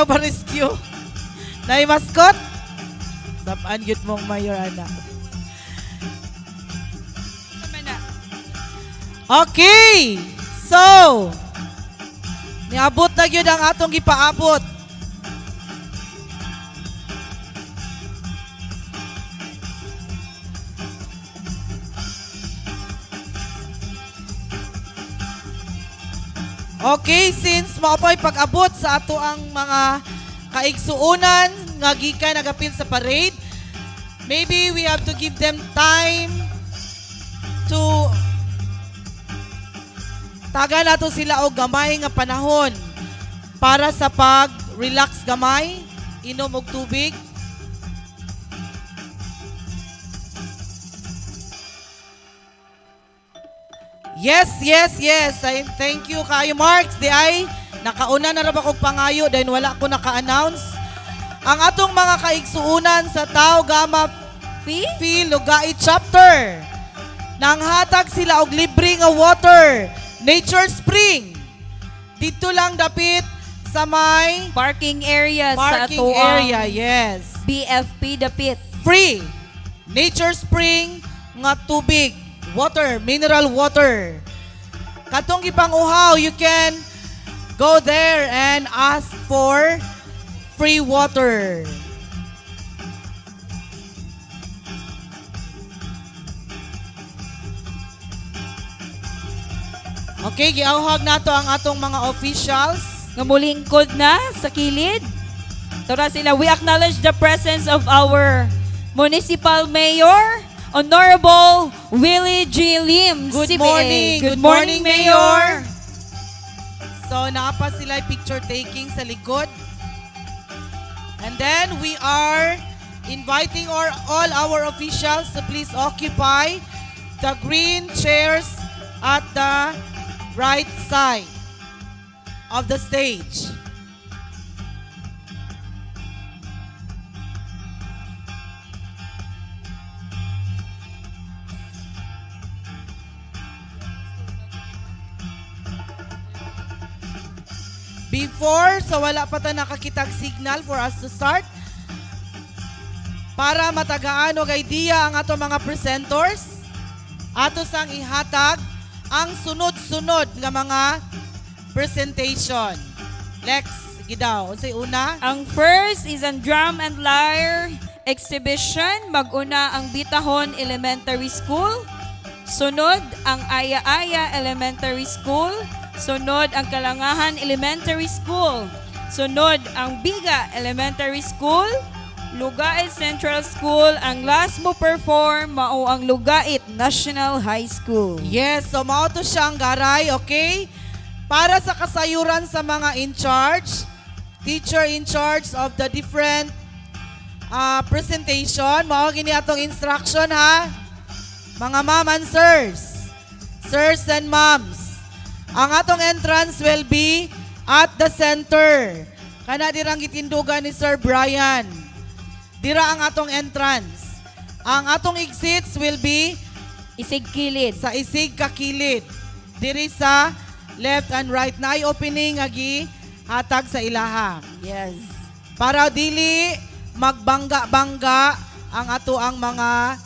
magpa-rescue. Nay mascot. Sapaan gyud mong mayor ana. Sama na. Okay. So, niabot na gyud ang atong gipaabot. Okay, since mao pa'y pag-abot sa ato ang mga kaigsuonan nga gikan nagapil sa parade, maybe we have to give them time to taga nato sila og gamay nga panahon para sa pag-relax gamay, inom og tubig. Yes. Ay, thank you kayo, Marks. Di ay, nakauna na ra ba kog pangayo dahil wala ko naka-announce. Ang atong mga kaigsuunan sa Tau Gamma Phi? Phi Lugait Chapter. Nanghatag sila og libre nga water, Nature Spring. Dito lang dapit sa may Parking area sa parking atoang area, yes. BFP dapit. Free Nature Spring nga tubig, water, mineral water. Katong gipanguhaw, you can go there and ask for free water. Okay, giawhag nato ang atong mga officials. Nga mulingkod na sa kilid. Tora sila, we acknowledge the presence of our Municipal Mayor, Honorable Willie G. Lim, Good CPA. morning. Good morning, Mayor. So, naa pa sila picture taking sa likod. And then, we are inviting all our officials to please occupy the green chairs at the right side of the stage. Before, so wala pa ta nakakitag signal for us to start. Para matagaan og idea ang ato mga presenters, ato sang ihatag ang sunod-sunod nga mga presentation. Lex, sige daw. Unsay una? Ang first is ang drum and lyre exhibition. Mag-una ang Bitahon Elementary School. Sunod ang Aya-Aya Elementary School. Sunod ang Kalangahan Elementary School. Sunod ang Biga Elementary School. Lugait Central School. Ang last mo perform mao ang Lugait National High School. Yes, so mao to siya ang garay, okay? Para sa kasayuran sa mga in charge, teacher in charge of the different presentation, mao gini atong instruction ha. Mga ma'am and sirs, sirs and moms. Ang atong entrance will be at the center. Kana dirang gitindugan ni Sir Brian. Dira ang atong entrance. Ang atong exits will be Isig kilid. Sa isig kakilid. Diri sa left and right na ay opening agi hatag sa ilaha. Para dili magbangga-bangga ang ato ang mga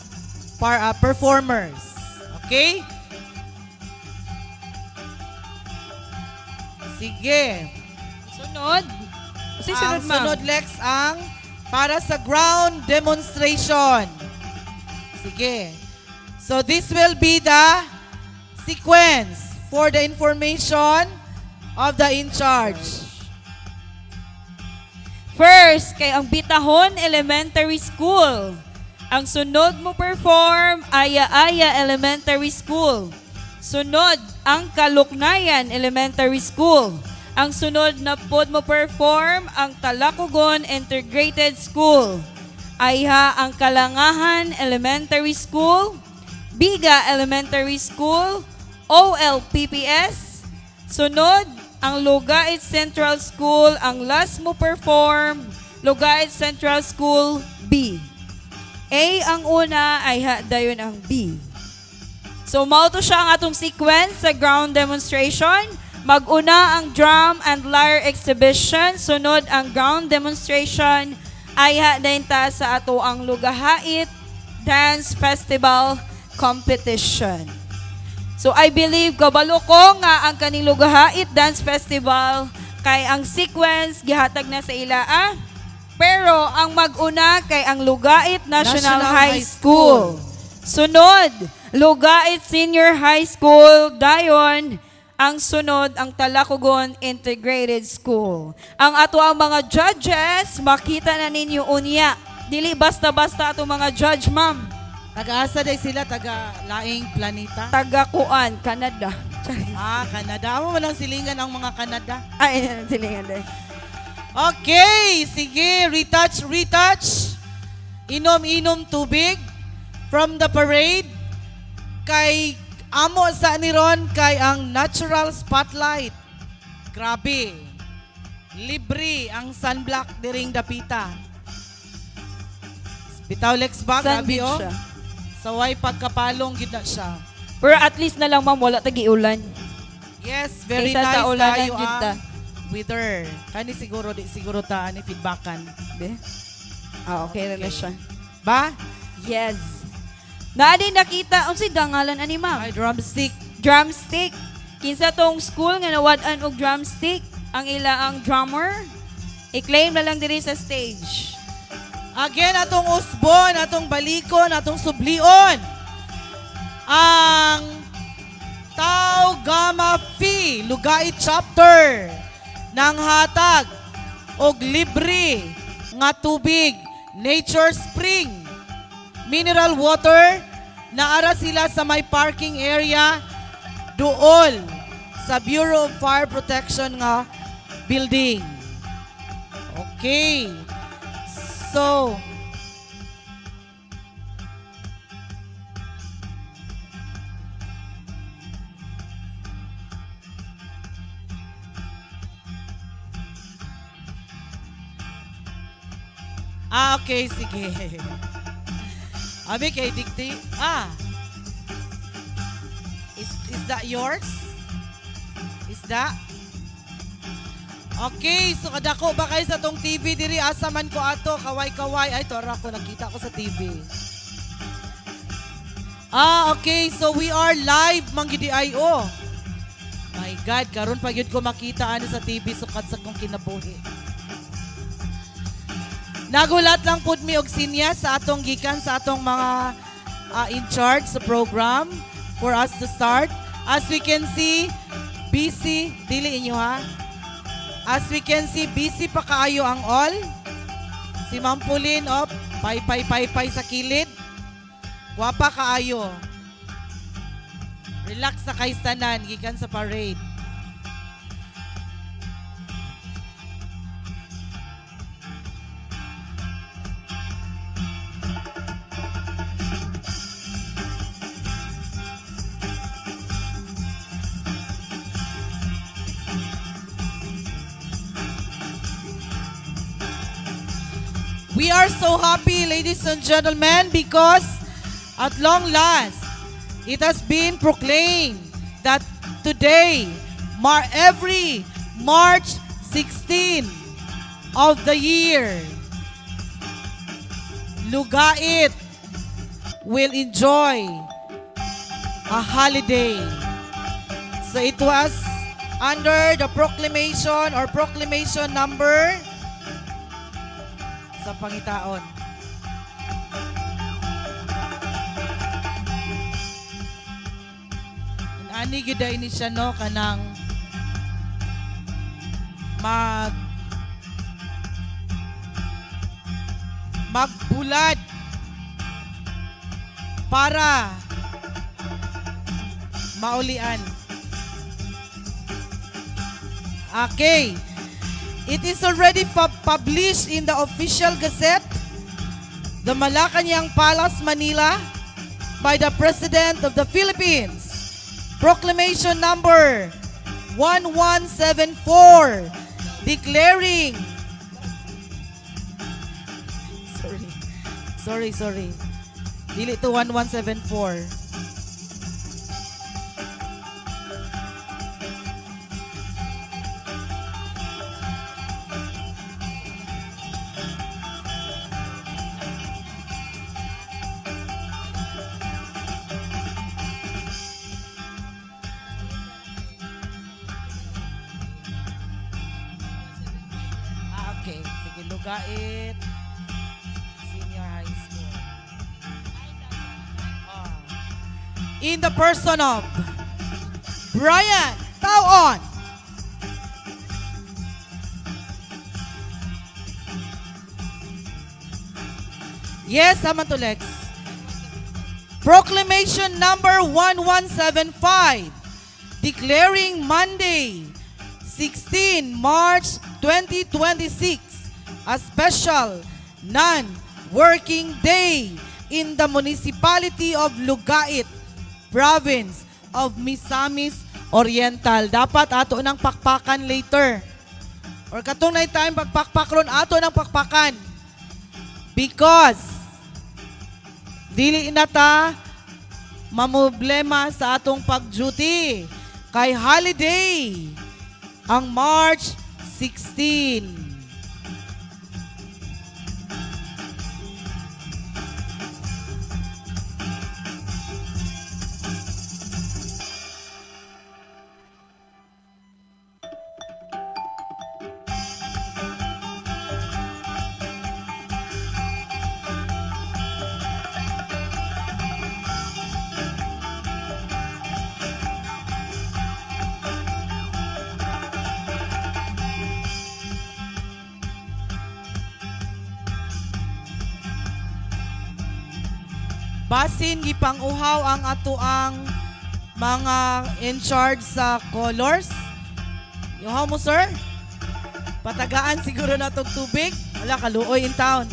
performers. Okay? Sige. Sunod. Unsay Ang sunod, ma'am? sunod, Lex, ang para sa ground demonstration. Sige. So this will be the sequence for the information of the in charge. First, kay ang Bitahon Elementary School. Ang sunod mo perform, Aya-Aya Elementary School. Sunod, ang Kaluknayan Elementary School. Ang sunod na pod mo perform, ang Talacogon Integrated School. Ayha ang Kalangahan Elementary School, Biga Elementary School, OLPPS. Sunod, ang Lugait Central School, ang last mo perform, Lugait Central School B. A ang una, ay ha, dayon ang B. So, mao to siya ang atong sequence sa ground demonstration. Mag-una ang drum and lyre exhibition, sunod ang gown demonstration, ayha dayon ta sa ato ang Lugahait Dance Festival Competition. So I believe kabalo ko nga ang kaning Lugahait Dance Festival kay ang sequence gihatag na sa ila ah. Pero ang mag-una kay ang Lugait National, National High High School. Sunod, Lugait Senior High School, dayon ang sunod ang Talacogon Integrated School. Ang ato ang mga judges, makita na ninyo unya. Dili basta-basta ato mga judge, ma'am. Taga-asa day sila, taga laing planeta. Taga-kuan, Canada. Ah, Canada. Amo man ang silingan ang mga Canada. Ay, silingan day. Okay, sige, retouch, retouch. Inom-inom tubig from the parade. Kay amo sa ni ron kay ang natural spotlight. Grabe. Libre ang sunblock diring dapita. Bitaw Lex ba? Sun Grabe beach oh. siya. Saway pagkapalong gid na siya. Pero at least na lang, ma'am, wala tagi-ulan. Yes, very Kaysa sa nice ulanan tayo jud ta. ang weather. Kani siguro di siguro ta ani feedbackan. Be? Ah, okay, na siya. Ba? Yes. Naadi nakita, unsay dangalan ani ma'am? Ay, drumstick. Drumstick. Kinsa tong school nga nawad-an og drumstick ang ila ang drummer? I-claim na lang diri sa stage. Again, atong usbon, atong balikon, atong sublion. Ang Tau Gamma Phi Lugait Chapter ng hatag og libre nga tubig, Nature Spring mineral water. Naara sila sa may parking area dool sa Bureau of Fire Protection nga building. Okay. So, ah, okay, sige. Abi kay dikti. Ah. Is that yours? Is that? Okay, so kadako ba kayo sa tong TV diri, asa man ko ato kaway-kaway, ay tora ko nakita ko sa TV. Ah, okay, so we are live manggidi ay oh. My God, karon pa gyud ko makita ani sa TV sukat sa kong kinabuhi. Nagulat lang pud mi og sinya sa atong gikan sa atong mga in charge sa program for us to start. As we can see, busy dili inyo ha. As we can see, busy pa kaayo ang all. Si Ma'am Pauline, oh, pay pay pay pay sa kilid. Gwapa kaayo. Relax sa kay tanan gikan sa parade. We are so happy, ladies and gentlemen, because at long last, it has been proclaimed that today, every March 16 of the year, Lugait will enjoy a holiday. So it was under the proclamation or proclamation number sa pangitaon. Ani gyud ay ni siya no kanang magbulad para maulian. Okay. It is already published in the official gazette, the Malacanang Palace, Manila, by the President of the Philippines. Proclamation number 1174, declaring. Sorry. Sorry, sorry. Dili to 1174. Okay, sige, Lugait Senior High School. Ah. In the person of Brian Tauon. Yes, tama to, Lex. Proclamation number 1175, declaring Monday, 16 March 2026, a special non-working day in the municipality of Lugait, province of Misamis Oriental. Dapat ato ng pakpakan later. Or katong na time pagpakpak ron, ato ng pakpakan. Because dili na ta mamroblema sa atong pag-duty kay holiday ang March 16. Basin gipang-uhaw ang atoang mga in charge sa colors. Iuhaw mo, sir? Patagaan siguro na tog tubig. Wala, kaluoy in town.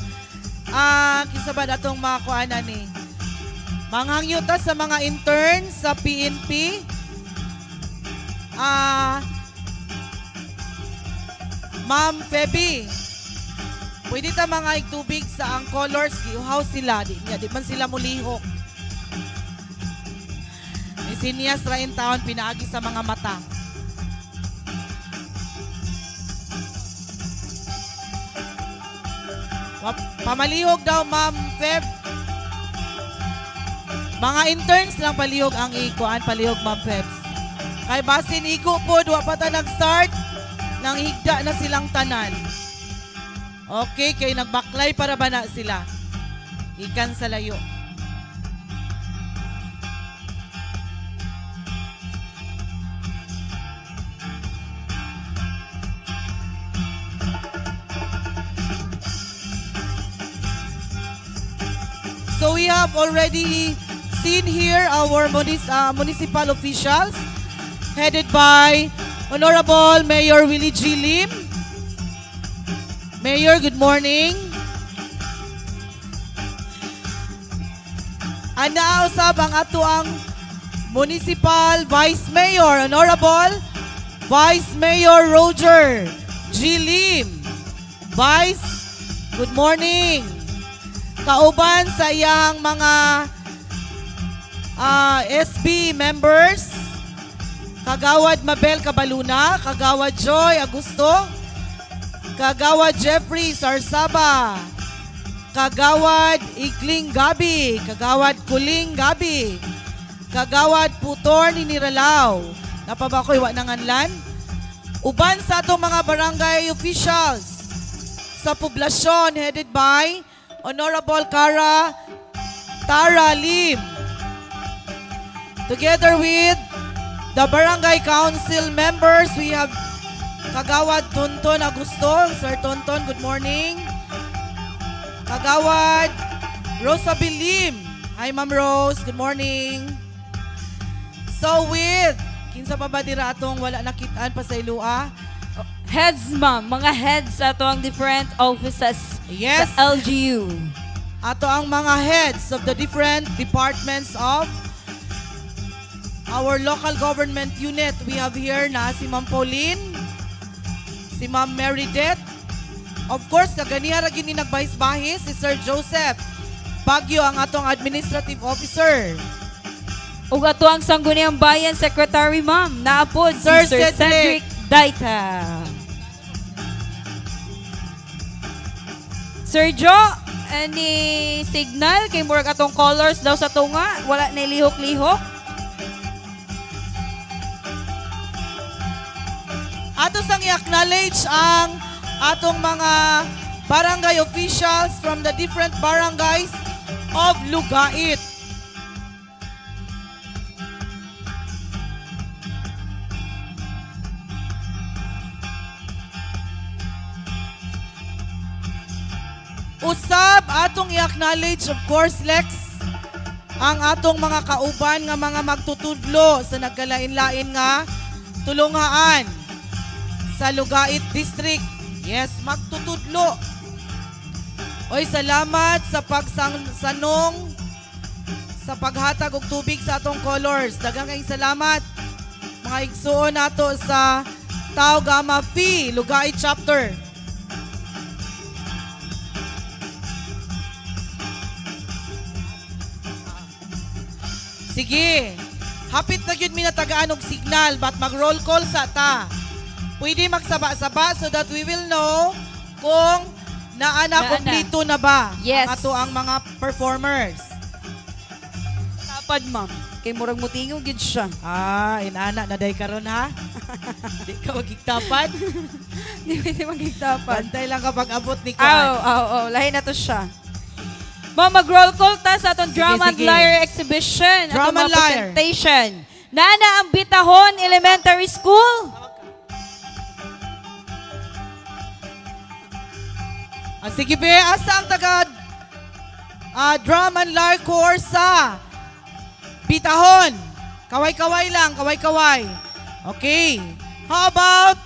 Ah, kinsa ba atong mga kuanan ni? Manghangyo ta sa mga interns sa PNP. Ah, Ma'am Feby, pwede ta mga tubig sa ang colors, giuhaw sila, di, niya, di man sila mulihok. Ni sinyas ra in town, pinaagi sa mga mata. Pamalihog daw, Ma'am Feb. Mga interns lang palihog ang ikuan, palihog, Ma'am Febs. Kay basin igo po, wa pa ta nag-start, nang higda na silang tanan. Okay, kay nagbaklay para ba na sila? Ikan sa layo. So we have already seen here our municipal officials headed by Honorable Mayor Willie G. Lim. Mayor, good morning. Ana usab ang atoang Municipal Vice Mayor, Honorable Vice Mayor Roger G. Lim. Vice, good morning. Kauban sa iyang mga SB members, Kagawad Mabel Cabaluna, Kagawad Joy Augusto, Kagawad Jeffrey Sarsaba, Kagawad Igling Gabi, Kagawad Kuling Gabi, Kagawad Putor ni Niralaw. Napa ba ko'y wa nanganlan? Uban sa atong mga barangay officials sa poblasyon headed by Honorable Cara Tara Lim. Together with the barangay council members, we have Kagawad Tonton Augusto. Sir Tonton, good morning. Kagawad Rosa Lim. Hi, Ma'am Rose. Good morning. So with, kinsa pa ba dira atong wala nakitaan pa sa ilua? Heads, ma'am. Mga heads ato ang different offices sa LGU. Ato ang mga heads of the different departments of our local government unit. We have here na si Ma'am Pauline, si Ma'am Meredith. Of course, kaganiha ra gyud ni nagbahis-bahis si Sir Joseph Bagyo, ang atong administrative officer. Ug ato ang Sangguniang Bayan Secretary, ma'am. Naapod si Sir Sir Cedric. Cedric Daita. Sir Joe, any signal kay murag atong colors daw sa tunga, wala na lihok-lihok. Ato sang i-acknowledge ang atong mga barangay officials from the different barangays of Lugait. Usab atong i-acknowledge, of course, Lex, ang atong mga kauban nga mga magtutudlo sa nagkalain-lain nga tulunghaan sa Lugait District. Yes, magtutudlo. Oy, salamat sa pagsanong sa paghatag og tubig sa atong colors. Daghang kayong salamat, mga igsuon nato sa Tau Gamma Phi Lugait Chapter. Sige. Hapit na gyud mi natagaan og signal, but mag roll call sa ta. Pwede magsaba-saba so that we will know kung naa na Naa na. Kompleto na ba Yes. ang ato ang mga performers. Tapad, ma'am. Kay murag mutingog gid siya. Ah, inana na day karon ha. Di ka magigtapad. Di pwede magigtapad. Bantay lang kapag abot ni Aw, Kuan. aw, aw. Lahi na to siya. Ma'am, mag-roll call ta sa atong Sige, Drum and sige. Lyre exhibition. Drum Atong and mga Lyre. presentation. Nana ang Bitahon Elementary School. Ah, sige be, asa ang taga drum and lyre corps sa Bitahon? Kaway-kaway lang, kaway-kaway. Okay. How about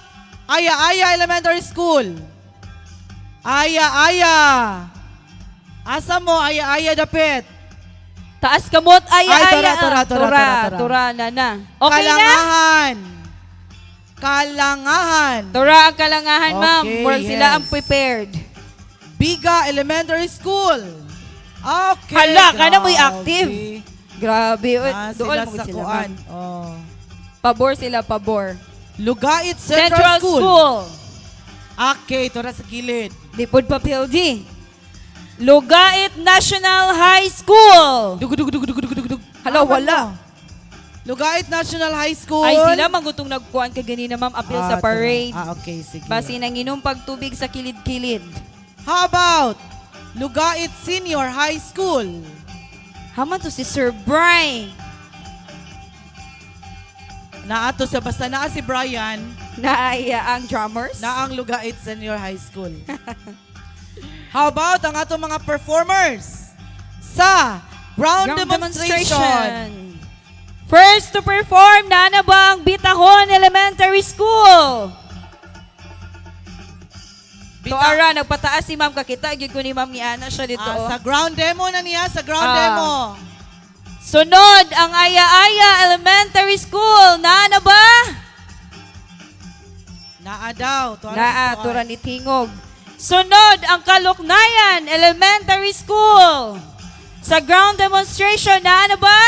Aya Aya Elementary School? Aya Aya. Asa mo Aya Aya dapit? Taas kamot, ay, Ay, ay, tura, ay, tura, tura, tura, tura, tura. tura, na, na. Okay na? Kalangahan. Kalangahan. Tura ang Kalangahan, ma'am. Okay, Murag sila yes. ang prepared. Biga Elementary School. Okay. Hala, kana mo'y grabe. active. Grabe. Ah, Dool sila mo sa sila, kuan. ma'am. Oh. Pabor sila, pabor. Lugait Central, Central School. School. Okay, tura sa gilid. Lipod papel D. Lugait National High School. Dug dug dug dug dug dug dug. Hala, Ah, wala. ano? Lugait National High School. Ay, sila manggutong nagkuan kay ganina, ma'am, appeal Ah, sa tura. parade. Ah, okay, sige. Basi nanginom pagtubig sa kilid-kilid. How about Lugait Senior High School? Haman to si Sir Brian. Naato sa basta naa si Brian, Naaya ang drummers. na ang Lugait Senior High School. How about ang atong mga performers sa ground, Ground demonstration? First to perform, nana ba ang Bitahon Elementary School? Tuara, nagpataas si ma'am kakita. Gyud ko ni ma'am ni Ana siya dito. Ah, Oh. sa ground demo na niya, sa ground Ah. demo. Sunod, ang Aya-Aya Elementary School. Naana ba? Naa daw. Tuara Naa, dito, tura ay. ni Tingog. Sunod, ang Kaluknayan Elementary School. Sa ground demonstration, naana ba?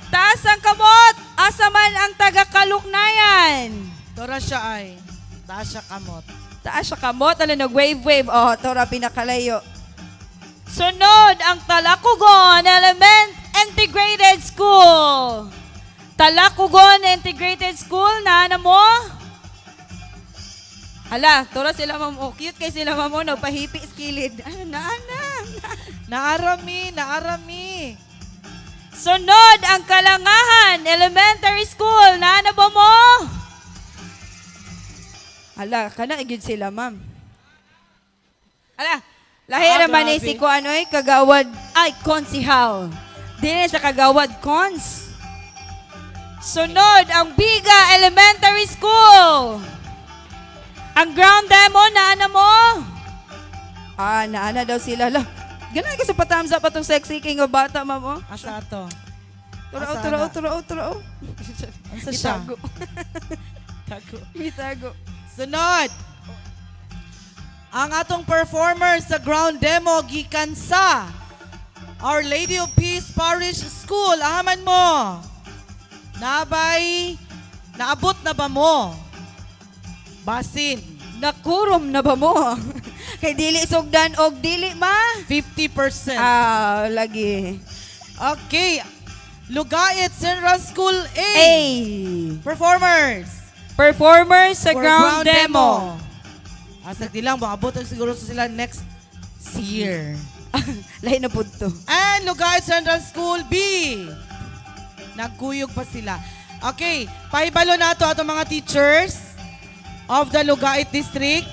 Taas ang kamot, asa man ang taga-Kaluknayan. Tura siya ay. Taas siya kamot. Taas siya kamot, ano, nag-wave-wave. Oh, tora pinakalayo. Sunod, ang Talakugon Element Integrated School. Talakugon Integrated School, naana mo? Hala, tura sila ma'am. Oh, cute kay sila ma'am. Oh, nagpahipi sa kilid. Ano, naana. Naarami, naarami. Sunod, ang Kalangahan Elementary School. Naana ba mo? Hala, kana gyud sila, ma'am. Hala, lahi Ah, naman eh grabe. si kuan oy, kagawad ay konsihal. Dili sa kagawad cons. Sunod, ang Biga Elementary School. Ang ground demo, naana mo? Ah, naana daw sila. Lah, ganun kasi pa-thumbs up atong sexy king o bata, ma'am. Oh. Asa ato? Turao, Asa turao, na? turao, turao. Asa siya? Bitago. Tago. Bitago. Sunod. Ang atong performer sa ground demo gikan sa Our Lady of Peace Parish School. Ahaman mo. Nabay, naabot na ba mo? Basin, Nakurom na ba mo? Kay dili sugdan og dili ma? 50%. Ah, lagi. Okay. Lugait Central School A. A. Performers. Performers sa For ground demo. Asa di lang, maabot siguro sila next year. Lahi na pud to. And Lugait Central School B. Nagkuyog pa sila. Okay, pahibalo nato atong mga teachers of the Lugait District.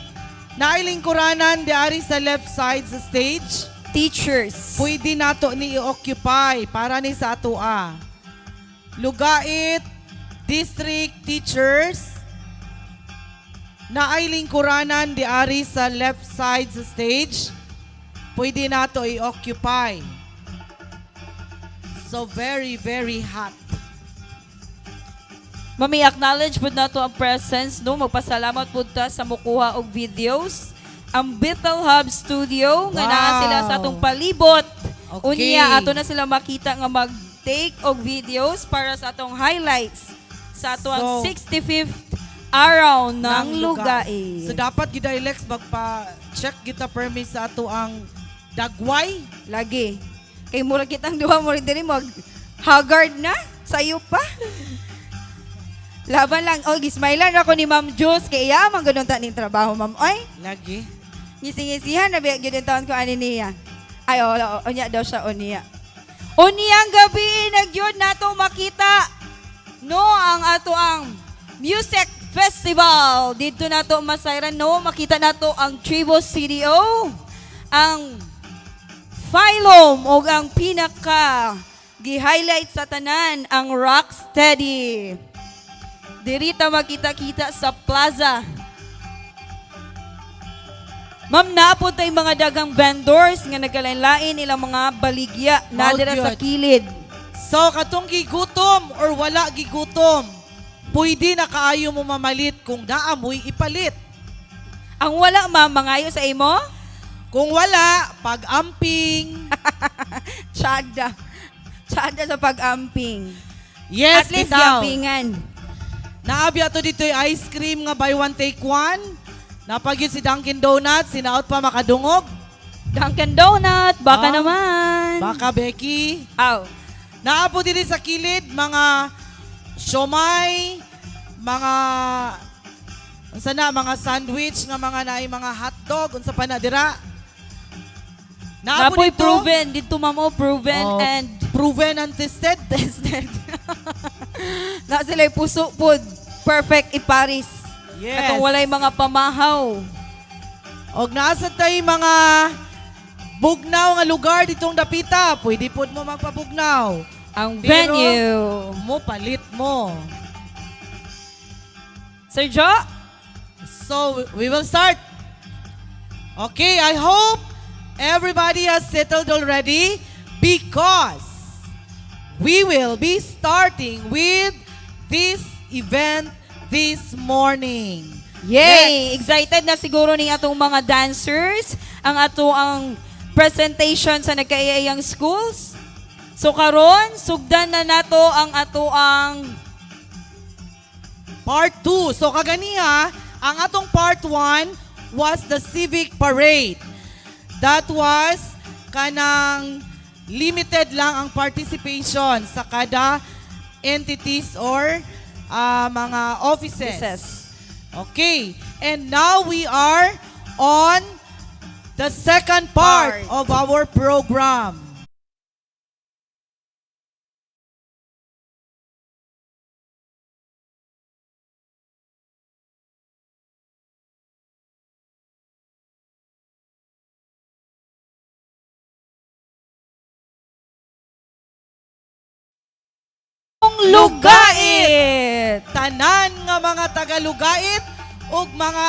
Nailingkuranan diari sa left side sa stage. Teachers. Pwede nato ni i-occupy para ni sa atoa. Lugait District Teachers, naay lingkuranan diari sa left side sa stage. Pwede nato i-occupy. So very, very hot. Mami, acknowledge pud nato ang presence, no? Magpasalamat pud ta sa mukuha og videos. Ang Bethel Hub Studio nga naa sila sa atong palibot. Unya ato na sila makita nga mag-take og videos para sa atong highlights sa ato ang So, 65th araw ng lugar. Lugait. So dapat gyud Lex magpa-check kita permit sa ato ang dagway. Lagi. Kay mura kitang duha mo rin diri mag haggard na sayo pa. Laban lang. Oh, gismailan ako ni Ma'am Jules kay iya man ganun ta ning trabaho, Ma'am. Oy, Lagi. Ngisi-ngisihan na biya gyud taon ko ani niya. Ay, oh, oh, unya daw siya unya. Unyang gabi nagyud nato makita no ang ato ang music festival didto nato masayran, no, makita nato ang Tribo CDO, ang Phylum ug ang pinaka gi-highlight sa tanan, ang Rocksteady. Diri ta makita-kita sa plaza. Ma'am, naapod tay mga dagang vendors nga nagkalain-lain ilang mga baligya na Mao dira sa gyud. kilid. So, katong gigutom or wala gigutom, pwede na kaayo mo mamalit kung naamoy ipalit. Ang wala, ma'am, mangayo sa imo? Kung wala, pag-amping. Tsada. Tsada sa pag-amping. Yes, At least bitaw. giampingan. Naabi ato dito yung ice cream nga buy one take one. Napagyud si Dunkin Donuts, sinaot pa makadungog. Dunkin Donut, baka Ah, naman. Baka Becky. Aw. Naapo diri sa kilid mga siomay, mga unsa na mga sandwich nga mga naay mga hotdog unsa pa na dira. Naapo Napoy dito. proven, dito ma'am, oh, proven Oh, and proven and tested. tested. Na sila puso pod. Perfect iparis. Yes. Katong walay mga pamahaw. Og naa sa tay mga bugnaw nga lugar ditong dapita, pwede pod mo magpabugnaw. Ang Pero- venue. Mo palit mo. Sir Jo? So we will start. Okay, I hope everybody has settled already because we will be starting with this event this morning. Yay! Excited na siguro ni atong mga dancers, ang ato ang presentation sa nagkaiyayang schools. So karon, sugdan na nato ang ato ang Part 2. So kaganiha, ang atong part 1 was the civic parade. That was kanang limited lang ang participation sa kada entities or mga offices. Offices. Okay. And now we are on the second part Part. of our program. Lugait. Tanan nga mga tagalugait ug mga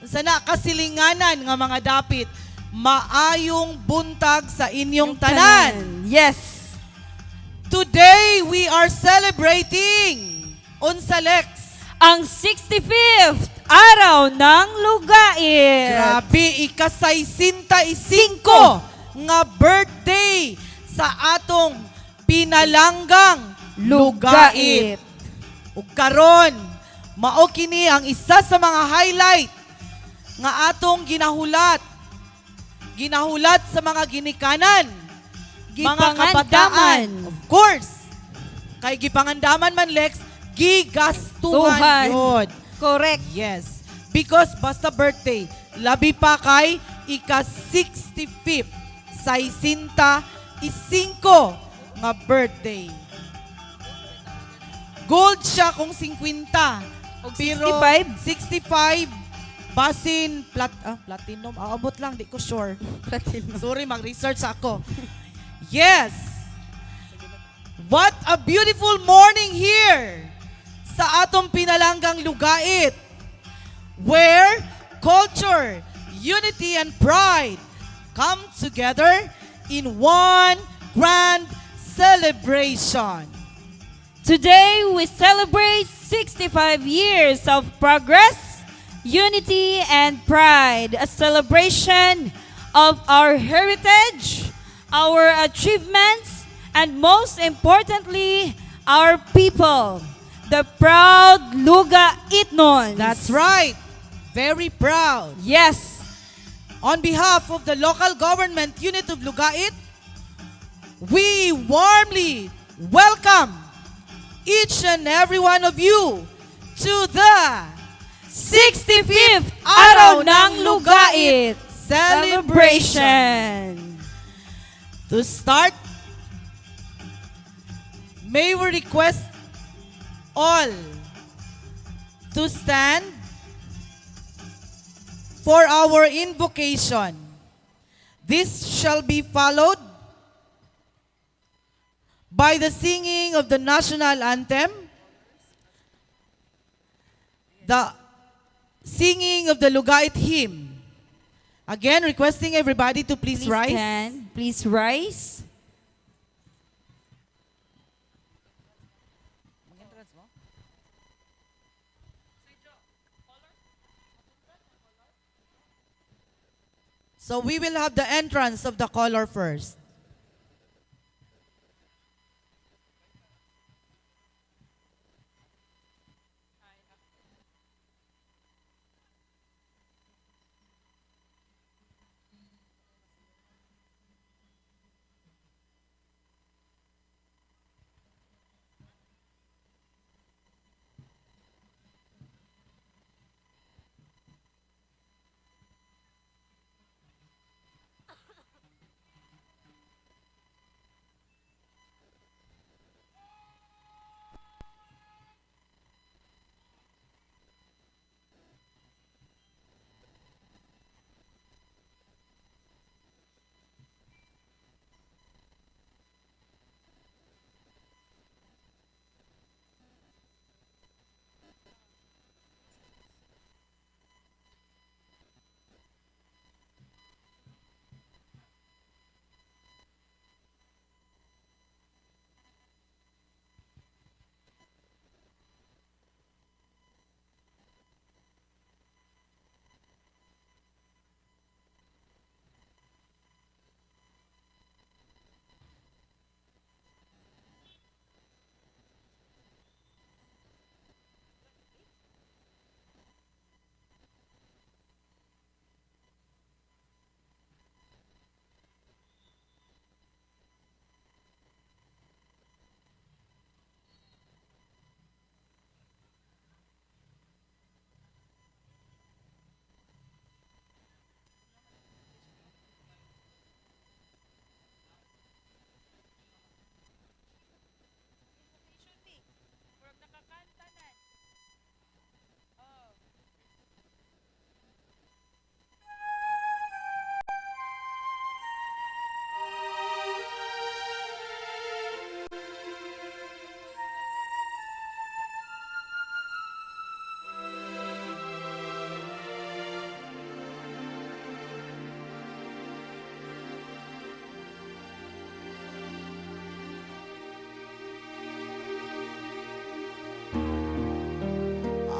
sana kasilinganan nga mga dapit, maayong buntag sa inyong tanan. Yes. Today we are celebrating unsa, Lex? Ang 65th araw ng Lugait. Grabe, ikasaysinta-isingko nga birthday sa atong pinalanggang Lugait. Ug karon, mao kini ang isa sa mga highlight nga atong ginahulat. Ginahulat sa mga ginikanan, mga kabataan. Gipangandaman. Of course. Kay gipangandaman man, Lex, gigastuhan Tuhan. yun. Correct. Yes. Because basta birthday, labi pa kay ika 65th, 65 nga birthday. Gold siya kung 50. Og Pero 65? 65 basin platinum. Abot lang, di ko sure. Platinum. Sorry, mag-research ako. Yes. What a beautiful morning here sa atong pinalanggang Lugait, where culture, unity, and pride come together in one grand celebration. Today, we celebrate 65 years of progress, unity, and pride. A celebration of our heritage, our achievements, and most importantly, our people, the proud Lugaitnons. That's right. Very proud. Yes. On behalf of the local government unit of Lugait, we warmly welcome each and every one of you to the 65th Araw ng Lugait Celebration. Celebration. To start, may we request all to stand for our invocation. This shall be followed by the singing of the national anthem, the singing of the Lugait hymn. Again, requesting everybody to please Please rise. Stand. Please rise. So we will have the entrance of the color first.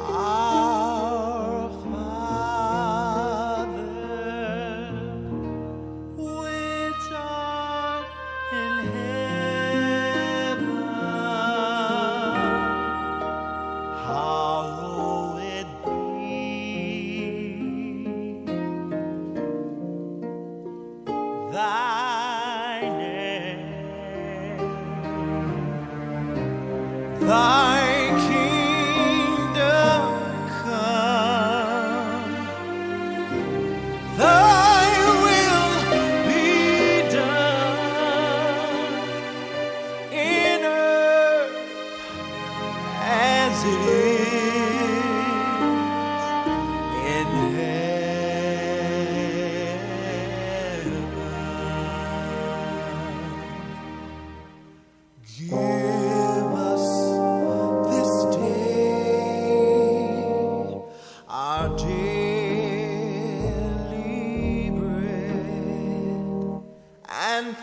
Our Father, which art in heaven, hallowed be thy name. Thy kingdom come,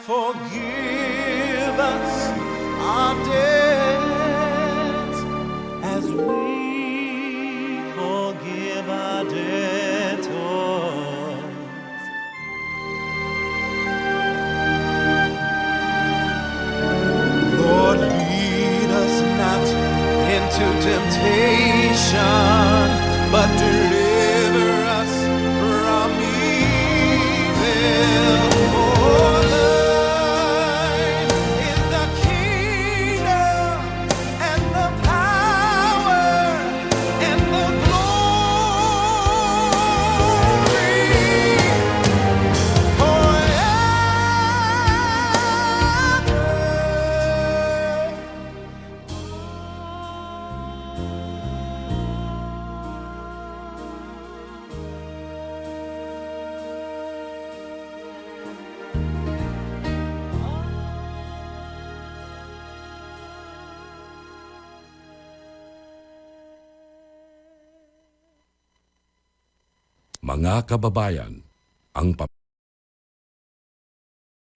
Forgive us our debts as we forgive our debtors. Lord, lead us not into temptation, but deliver us from evil. For thine is the kingdom and the power and the glory forever. Mga kababayan, ang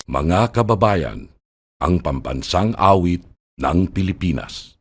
Mga kababayan, ang pambansang awit ng Pilipinas.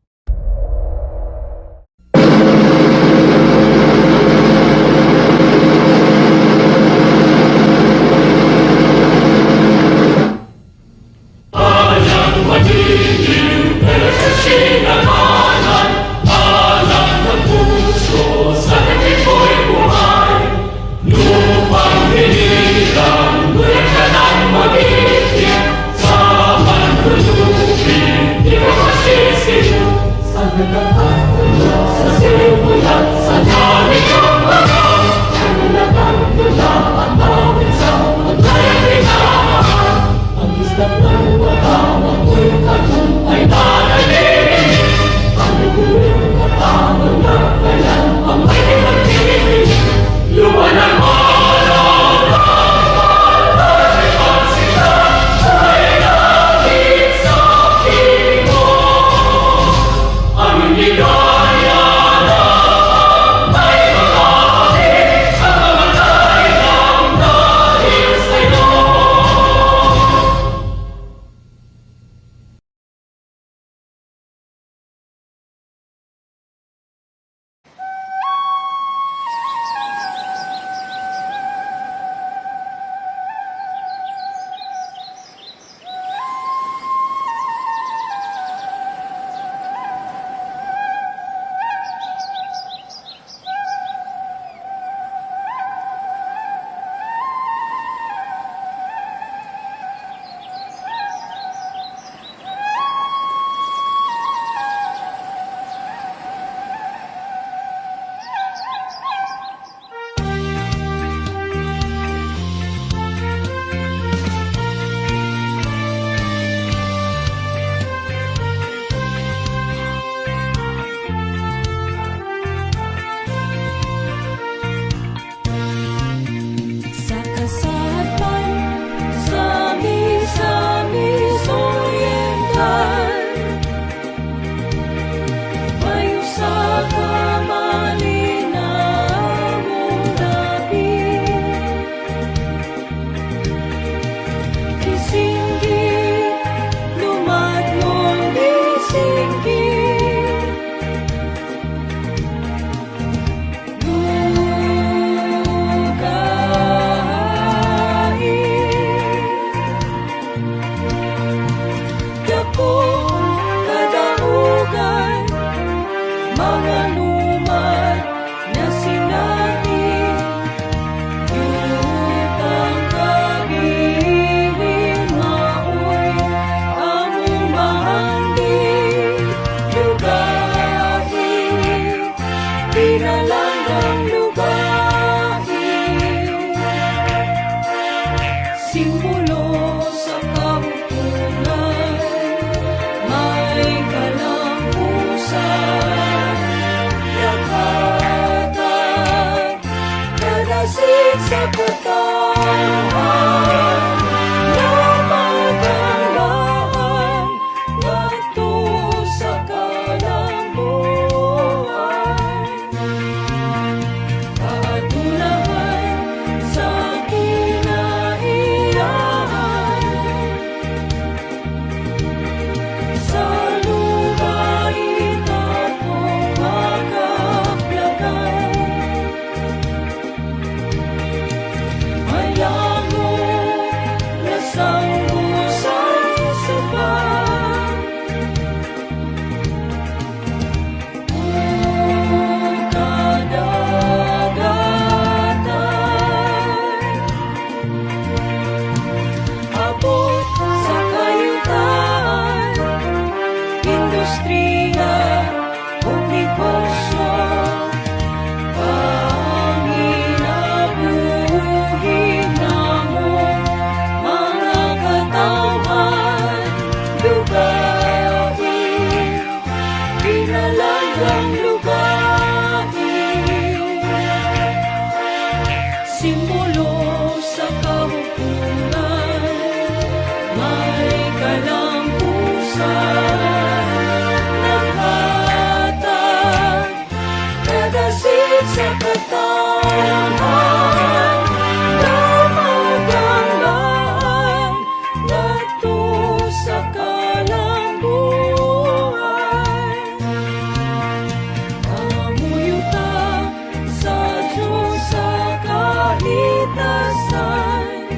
Batasan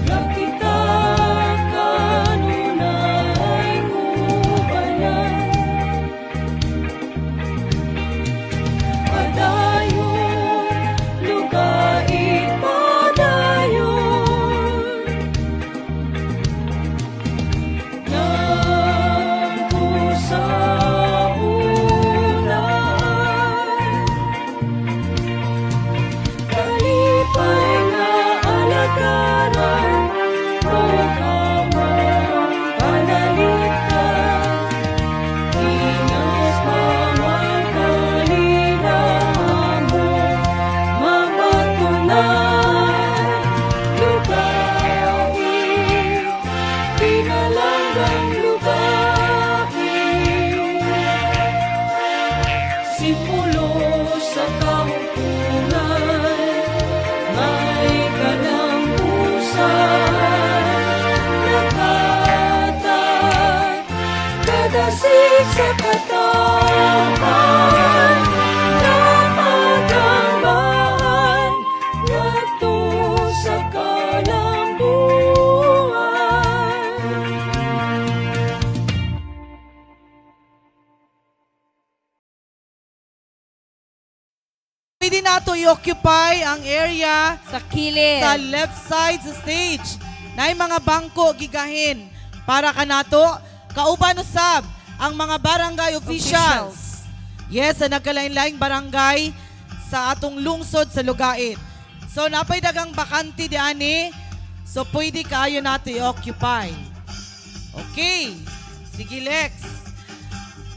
nga kita kanunay ubanan. Padayon, lugait, padayon. Nagko sa ulan, kalipay nga alagaran ug among panalipdan. Ingas man kalina among mabatunan. Lugait, pinalanggang lugait, simbolo sa kahimtangan, may kalampusan. Naghatag kadasig sa katawhan, napagambaan ngadto sa kalambuan. Pwede nato i-occupy ang area Sa kilid. Sa left side sa stage. Naay mga bangko gigahin para kanato. Kauban usab ang mga barangay officials. Yes, sa nagkalain-laing barangay sa atong lungsod sa Lugait. So napay dagang bakante diani. So pwede kaayo nato i-occupy. Okay. Sige, Lex.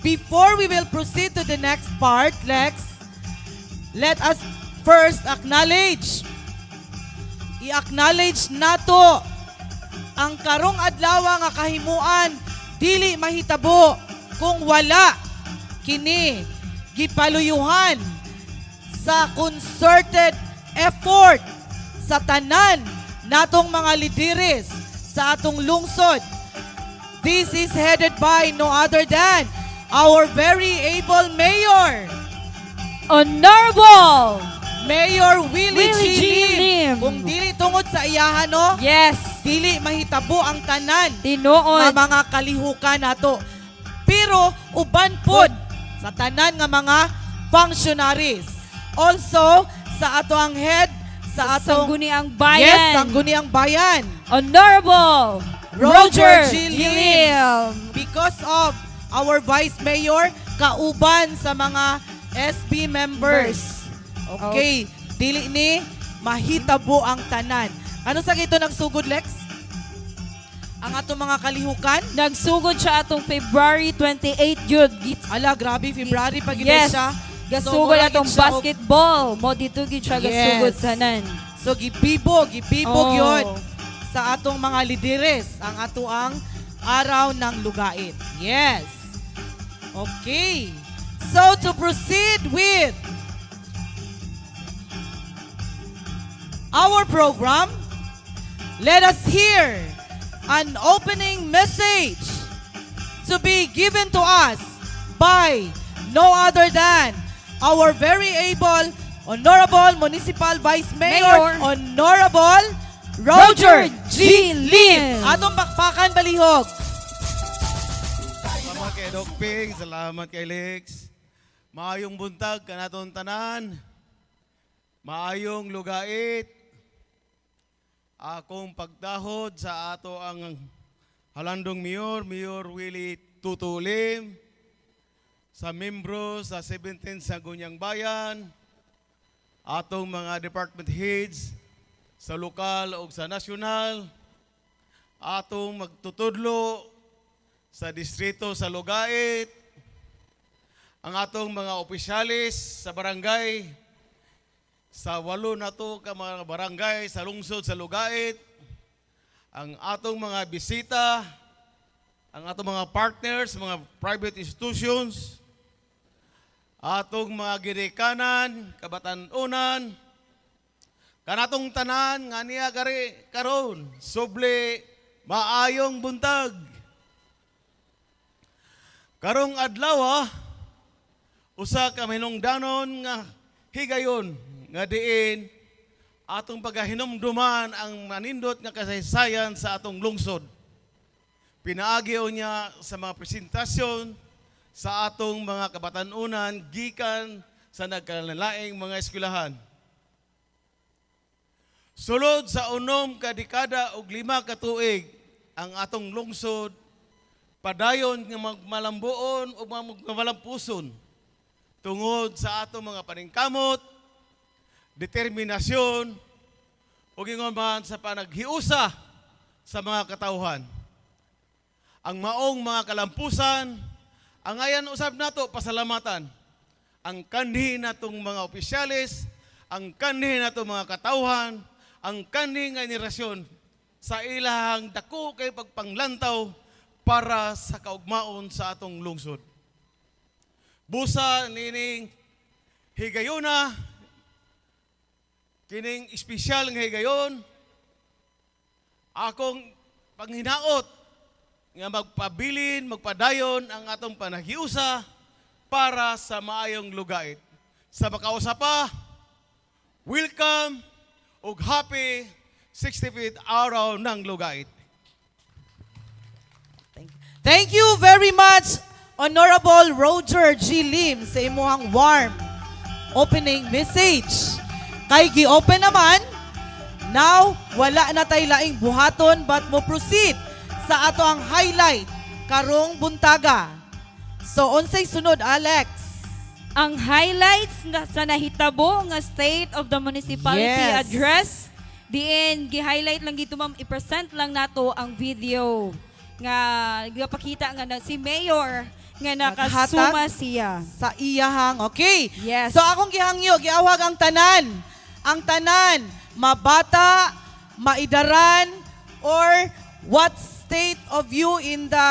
Before we will proceed to the next part, Lex, let us first acknowledge, i-acknowledge nato ang karong adlaw nga kahimuan dili mahitabo kung wala kini gipaluyuhan sa concerted effort sa tanan natong mga lideres sa atong lungsod. This is headed by no other than our very able mayor, Honorable Mayor Willie, Willie G. G. Lim. Lim. Kung dili tungod sa iyahan, no, dili mahitabo ang tanan Tinuod. nga mga kalihukan nato. Pero uban pod sa tanan nga mga functionaries. Also sa ato ang head sa atong Sangguniang Bayan. Yes, Sangguniang Bayan. Honorable Roger Roger G. G. Lim. Lim. Because of our Vice Mayor kauban sa mga SB members. Okay, dili ni mahitabo ang tanan. Ano sa ito nagsugod, Lex? Ang atong mga kalihukan? Nagsugod siya atong February 28 yun. Ala, grabe, February pag siya. Gasugod mura atong gid siya og- basketball. Mo dito gid siya gasugod tanan. So gibibog yun sa atong mga lideres ang ato ang Araw ng Lugait. Yes. Okay. So to proceed with our program, let us hear an opening message to be given to us by no other than our very able Honorable Municipal Vice Mayor, Mayor. Honorable Roger Roger G. G. Lim. Lim. Atong pakpakan balihog. Salamat kay Doc Ping, salamat kay Lex. Maayong buntag kanaton tanan. Maayong lugait. Akong pagdahod sa ato ang halandong mayor, Mayor Willie Tutu Lim, sa membro sa 17 Sangguniang Bayan, atong mga department heads sa lokal o sa nasyonal, atong magtutudlo sa distrito sa Lugait, ang atong mga opisyalis sa barangay, sa walo na to ka mga barangay sa lungsod sa Lugait, ang atong mga bisita, ang atong mga partners, mga private institutions, atong mga ginikanan, kabatan-unan, kanatong tanan nga niya kari karon, suble maayong buntag. Karong adlaw, usa ka hinungdanon nga higayon. nga diin atong pagahinumduman ang manindot nga kasaysayan sa atong lungsod. Pinaagi niya sa mga presentasyon sa atong mga kabatanunan gikan sa nagkalalaing mga eskwelahan. Sulod sa 6 ka dekada ug 5 ka tuig, ang atong lungsod padayon nga magmalambuon o magmalampuson tungod sa atong mga paningkamot, determinasyon, ug ingon man sa panaghiusa sa mga katawhan. Ang maong mga kalampusan, ang ayan usab nato pasalamatan ang kanhi natong mga opisyales, ang kanhi natong mga katawhan, ang kanhi nga henerasyon sa ilahang dako kay pagpanglantaw para sa kaugmaon sa atong lungsod. Busa nining higayuna, kining espesyal nga higayon, akong panghinaot nga magpabilin, magpadayon ang atong panaghiusa para sa maayong lugait. Sa makausa pa, welcome ug happy 65th Araw ng Lugait. Thank you very much, Honorable Roger G. Lim, sa imuhang warm opening message. Kay gi-open naman, now, wala na tay laing buhaton but mo proceed sa ato ang highlight karong buntaga. So, unsay sunod, Alex? Ang highlights na sa nahitabo nga State of the Municipality Address, diin gi-highlight lang dito, ma'am, i-present lang nato ang video nga gapakita nga na si Mayor nga nakasuma siya. Sa iyahang, okay. Yes. So akong gihangyo, giawhag ang tanan. Ang tanan, mabata, maidaran, or what state of you in the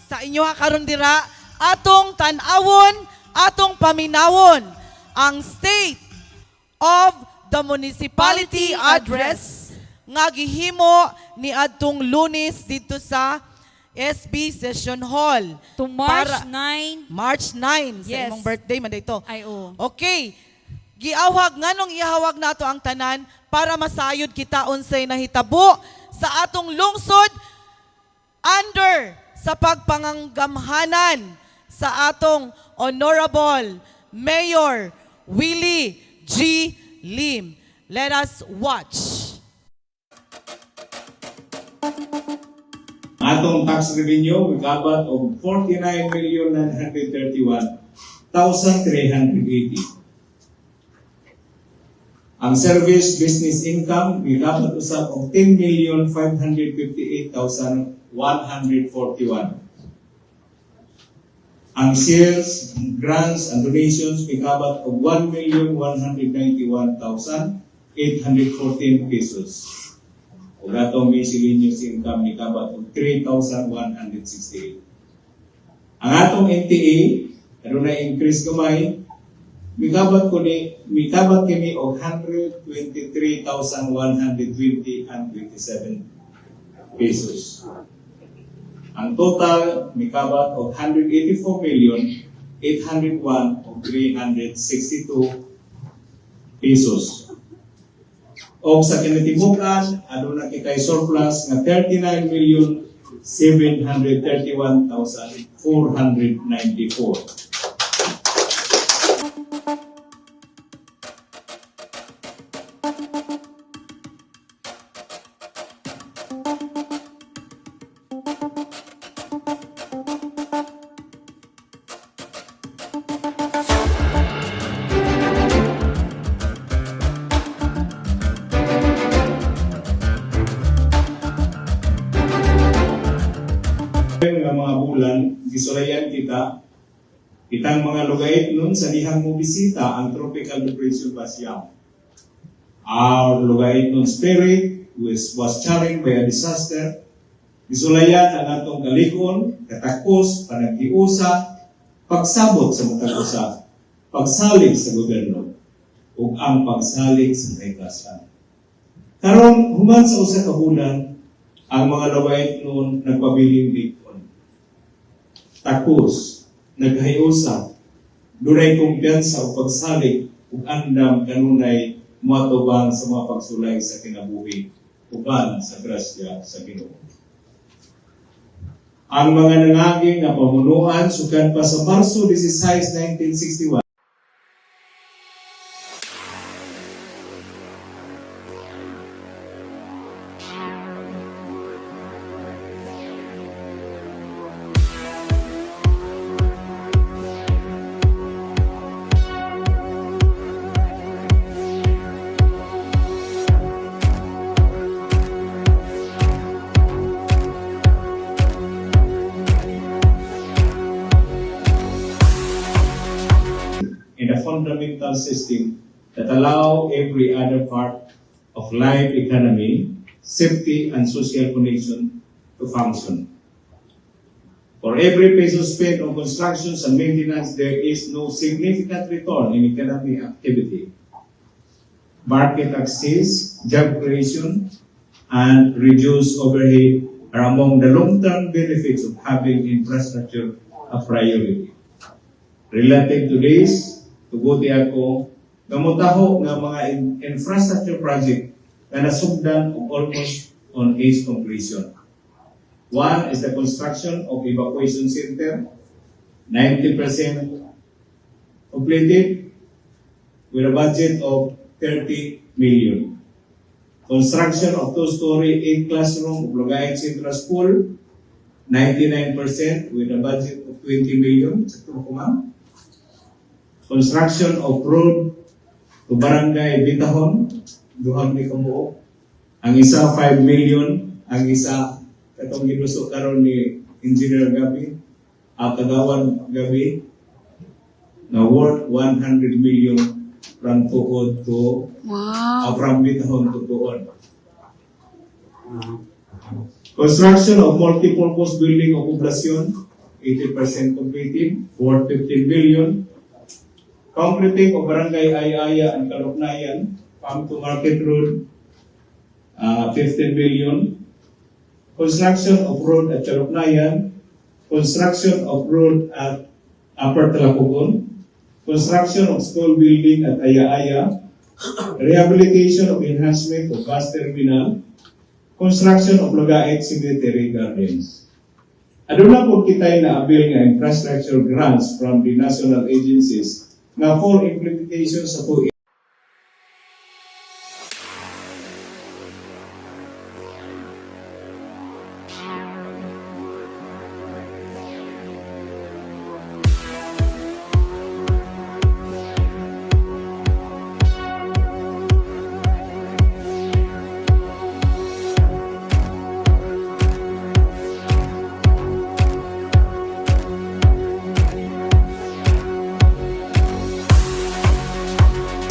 sa inyo ha karon dira, atong tan-awon, atong paminawon ang State of the Municipality Address nga gihimo ni adtong Lunes dito sa SB Session Hall. To March Para- 9. March 9 sa imong birthday man dito. Ay, oo. Okay. Giawhag nganong ihawag nato ang tanan para masayod kita unsay nahitabo sa atong lungsod under sa pagpanganggamhanan sa atong Honorable Mayor Willie G. Lim. Let us watch. Atong tax revenue mikabat og 49,931,380. Ang service business income mikabat usab og 10,558,141. Ang sales, grants and donations mikabat og 1,191,814 pesos. Ug atong miscellaneous income mikabat og 3,168. Ang atong NTA adunay increase gamay, mikabat kini og 123,120 and 27 pesos. Ang total mikabat og 184 million 801 og 362 pesos. Og sa kinatibukan, aduna kitay surplus nga 39 million 731,494. Nga mga bulan, gisulayan kita, kitang mga lugait nun sa dihang mo bisita ang Tropical Depression Basyang. Our Lugaitnon spirit was challenged by a disaster. Gisulayan ang atong kalikon, katakos, panaghiusa, pagsabot sa matag usa, pagsalig sa gobyerno, ug ang pagsalig sa kahiglasan. Karon human sa 1 ka bulan, ang mga Lugaitnon nagpabiling lig-on. Takos, naghiusa, dunay kumpiyansa o pagsalig. ug andam kanunay moatubang sa mga pagsulay sa kinabuhi uban sa grasya sa Ginoo. Ang mga nangaging nga pamunuan sukad pa sa Marso 16, 1961. In a fundamental system that allow every other part of life, economy, safety, and social connection to function. For every peso spent on constructions and maintenance, there is no significant return in economic activity, market access, job creation, and reduced overhead are among the long-term benefits of having infrastructure a priority. Relative to this, tuguti ako, nga motaho nga mga infrastructure project nga nasugdan og almost on its completion. One is the construction of evacuation center, 90% completed with a budget of 30 million. Construction of two-story, eight classroom of Lugait Central School, 99% with a budget of 20 million. Sakto ba ko, ma'am? Construction of road to Barangay Bitahon, duhang ni kamuok. Ang isa 5 million, ang isa katong giduso karon ni Engineer Gabi, Kagawan Gabi, na worth 100 million from Tuod to from Bitahon to Tuod. Construction of multi-purpose building of Poblacion, 80% completed, worth 15 million. Concreting of Barangay Ayaya and Kaluknayan, Farm to Market Road, 15 million. Construction of road at Kaluknayan, construction of road at Upper Talacogon, construction of school building at Ayaya, rehabilitation of enhancement of bus terminal, construction of Lugait Cemetery Gardens. Aduna po kita'y na-avail nga infrastructure grants from the national agencies nga for implementation sa po.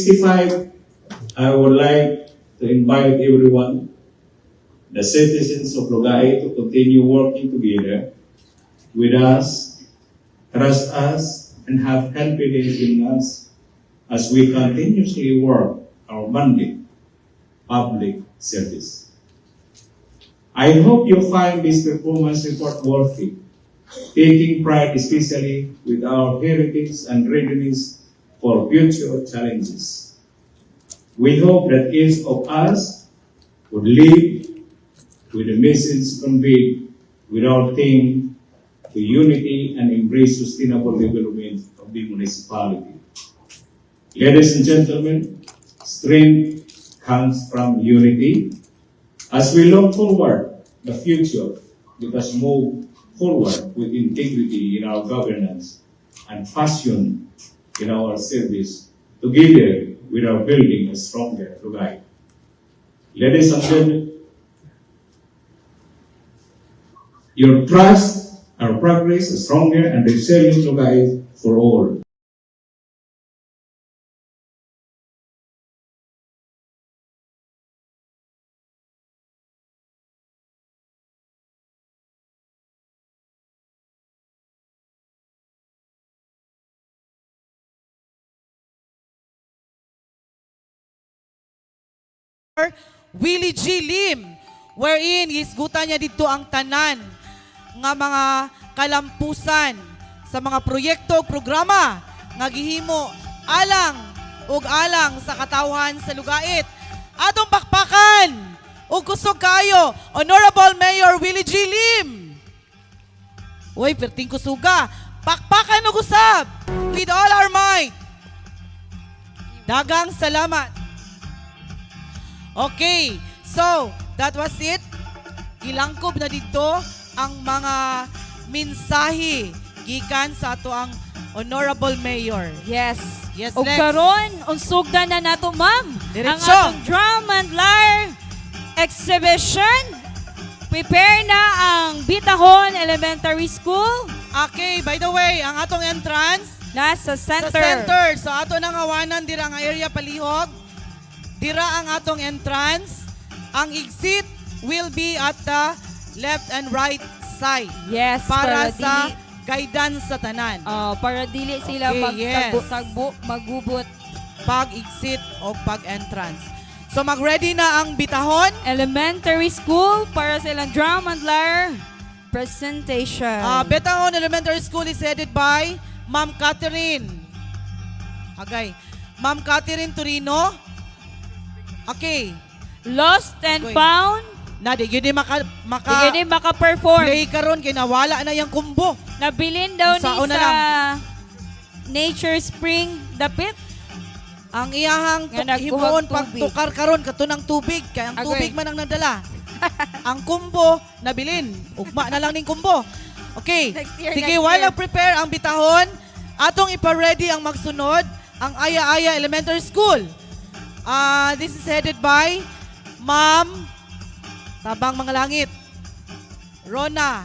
65, I would like to invite everyone, the citizens of Lugait, to continue working together with us, trust us, and have confidence in us as we continuously work our mandate, public service. I hope you find this performance report worthy, taking pride especially with our heritage and readiness for future challenges. We hope that each of us would live with the message conveyed with our theme to unity and embrace sustainable development of the municipality. Ladies and gentlemen, strength comes from unity. As we look forward the future, let us move forward with integrity in our governance and passion in our service. Together, we are building a stronger Lugait. Ladies and gentlemen, your trust, our progress, a stronger and resilient Lugait for all. Willie G. Lim, wherein hisgutan niya didto ang tanan nga mga kalampusan sa mga proyekto o programa nga gihimo alang ug alang sa katawhan sa Lugait. Atong pakpakan ug kusog kaayo, Honorable Mayor Willie G. Lim. Uy, perting kusuga. Pakpakan ug usab with all our might. Dagang salamat. Okay, so that was it. Gilangkob na dito ang mga mensahe gikan sa ato ang Honorable Mayor. Yes. Yes, Ug Lex. karon unsugdan na nato, ma'am. Ang Diretso. atong drum and lyre exhibition. Prepare na ang Bitahon Elementary School. Okay, by the way, ang atong entrance Nasa center. sa center. So ato nang awanan dira nga area palihog. Dira ang atong entrance. Ang exit will be at the left and right side. Yes, Para sa dili, guidance sa tanan. Para dili sila Okay, magtagbo-tagbo, magubot. Pag-exit o pag-entrance. So mag-ready na ang Bitahon. Elementary School para sa ilang drum and lyre presentation. Betahon Elementary School is headed by Ma'am Catherine. Agay. Ma'am Catherine Turino. Okay. Lost and Agoy. Found. Na di gyud ni maka maka Di gini maka-perform. play karon kay nawala na yang kumbo. Nabilin daw ni Saon na sa lang. Nature Spring dapit. Ang iyahang Nga nagkuhag himuon tubig. pagtukar karon katunang tubig kay ang Agoy. tubig man ang nadala. Ang kumbo nabilin. Ugma na lang ning kumbo. Okay. Next year, Sige, next while year. nag-prepare ang Bitahon, atong ipa-ready ang magsunod ang Aya-Aya Elementary School. This is headed by Ma'am Tabang Mga Langit, Rona.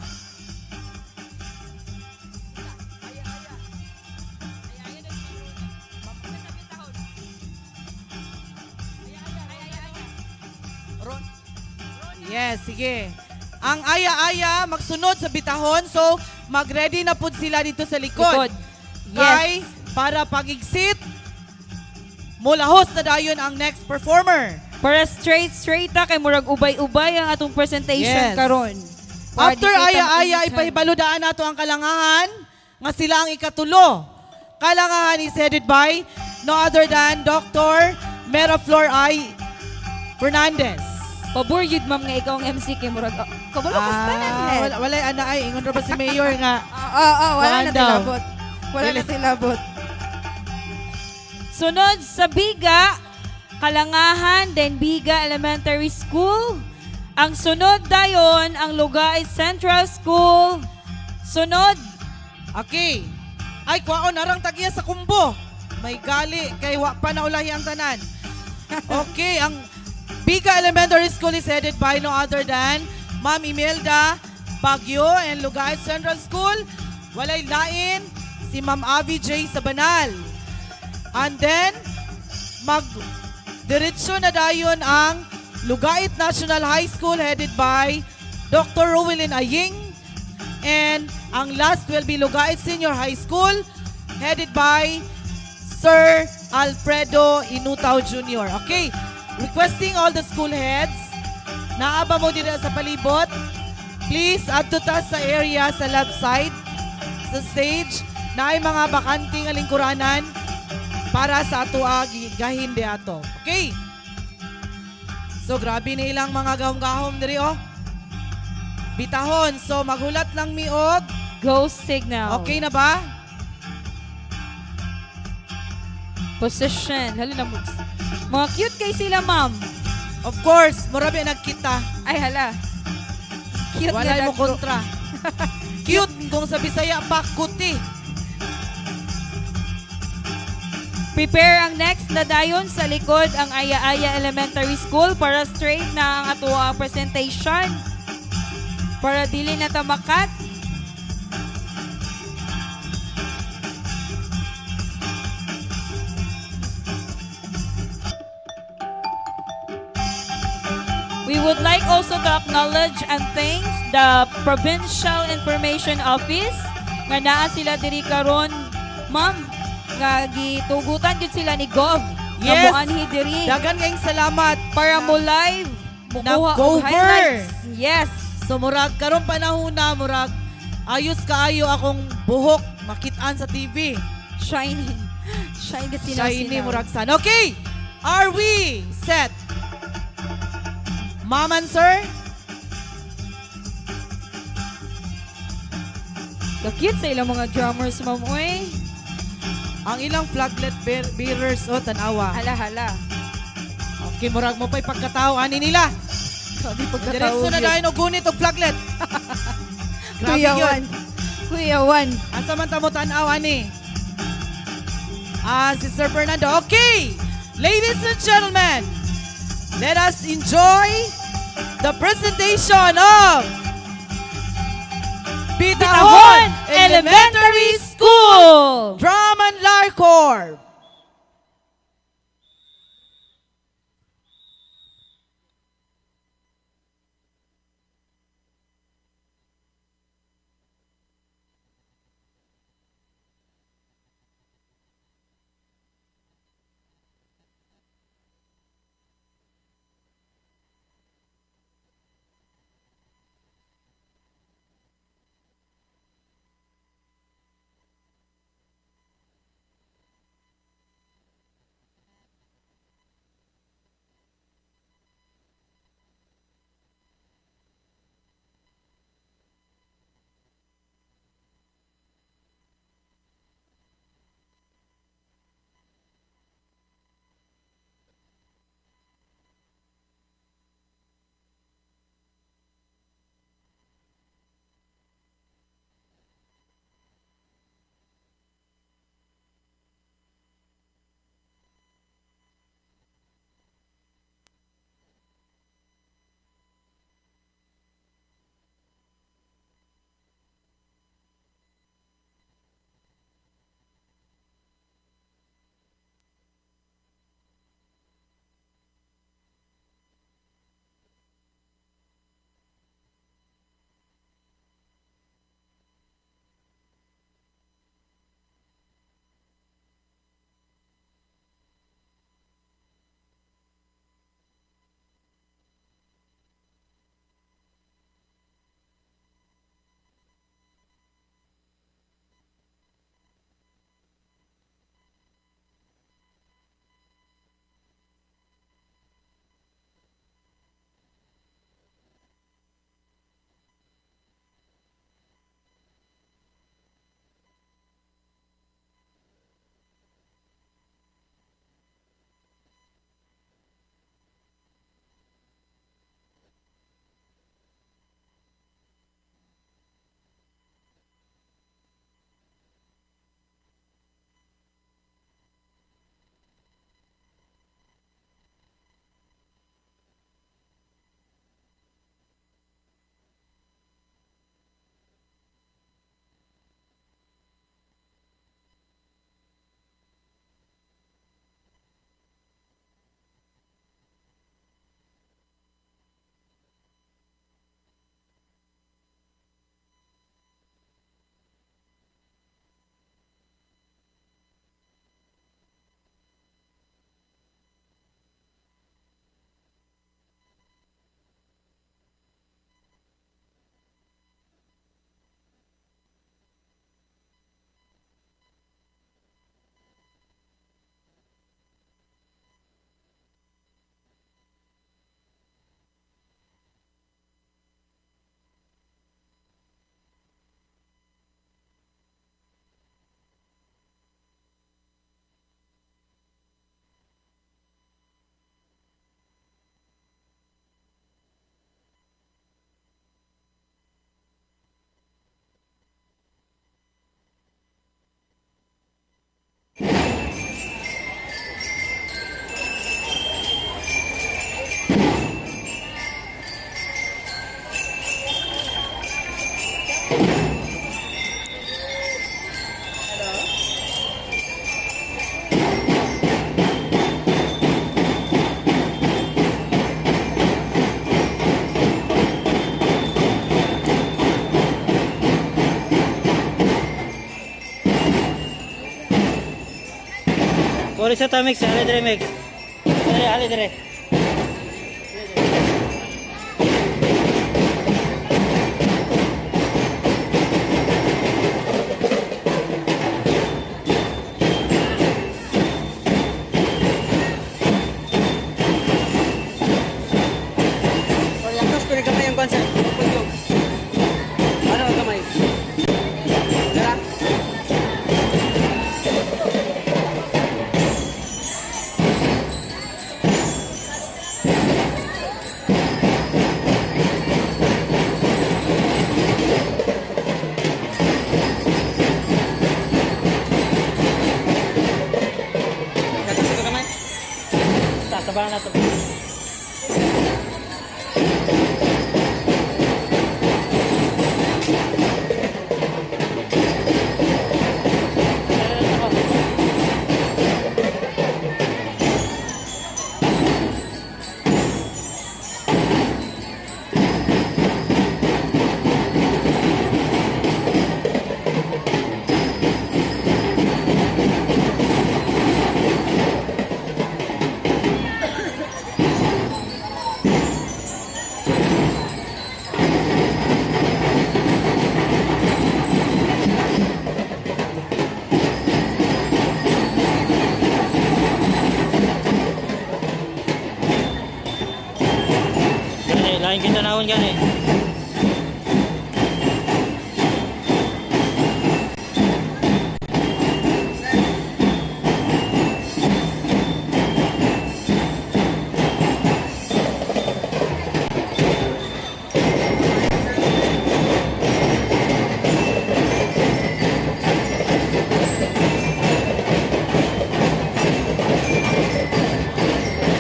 Yes, sige. Ang Aya-Aya magsunod sa Bitahon. So, mag-ready na pud sila dito sa likod. Likod. Kay, Yes. para pag-exit, mulahos na dayon ang next performer. Para straight straight ta kay murag ubay-ubay ang atong presentation karon. Para After di kita Aya-Aya, mainitan. ipahibaludaan nato ang Kalangahan nga sila ang ikatulo. Kalangahan is headed by no other than Dr. Meraflor I. Fernandez. Pabor yun, ma'am, nga ikaw ang MC kay murag Kabalo ko sa tanan, Ah, head. wala, wala ana ay ingon ra ba si Mayor nga? Oo, wala Kuan na daw. tilabot. Wala na Dili. tilabot. Sunod sa Biga, Kalangahan, then Biga Elementary School. Ang sunod dayon, ang Lugay Central School. Sunod, Okay. Ay, kwaon arang tagiya sa kumbo. May gali kay wa pa na ulahi ang tanan. Okay, ang Biga Elementary School is headed by no other than Ma'am Imelda Bagyo and Lugait Central School. Walay lain si Ma'am Avi J. Sabanal. And then, mag diretso na dayon ang Lugait National High School headed by Dr. Rowelyn Aying. And ang last will be Lugait Senior High School headed by Sir Alfredo Inutao Jr. Okay, requesting all the school heads, naaba mo dito sa palibot, please adto ta sa area sa left side, sa stage, na ay mga bakanting alingkuranan para sa ato gahin di ato. Okay. So grabe na ilang mga gahom-gahom diri oh. Bitahon. So maghulat lang mi og. Go signal. Okay na ba? Position. Hala na mo. Mga cute kay sila, ma'am. Of course, mura ba nagkita. Ay, hala. Cute Walay nga mo dagko. kontra. Cute kung sa Bisaya pa kuti. Prepare ang next na dayon sa likod ang Aya-Aya Elementary School para straight na ang ato ang presentation. Para dili na tamakat. We would like also to acknowledge and thanks the Provincial Information Office nga naa sila diri karon, ma'am, nga gitugutan gyud sila ni Gov nga Yes. moanhi diri Dagan kayong salamat. para mo live mukuha og Nag-cover. highlights. Yes. So murag karon panahon na murag ayos kaayo akong buhok makitaan sa TV. Shiny. Shine ka Shiny sinaw-sinaw. murag sun. Okay, are we set? Ma'am and sir? Ka-cute sa ilang mga drummers, ma'am, oy. Ang ilang flaglet bearers o tanawa. Hala, hala. Okay, murag mo pa'y pagkatao ani nila. Grabe pagkatao. Diretso na dahil og gunit og flaglet. Grabe Kuya yun. Juan. Kuya Juan. Asa man ta mo tan-aw ani? Ah, si Sir Fernando. Okay. Ladies and gentlemen, let us enjoy the presentation of Bitahon Bitahon Elementary School! Drum and Lyre Corps. Kori sa ta mix, ali dire mix. Dire, ali dire. Gani, lain kita naon gani.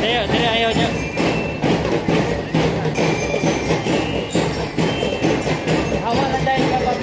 Dire, dire ayaw niya. Hawa na dahil kapag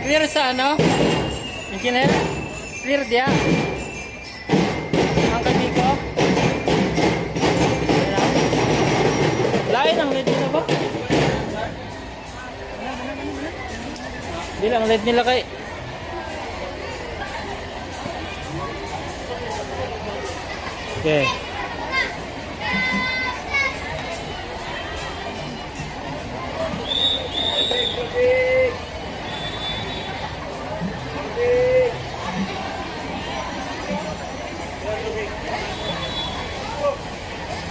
Clear sa ano? Engineer? Clear dia? Ang kandiko? Lain ang lead nila ba? Hindi lang lead nila kay. Okay.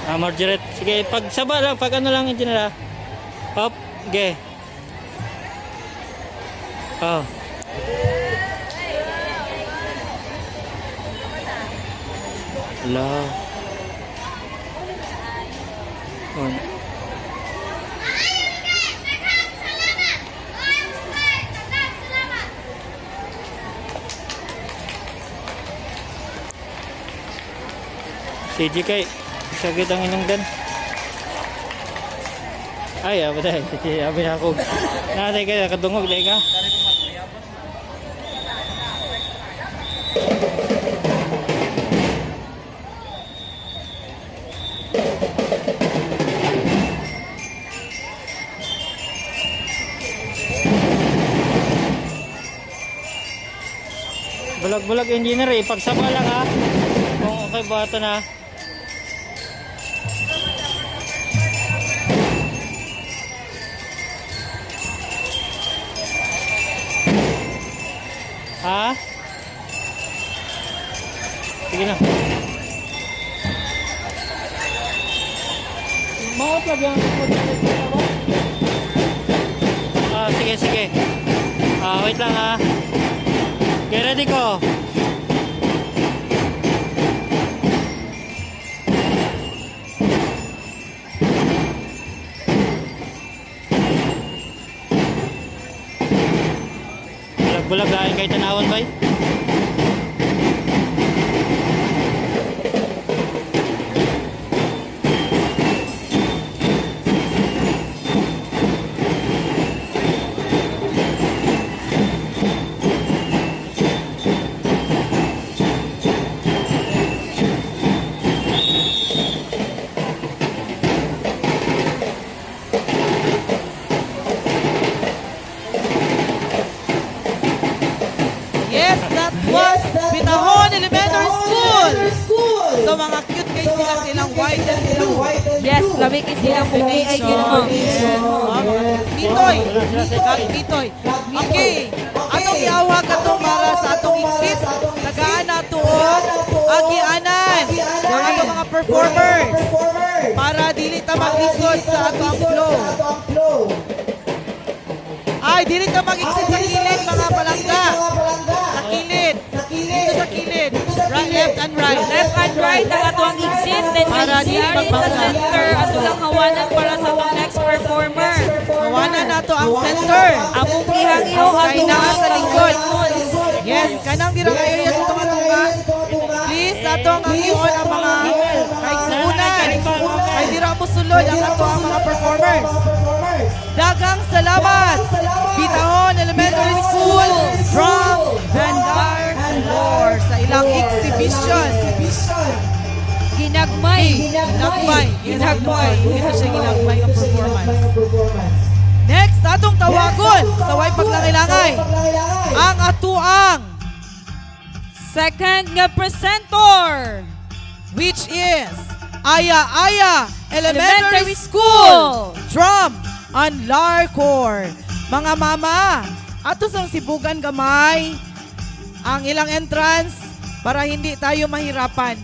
Ah, Margaret. Sige, pag saba lang, pag ano lang, engineer ah. Hop, ge. Oh. La. Oh. CG kay sakit ang inungdan. Ay, abo tayo. Sige, abi na ako. Natay ka, nakadungog, dahil ka. Bulag-bulag engineer eh. Pagsaba lang ha. Kung okay ba ito na. Ha? Sige na. Maot lang yung. Ah, sige, sige. Ah, wait lang ha. Okay, ready ko. Bulag-bulag lain kay tanawon bay. Yes, that was Bitahon Elementary School. So mga cute kay sila silang white and blue. Yes, labi kay sila buhi ay gyud ma'am. Yes. Oh, mga Pitoy. Kag Pitoy. Okay. Atong iawag katong para sa atong exit. Tagaan na tuog agianan ang atong mga performers para dili ta maglisod sa atong flow. Ay, dili ta mag-exit sa kilid mga palangga. Sa kilid. Dito sa kilid. Right, left and right. Left and right ang atong exit, then Para may dili ari sa magbangga. center ato lang hawanan para sa atong next performer. Hawanan nato ang center. Among gihangyo Kay ato naa sa likod. Yes, kanang dirang area sa tunga-tunga. Please, atong angyoon ang mga kaigsuunan. Kay dira mo sulod ang ato ang mga performers. Dagang salamat! Bitahon Elementary School from Bandar Lor sa ilang exhibition. Ginagmay. Ginagmay. Ginagmay. Ito siya ginagmay ang performance. Next, atong tawagon sa way paglangay-langay. Ang atuang Second nga presenter. which is Aya Aya Elementary Elementary School School. Drum and Larcor. Mga mama, ato sang sibugan gamay ang ilang entrance para hindi tayo mahirapan.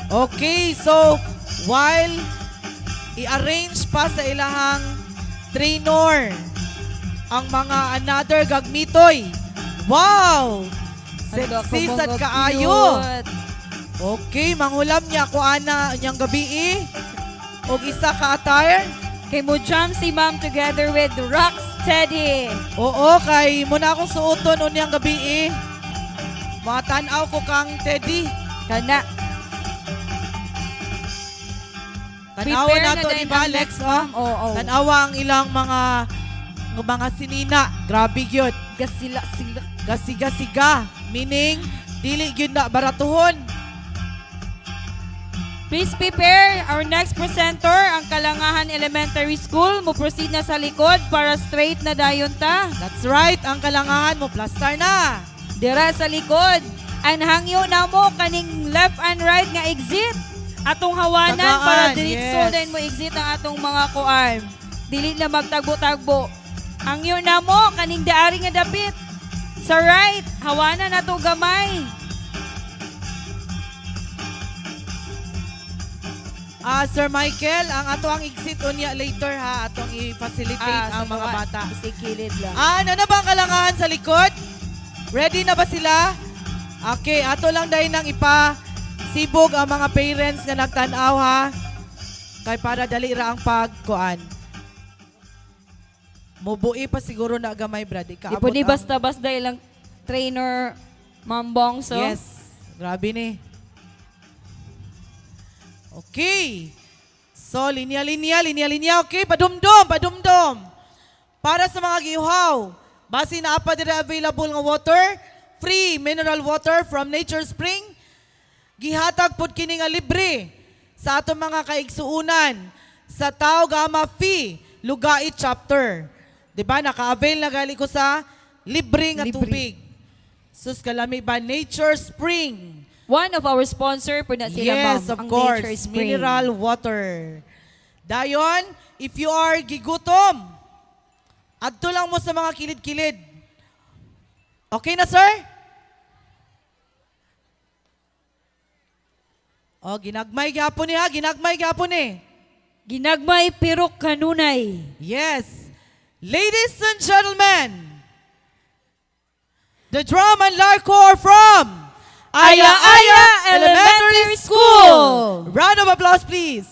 Okay, so while i-arrange pa sa ilahang trainer ang mga another gagmitoy. Wow! Sexy sad kaayo. Okay, manghulam niya ako ana niyang gabi eh. Og isa ka attire. Kay mo jam si ma'am together with Rocksteady. Oo, kay muna akong suoton unyang gabi eh. Matanaw ko kang Teddy. Kana. Tanawa Prepare na na to din ni ba, ang Lex, next, oh. ma'am. Oo. Tanawa ang ilang mga mga sinina. Grabe gyud. Gasila sila. Gasiga-siga. Meaning, dili gyud na baratuhon. Please prepare our next presenter, ang Kalangahan Elementary School. Mo proceed na sa likod para straight na dayon ta. That's right, ang kalangahan mo plaster na. Dira sa likod. Ang hangyo na mo kaning left and right nga exit. Atong hawanan Tagaan, para diretso yes. din mo exit ang atong mga kuan. Dili na magtagbo-tagbo. Hangyo na mo kaning daari nga dapit. Sa right, hawanan nato gamay. Ah, Sir Michael, ang ato ang exit unya later ha, atong i-facilitate Ah, ang mga bata. Isikilid lang. Ah, ano na ba ang kalangahan sa likod? Ready na ba sila? Okay, ato lang dahil nang ipa-sibog ang mga parents nga nagtanaw ha. Kay para dali ra ang pagkuan. Mubui pa siguro na gamay brad. Di Ikaabot po ni ang- basta-basta ilang trainer Mambong so. Yes. Grabe ni. Okay. So, linya-linya, linya-linya. Okay, padumdum, padumdum. Para sa mga giuhaw, basi na pa dira available nga water, free mineral water from Nature Spring. Gihatag pud kini nga libre sa atong mga kaigsuunan sa Tau Gamma Phi Lugait chapter. 'Di ba? Naka-avail na gali ko sa libre nga Libre. tubig. Sus kalami ba Nature Spring. One of our sponsor po na sila Yes, ma'am, of ang course. Nature Spring. Mineral water. Dayon, if you are gigutom, adto lang mo sa mga kilid-kilid. Okay na, sir? Oh, ginagmay gyapon ni ha, ginagmay gyapon ni. Ginagmay pero kanunay. Yes. Ladies and gentlemen, the drum and larkor from Aya Aya Elementary School. Round of applause, please.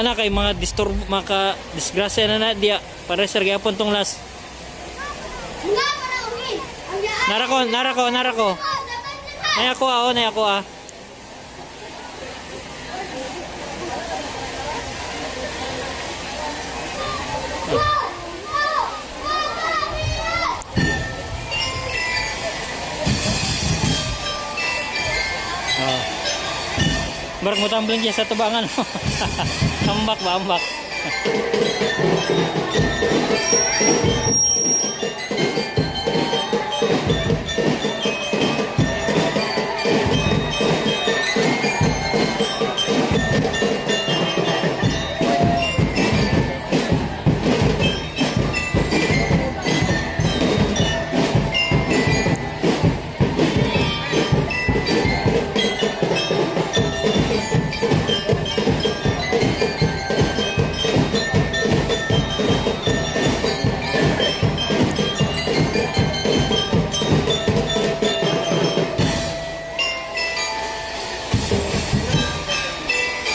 Kuha na kay mga disturb maka disgrasya na na diya. Para sir gyapon tong last. Nara ko, nara ko, nara ko. Nay ako ah, oh, nay ako ah. Ah. Barang mo tumbling dyan sa tubangan. Ambak ba, ambak.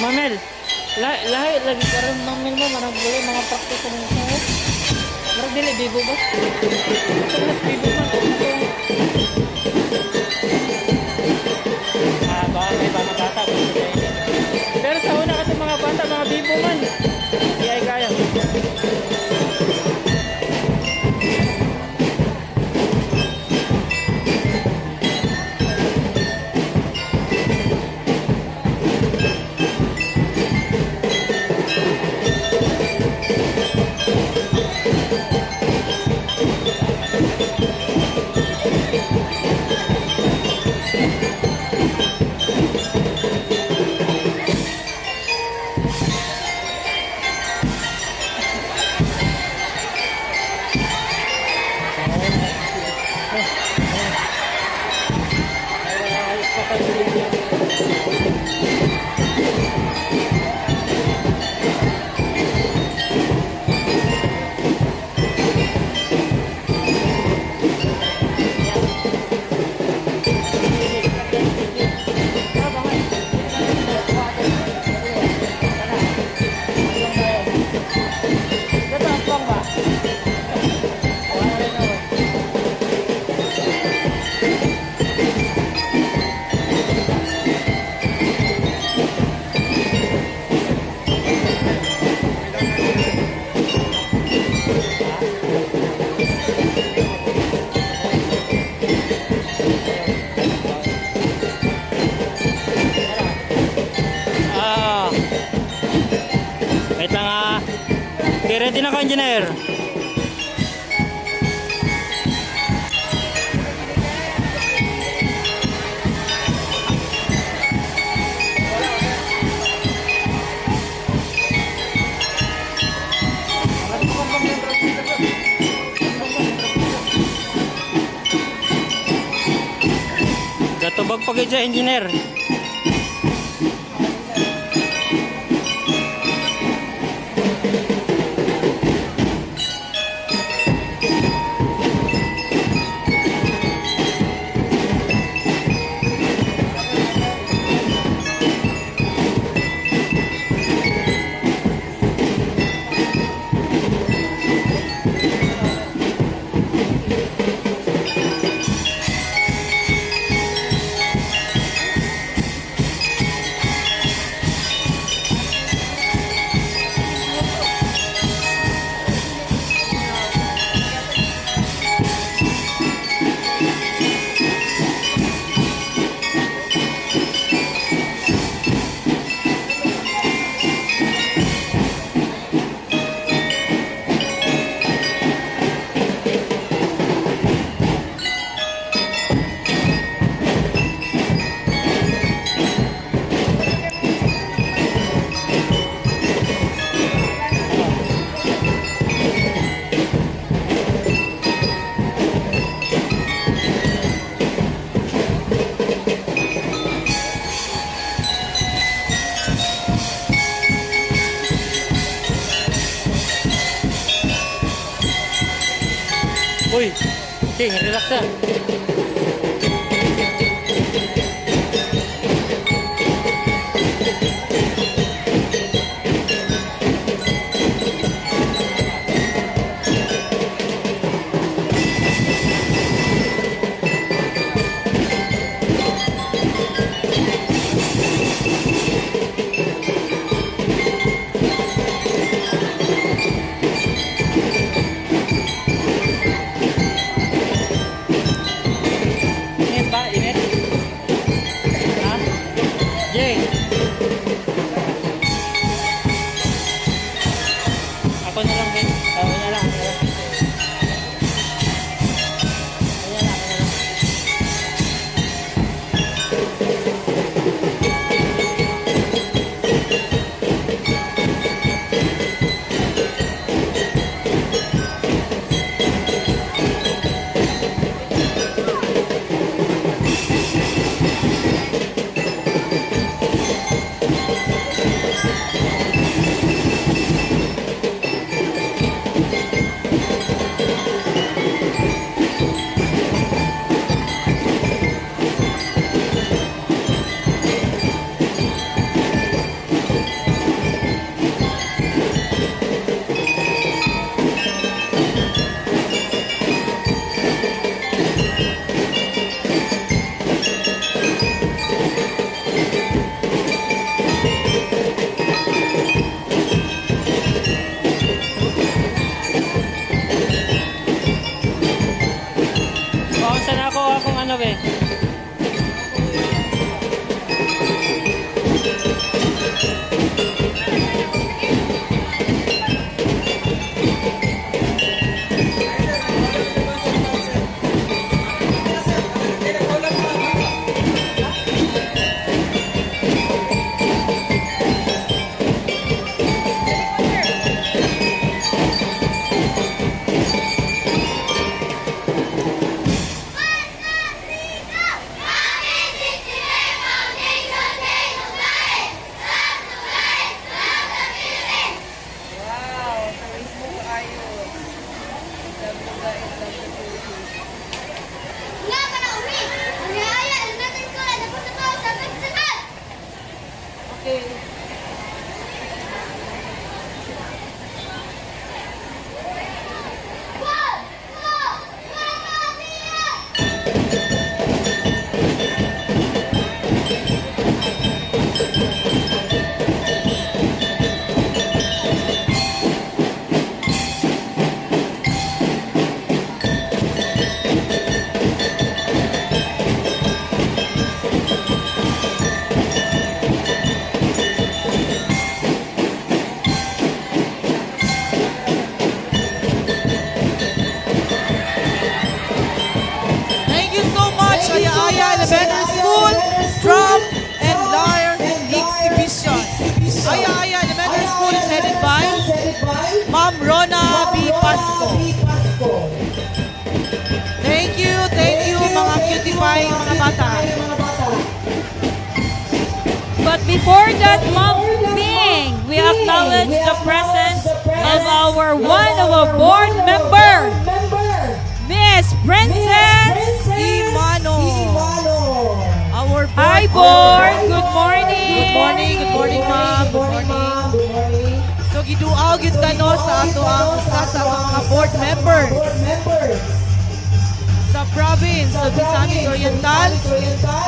Mamel, lahi lagi karon mamel mo marag wala mga practice sa mga sao. Marag dili bigo ba? Ito mas bigo man o ito. Ah, ba may mga bata kung sa ini. Pero sa una kasi mga bata mga bibo man. Di ay kaya. Ah. Wait lang ah. Okay, ready na ko, engineer. Gatubag pa kayo dyan, engineer. Uy, King, relax na. Ano be? Nga ka na umi! Aya, elementary school ay tapos na po sa festival! Okay. One, two, one, two, three! Thank you so much, Aya Aya Elementary School, Drum and Lyre Exhibition. Aya Aya Elementary School is headed by Ma'am Rona B. Pasco. Thank you mga cutie pie, mga bata. But before that, Ma'am Ping, we acknowledge the presence of our one of our board member, Miss Princess Imano. Our board. Hi, board. Good morning. Good morning, ma'am. Good morning. So giduaw gyud ta no sa ato ang usa sa atong mga board members sa province of Misamis Oriental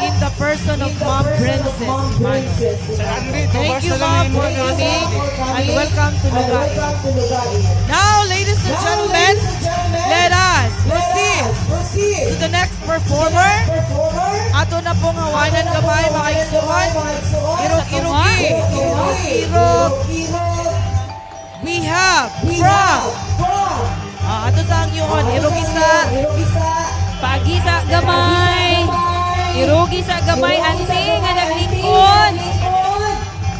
in the person of Ma'am Princess Imano. Thank you, ma'am, for coming and welcome to Lugait. Now, ladies and gentlemen, let us proceed to the next performer. Ato na pong hawanan gamay mga igsuon. Irog-irogi. Irog-irog. We have from Ah, ato sa ang yun, irog isa. Pagi sa gamay. Irugi sa gamay. Ante nga naglingkod.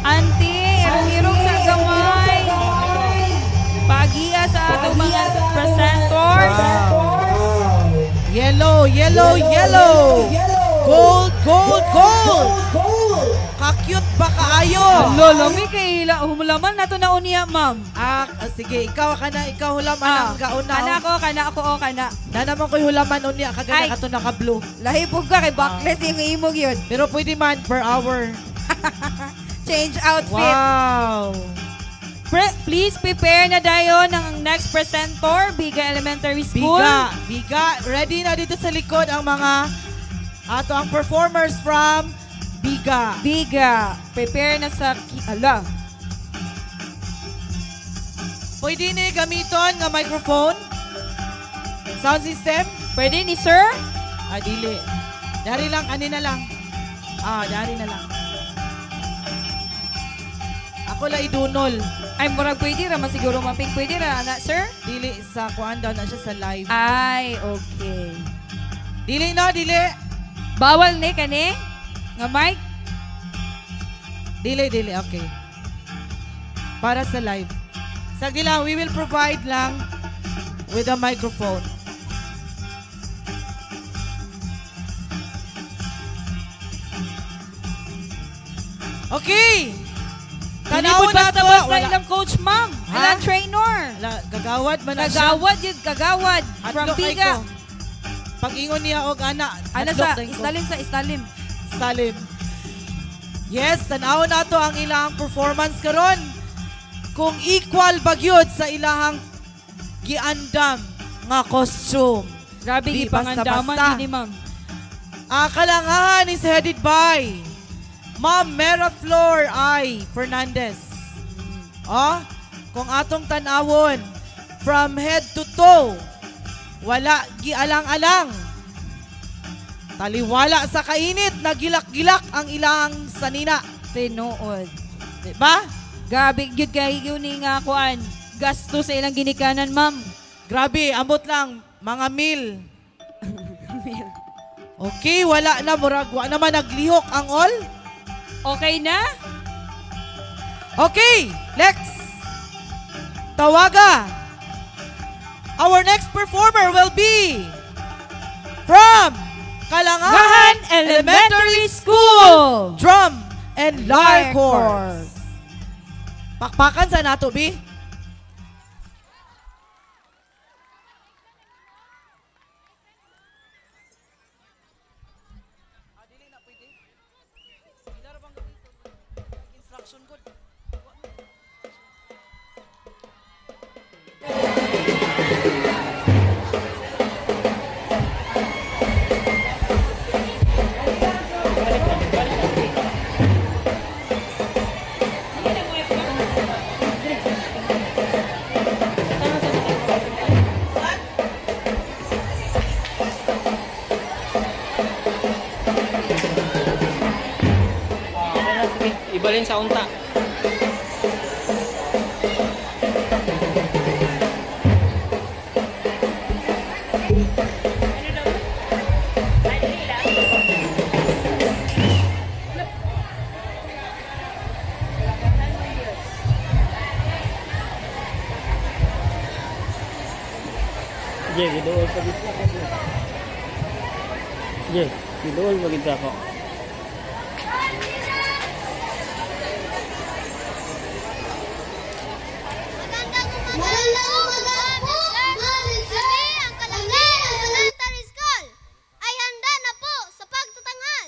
Ante, irog-irog sa gamay. Pagia sa atong mga presenters. Yellow, yellow, yellow. Gold, gold, gold. Ka-cute ba kaayo? Lolo, mi kay ila humulaman nato na unya, ma'am. Ah, sige, ikaw ka na, ikaw hulaman ang gauna. Kana ko, kana ako, oh, kana. Na naman ko'y hulaman unya, kagana Ay. kato naka-blue. Lahi po ka kay backless yung imog yun. Pero pwede man per hour. Change outfit. Wow. Please prepare na dayon ang next presenter, Biga Elementary School. Biga, biga. Ready na dito sa likod ang mga ato ang performers from Biga. Biga, prepare na sa ala. Pwede ni gamiton nga microphone? Sound system? Pwede ni sir? Ah, dili. Dari lang, ani na lang. Ah, dari na lang. Ako la idunol. Ay, murag pwede ra, masiguro maping pwede ra, ana, sir? Dili sa kuan daw na siya sa live. Ay, okay. Dili no, dili. Bawal ni kani? Nga mic? Dili, dili, okay. Para sa live. Sagdi lang, we will provide lang with a microphone. Okay! Tanaw Tanaw na basta to. basta Wala. ilang coach, ma'am. Ha? Ilang trainer. Wala, gagawad man na siya. Kagawad yun, kagawad. From Hadlok kay Biga. ko. Pag-ingon niya og ana, Ano hadlok sa, din ko. istalim sa istalim. Salim. Yes, tanaw na to ang ilang performance karon. Kung equal bagyod sa ilahang giandam nga costume. Grabe, Di ipangandaman basta-basta. ni ma'am. Ang kalangahan is headed by Ma'am Mera Flor I. Fernandez. Oh, kung atong tanawon from head to toe, wala gialang-alang. Taliwala sa kainit, nagilak-gilak ang ilang sanina. Tinuod. Di ba? Grabe gyud kay yun ni nga kuan. Gasto sa ilang ginikanan, ma'am. Grabe, amot lang, mga mil. Okay, wala na, murag, wa naman naglihok ang all. Okay na? Okay, next. Tawaga. Our next performer will be from Kalangahan Gahan Elementary School. Drum and Lyre Lyre Corps. Pakpakan sa nato, bi. Okay na, sige. Ibalin sa unta. Jay, giduol pa gid ako. Jay, giduol pa gid ako. Magandang umaga po, Ma'am and Sir. Ang Kalangahan Elementary School ay handa na po sa pagtatanghal.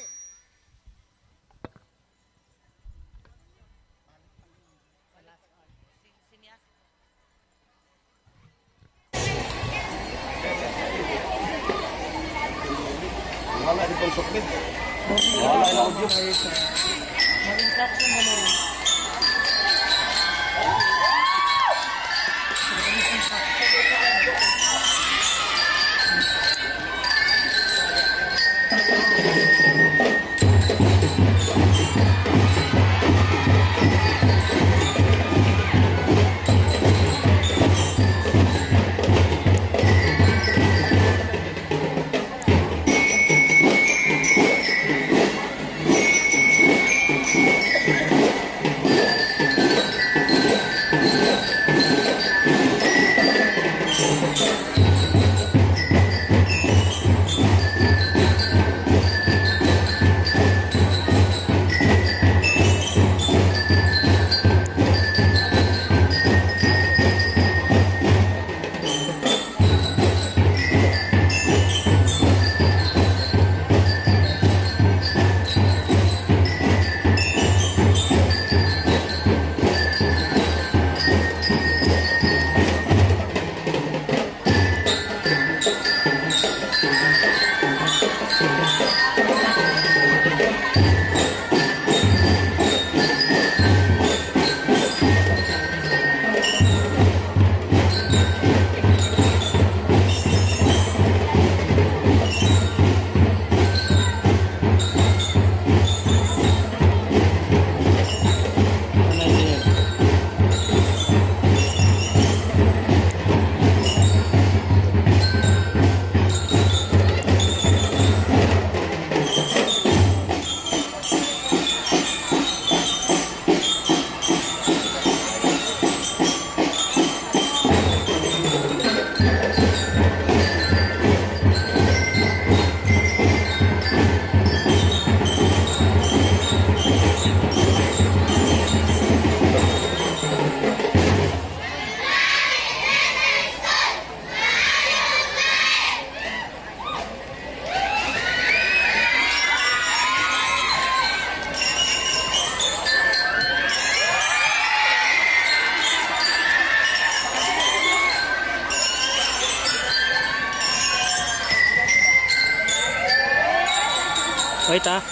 Wait ah.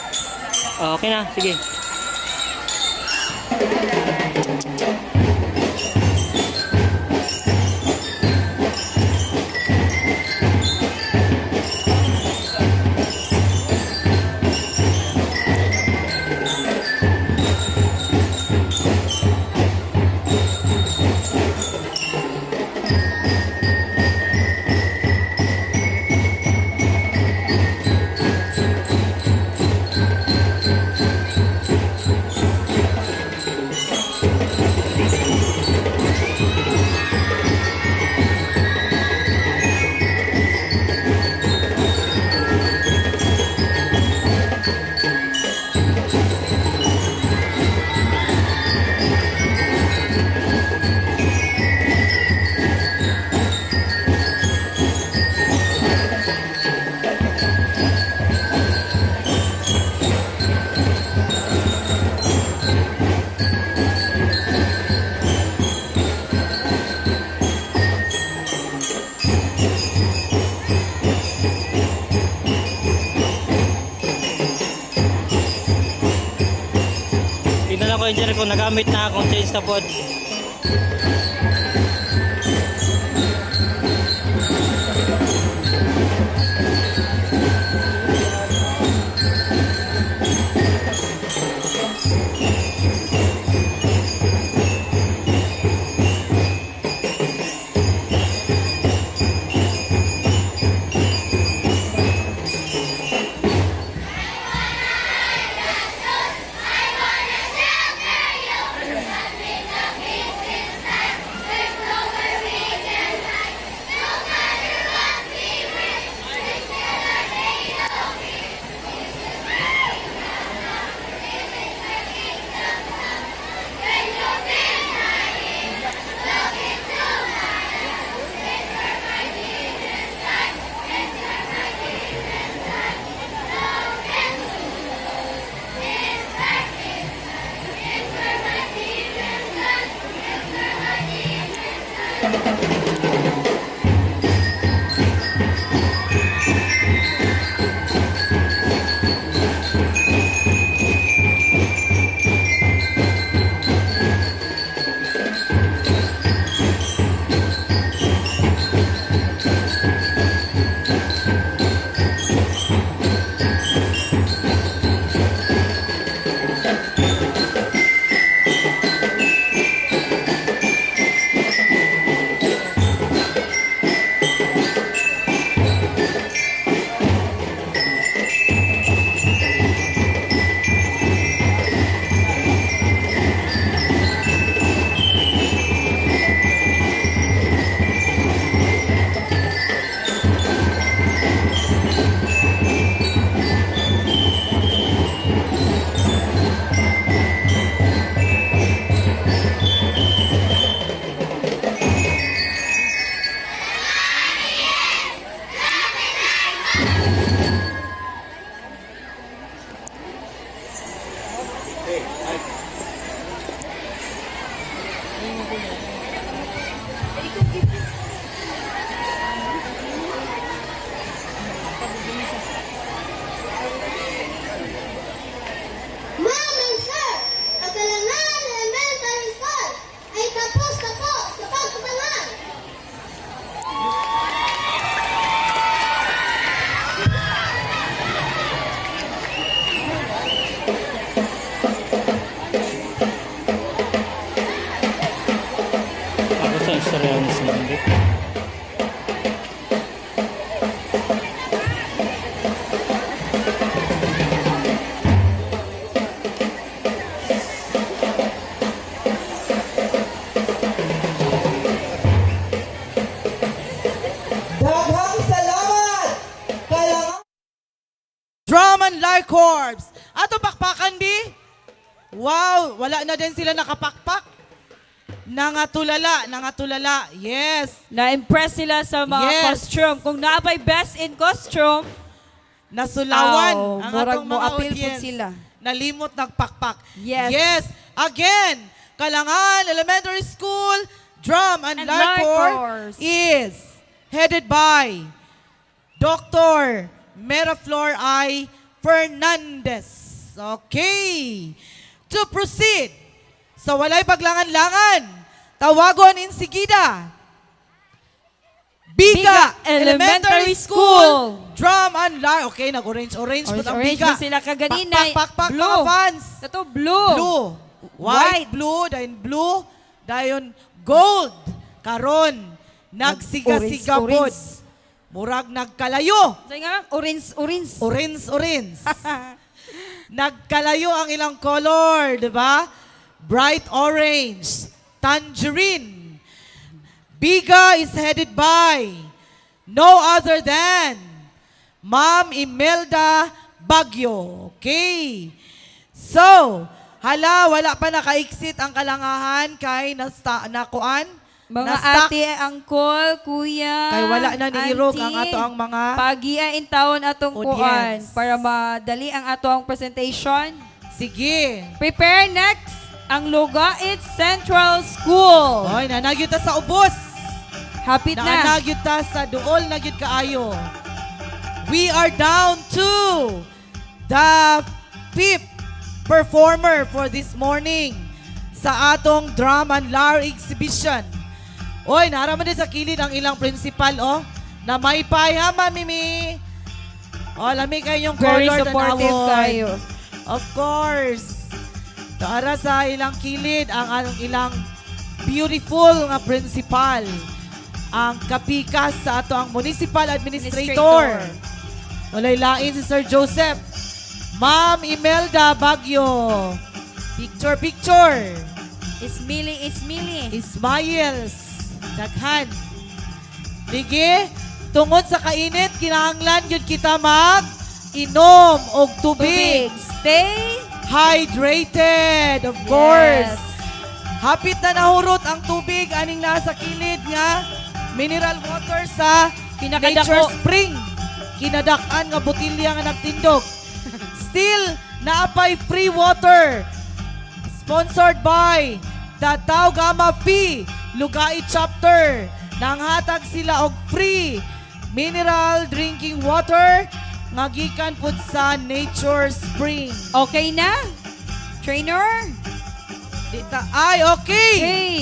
Ah, okay na, sige. engineer kung nagamit na akong change na pod. Ma'am and sir, ang Kalangan Elementary School ay tapos na po sa pagtatangan. Ako sa istorya ni Cindy. Daghang salamat! Kalangan Drum and Light Corps. Ato pakpakan, bi? Wow, wala na din sila nakapakpak. Nangatulala, nangatulala. Yes. Na-impress sila sa mga costume. Kung naabay best in costume, Nasulawan Aw, ang murag atong mo mga appeal pud audience. sila. Nalimot nagpakpak. Yes. Yes. Again, Kalangan Elementary School Drum and, And Light Light Corps Corps. is headed by Dr. Meraflor I. Fernandez. Okay. To proceed, sa walay paglangan-langan, tawagon insigida. Biga, Biga Elementary Elementary School, School. Drum and Light. Okay, nag-orange-orange Orange, po ang orange biga. po sila kaganina. Pak, pak, pak, pak, Blue. mga fans. Ito, blue. Blue. White, White. blue, dayon blue, dayon gold. Karon, nagsiga-siga pod. Nag-orange, Murag nagkalayo. Sige nga, Orange, orange. Orange, orange. Nagkalayo ang ilang color, di ba? Bright orange, tangerine. Biga is headed by no other than Ma'am Imelda Bagyo. Okay. So, hala, wala pa naka-exit ang kalangahan kay nasta, nakuan. Mga na-stuck. ate, angkol, kuya, Kay wala na niirog auntie, ang ato ang mga Pagia in taon atong kuan audience. para madali ang ato ang presentation. Sige. Prepare next ang Lugait Central School. Hoy, nanagyud ta sa ubos. Hapit na. Naanagyud ta sa duol na gyud kaayo. We are down to the fifth performer for this morning sa atong drum and lyre exhibition. Oy, nara man din sa kilid ang ilang principal, oh. Na may ha, Mami. Oh, lami kayong Very color supportive tanawon. tayo. Of course. Tara sa ilang kilid ang ilang beautiful nga principal. Ang kapikas sa ato ang municipal administrator. Walay lain si Sir Joseph. Ma'am Imelda Bagyo. Picture, picture. Ismili, Ismili. Ismails. Daghan. Lige, tungod sa kainit, kinahanglan yun kita mag inom og tubig. Tubig. Stay. Hydrated, of course. Hapit na nahurot ang tubig aning nasa kilid nga mineral water sa Pinakadako. Nature Spring. Kinadak-an nga botilya nga nagtindog. Still, naapay free water. Sponsored by the Tau Gamma Phi Lugait Chapter. Nanghatag sila og free mineral drinking water nga gikan pud sa Nature Spring. Okay na? Trainer? Dita, ay, okay. Okay.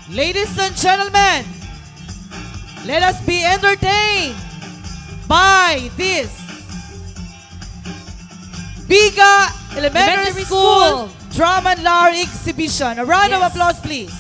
Ladies and gentlemen, let us be entertained by this Biga Elementary Elementary School School. Drum and Lyre Exhibition. A round of Yes. applause, please.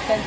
Thank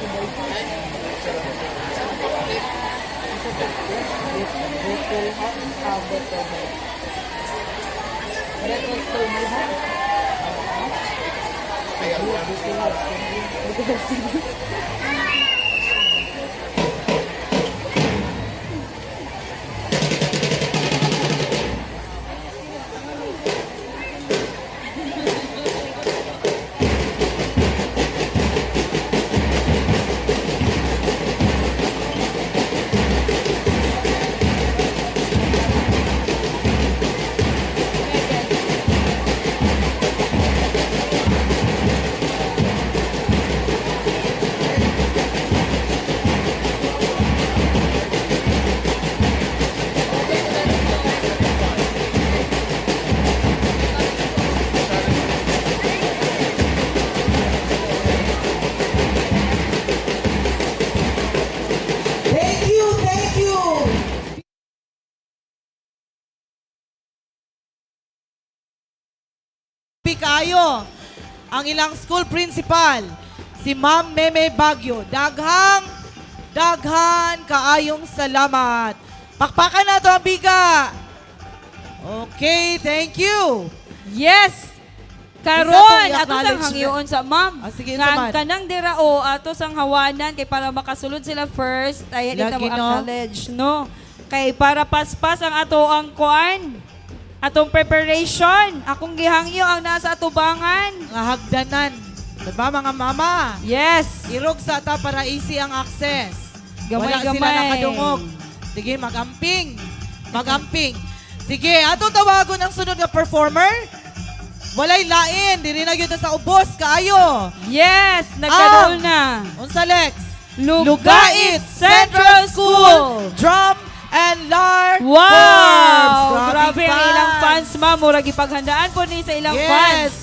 you, thank you. Kayo ang ilang school principal, si Ma'am Meme Bagyo. Daghang, daghan kaayong salamat. Pakpakan na to ang biga. Okay, thank you. Yes! Isa Karon, tong ato sang i-acknowledge hangyoon sa ma'am. Ah, sige, Nga unsa ang man? kanang dirao ato sang hawanan kay para makasulod sila first ay ito Lagi, mo no? acknowledge, no? Kay para paspas ang ato ang kuan. Atong preparation, akong gihangyo ang nasa atubangan. Nga hagdanan. Diba mga mama? Yes. Irog sa ta para easy ang access. Gamay, Wala sila gamay. nakadungog. Sige, magamping. Magamping. Sige, atong tawagon ang sunod nga performer. Walay lain, diri na gyud ta sa ubos kaayo. Yes, nagkaroon na. Unsa, Lex? Lugait Central School. Drum and Lar Wow! Corps. Grabe ang ilang fans, ma'am. Murag ipaghandaan po ni sa ilang Yes. fans.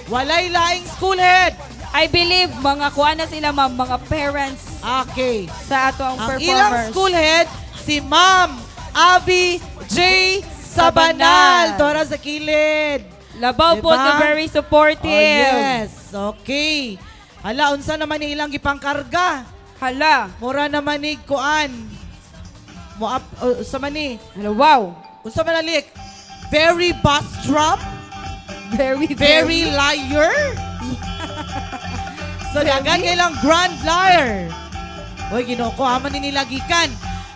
Walay laing school head. I believe mga kuan na sila, ma'am, mga parents Okay. sa ato ang Ang performers. ilang school head, si Ma'am Avi J. Sabanal. Sabanal. Tora sa kilid. Labaw po Diba? na very supportive. Oh, yes. Okay. Hala, unsa naman ni ilang gipangkarga? Hala. Mura naman ni kuan. Mo up, oh, unsa man ni? Hala, wow. Unsa man alik? Very bass drum? Very, Very liar? So, dagan kay lang grand liar. Uy, Ginoo ko, ama ni nilagikan.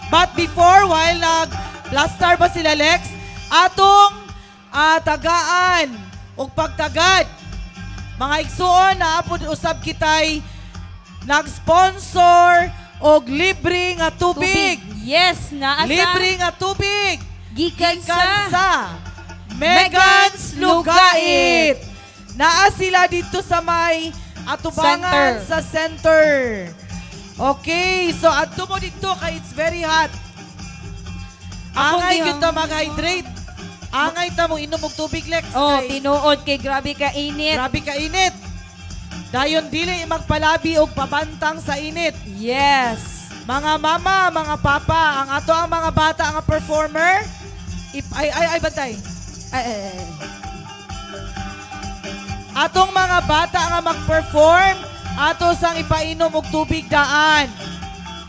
But before, while nag plaster ba sila, Lex? Atong tagaan og pagtagad. Mga igsuon, naapod usab kitay nag-sponsor og libre nga tubig. Yes, naa sa Libre nga tubig. gikan Gikan sa sa Megan's Megan's Lugait. Naa sila dito sa may atubangan Center. sa center. Okay, so adto mo dito kay it's very hot. Ako Angay gihang- gyud ta mag-hydrate. Angay ta mo inom og tubig, Lex. Oh, kay tinuod kay grabe ka init. Grabe ka init. Dayon dili magpalabi og pabantang sa init. Yes. Mga mama, mga papa, ang ato ang mga bata ang performer. Ip, ay, ay, ay, bantay. Ay, ay, ay. Atong mga bata nga mag-perform, ato sang ipainom og tubig daan.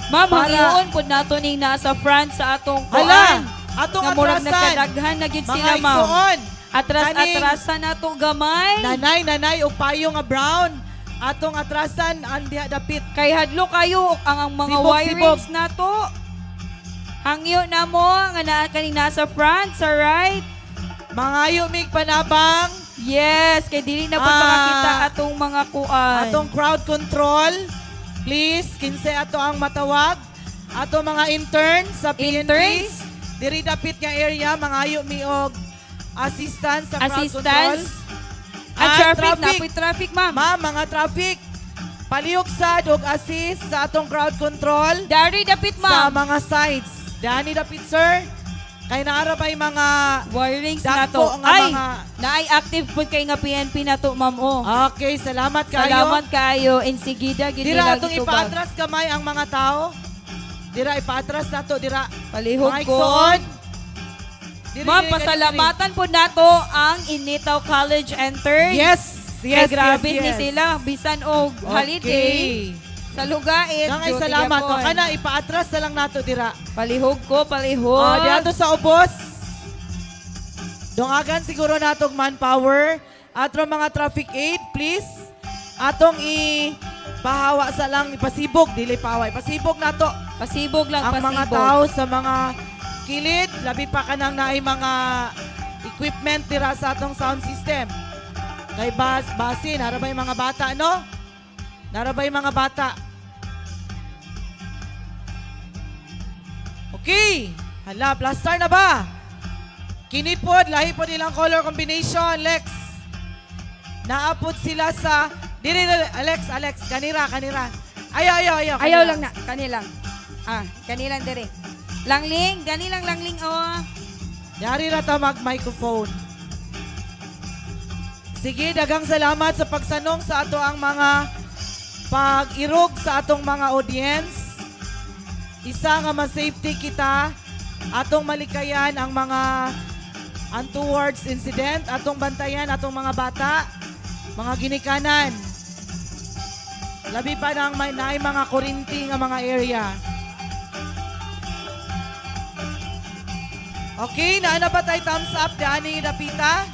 Ma'am, Para- hangyoon po nato ning nasa front sa atong kuan. Hala, atong Nga murag atrasan. nagkadaghan na gyud Mga sila, ma'am. igsoon. Atras-atrasan nato gamay. Nanay, nanay, og payo nga brown. Atong atrasan, ang diha dapit. Kay hadlo kayo ang mga Sibog, wirings nato. Hangyo na mo nga naa kaning nasa front sa right. Mangayo mig panabang. Yes, kay dili na po Ah, makakita atong mga kuan. Atong crowd control. Please, kinse ato ang matawag. Ato mga intern sa PNP. Interns? Diri dapit nga area, mangayo mi og assistance sa crowd control. Assistance. At traffic, na po'y traffic, ma'am. Ma'am, mga traffic. Palihog sad og assist sa atong crowd control Dari dapit, sa ma'am. mga sites. Dani dapit, sir. Kay naara pa'y mga Wirings na Dagko to. nga Ay, mga- naay active po kay nga PNP na to, ma'am. Oh. Okay, salamat kayo. Salamat kayo. Insigida, gid Dira nila atong gitubag. ipaatras gamay ang mga tao. Dira ipaatras nato dira. Palihog Mga ko. igsoon. Diri, Ma'am, diri, diri, pasalamatan po nato ang Initaw College Entered. diri. Yes, yes, Kay grabe yes, ni yes. sila. Bisan og holiday. Okay. Sa Lugait. Dangay duty salamat. gyapon. O kana ipaatras na lang nato dira. Palihog ko, palihog. Oh, diato sa ubos. Dungagan siguro natong manpower. Atong mga traffic aid, please. Atong i pahawa sa lang ipasibog, dili pahawa, ipasibog nato Pasibog lang, ang pasibog. mga tao sa mga kilid, labi pa kanang naay mga equipment dira sa atong sound system. Kay bas basi nara ba yung mga bata, no? Nara ba yung mga bata? Okay. Hala, plaster na ba? Kinipod, lahi po nilang color combination, Lex. Naapod sila sa diri, diri, Alex, Alex, kanira, kanira. Ayaw, ayaw, ayaw. Ayaw kanira. lang na, kanilang. Ah, kanilang dire. Langling, ganilang langling, oh. Yari ra ta mag-microphone. Sige, dagang salamat sa pagsanong sa ato ang mga pag-irog sa atong mga audience. Isa nga ma-safety kita, atong malikayan ang mga untowards incident, atong bantayan atong mga bata, mga ginikanan. Labi pa nang may naay mga kurinti nga mga area. Okay, naana ba tayo thumbs up dani dapita?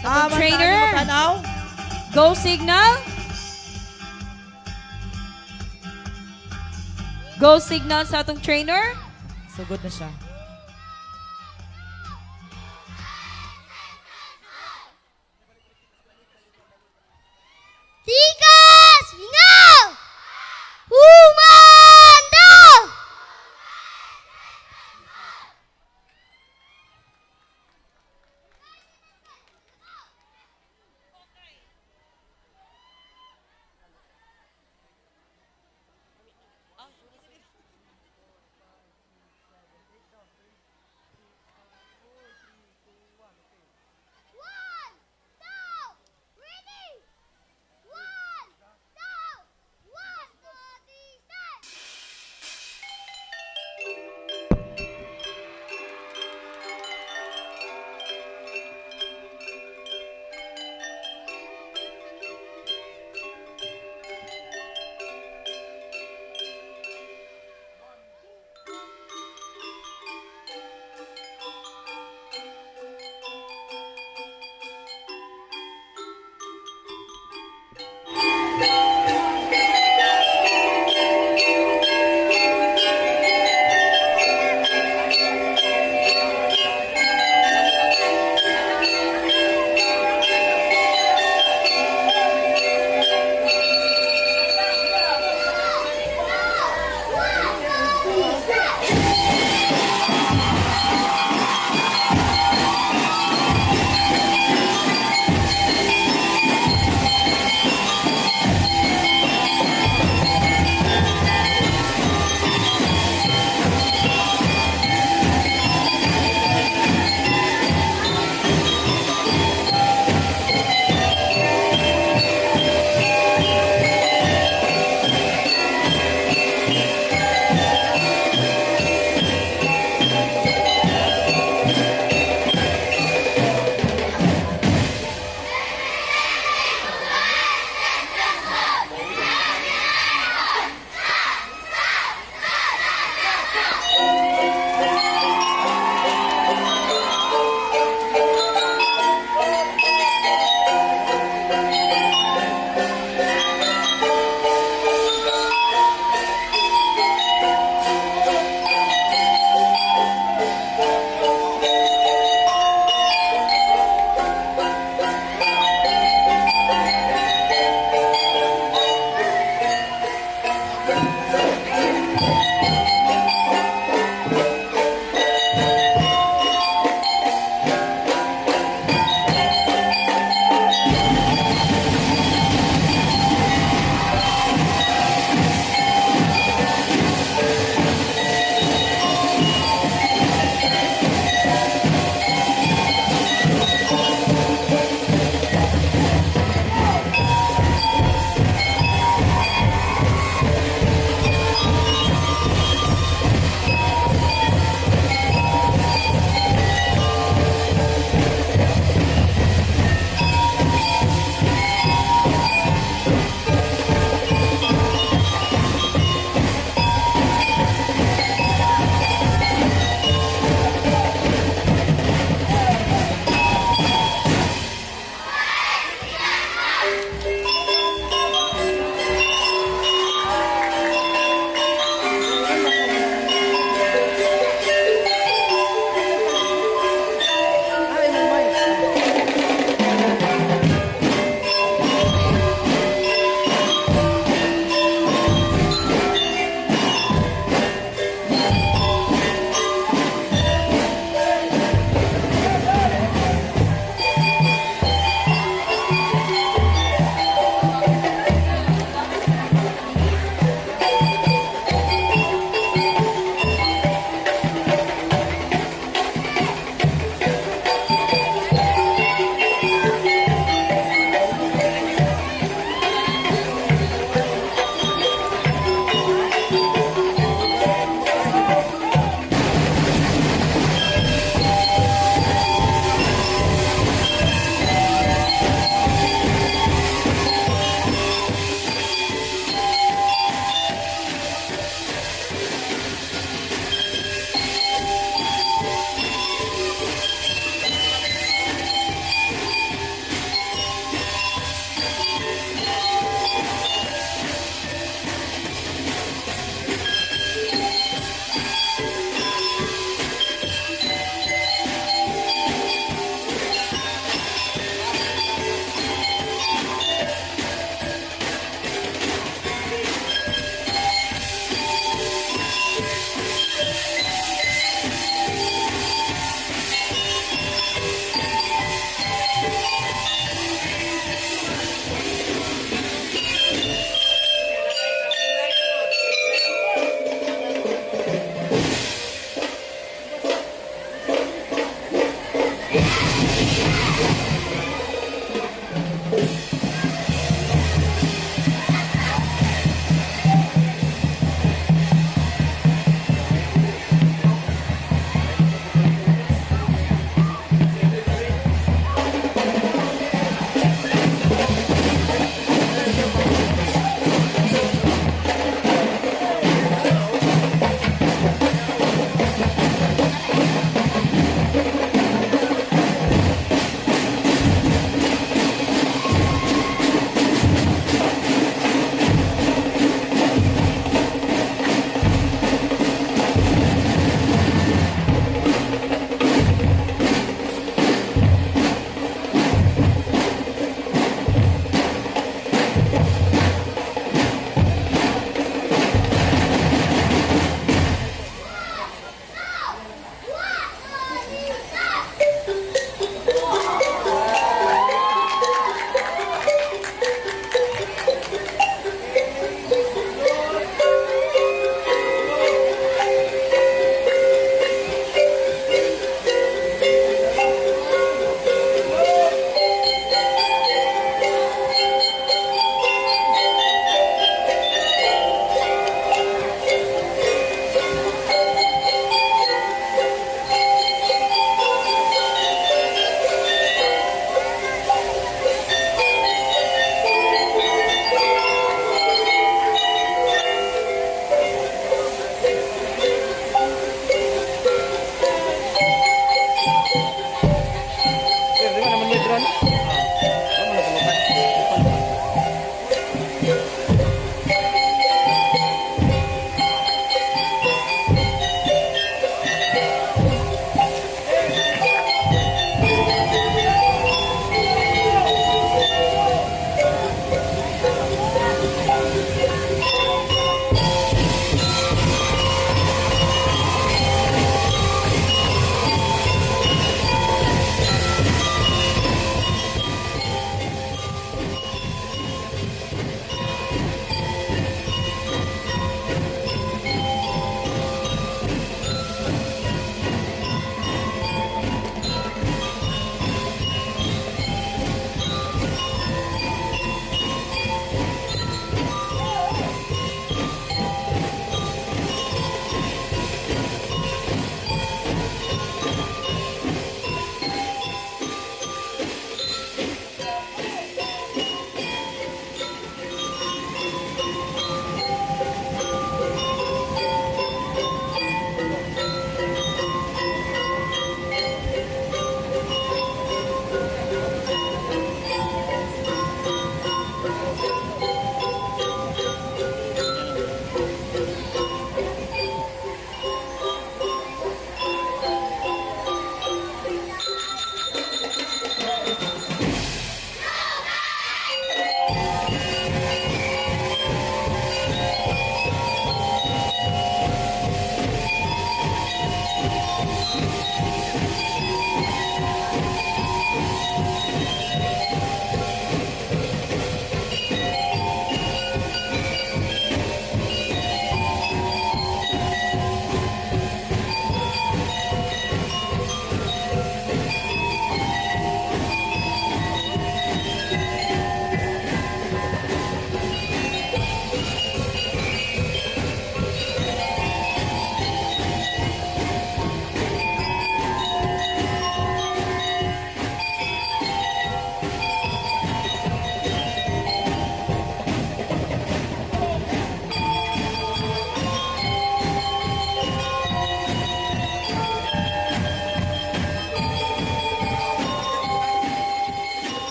Sa Tama, trainer. taano mo tanaw? Go signal. Go signal sa atong trainer. Sugod na siya. Tikas! Mingaw! Humando!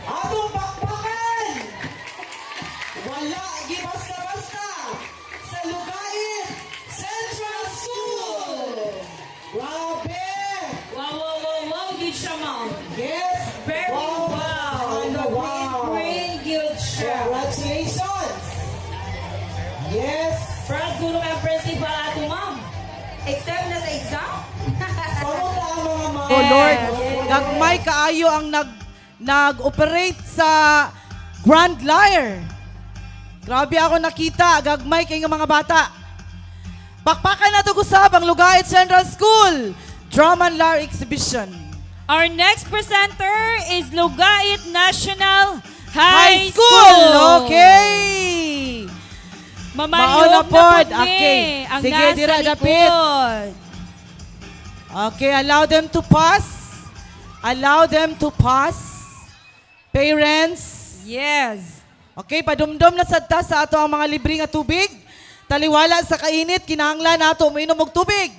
Atong pakpakan! Wala gibasta-basta sa Lugait Central School! Grabe! Wow, good siya, ma'am. Yes! Very wow. Ano, wow! Great, good siya. Congratulations! Yes! Proud guro ang principal ato, ma'am. Exam na sa exam? Samot na ang mga ma'am. Oh Lord, gagmay kaayo ang nag-operate sa Grand Liar. Grabe ako nakita, gagmay kay nga mga bata. Pakpakan na to gusab ang Lugait Central School Drum and Lyre Exhibition. Our next presenter is Lugait National High High, School. Okay. Mamalihok Mauna na pod. pod ni Okay. ang Sige, nasa dira, dapit. likod. Okay, allow them to pass. Allow them to pass. Parents. Yes. Okay, padumdum na sad ta sa ato ang mga libre nga tubig. Taliwala sa kainit, kinahanglan nato uminom og tubig.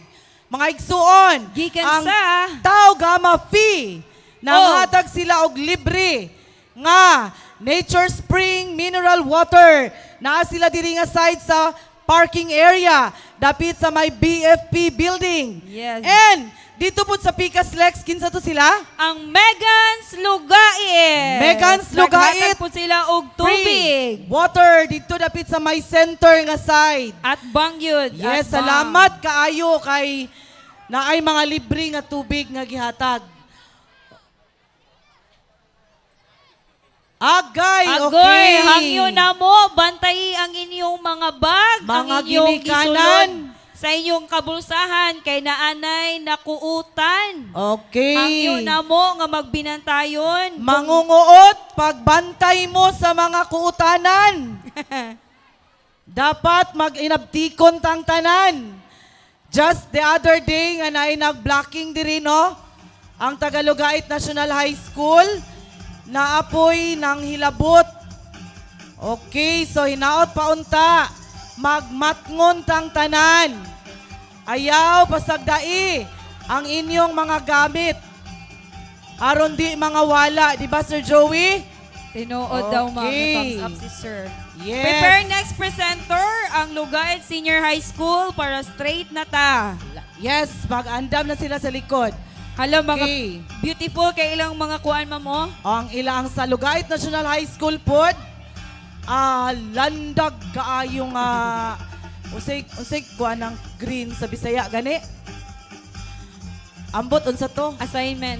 Mga igsuon, Gikan ang sa Tau Gamma Phi nanghatag sila og libre nga Nature Spring Mineral Water. Naa sila diri nga side sa parking area dapit sa may BFP building. Yes. And dito pud sa Picas Lex, kinsa to sila? Ang Megan's Lugait. Megan's Lugait. Naghatag po sila og tubig. Free water dito dapit sa may center nga side. At bangyud. Yes, at bang. salamat kaayo kay naay mga libre nga tubig nga gihatag. Agay, Agoy, okay. hangyo na mo, bantayi ang inyong mga bag, ang Mga inyong ginikanan. gisulod sa inyong kabulsahan kay naanay nakuutan. Okay. Hangyo na mo nga magbinantayon. Mangunguot, pagbantay mo sa mga kuutanan. Dapat mag-inabtikon tang tanan. Just the other day nga naay nag-blocking diri no, ang Tagalogait National High School naapoy ng hilabot. Okay, so hinaot paunta, magmatngon tang tanan. Ayaw pasagdai ang inyong mga gamit. Aron di mga wala, di ba Sir Joey? Tinuod daw ma'am, Okay. thumbs up si sir. Yes. Prepare next presenter, ang Lugait Senior High School para straight na ta. Yes, mag-andam na sila sa likod. Hala mga Okay. beautiful kay ilang mga kuan ma'am oh. Ang ilang sa Lugait National High School pod, landag kaayong usay usay kuan ng green sa Bisaya gani. Ambot unsa to? Assignment.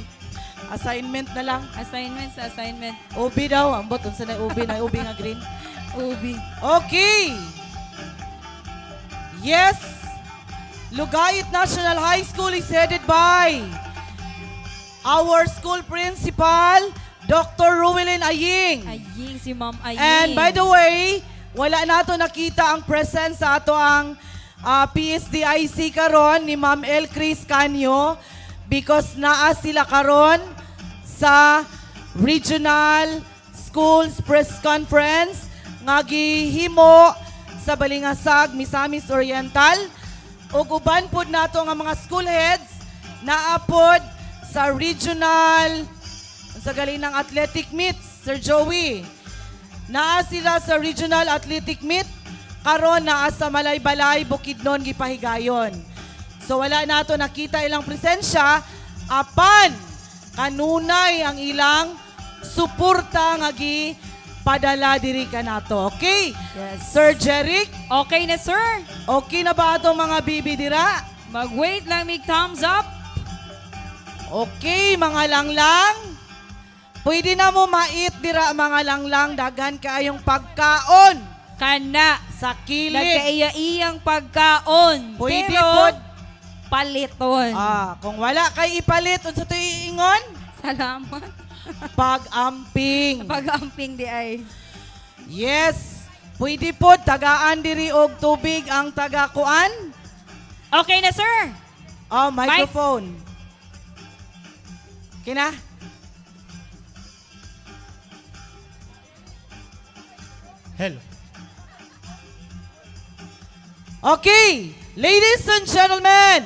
Assignment na lang. Assignment sa assignment. Ubi daw, ambot unsa na ubi na ubi nga green. Ubi. Okay. Yes. Lugait National High School is headed by our school principal, Dr. Ruwilin Aying. Aying si Ma'am Aying. And by the way, wala nato nakita ang presence sa ato ang PSDIC karon ni Ma'am El Cris Canyo because naa sila karon sa Regional Schools Press Conference nga gihimo sa Balingasag, Misamis Oriental. Ug uban pod nato nga mga school heads naa pod sa regional sa galing ng athletic meets, Sir Joey. Naa sila sa Regional Athletic Meet, karon naa sa Malaybalay, Bukidnon, Gipahigayon. So wala nato nakita ilang presensya apan kanunay ang ilang suporta nga gi padala diri kanato. Okay? Yes. Sir Jeric, Okay na, sir. okay na ba atong mga bibi dira? Mag-wait lang mig thumbs up. Okay, mga langlang. Pwede na mo mait dira mga langlang, daghan kaayong pagkaon Kana. sa kilid. Nagkaiya-iyang pagkaon. Pwede pero, pod. paliton. Ah, kung wala kay ipalit unsa to iingon? Salamat. Pag-amping. Pag-amping di ay. Yes. Pwede pod tagaan diri og tubig ang taga-kuan. Okay na, sir. Oh, microphone. Kina? Hello. Okay, ladies and gentlemen,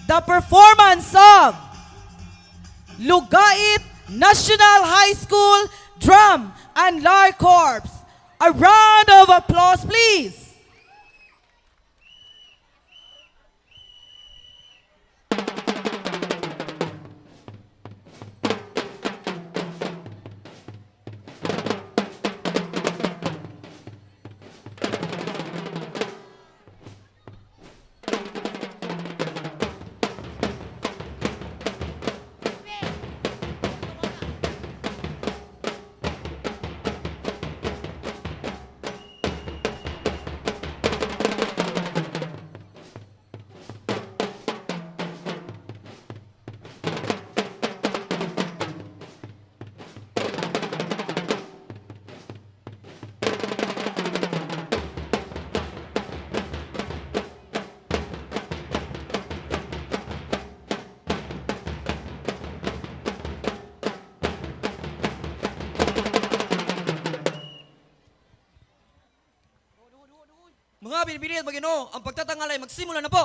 the performance of Lugait National High School Drum and Lyre Corps. A round of applause, please. Mga binibini at Maginoo, ang pagtatangal ay magsimula na po!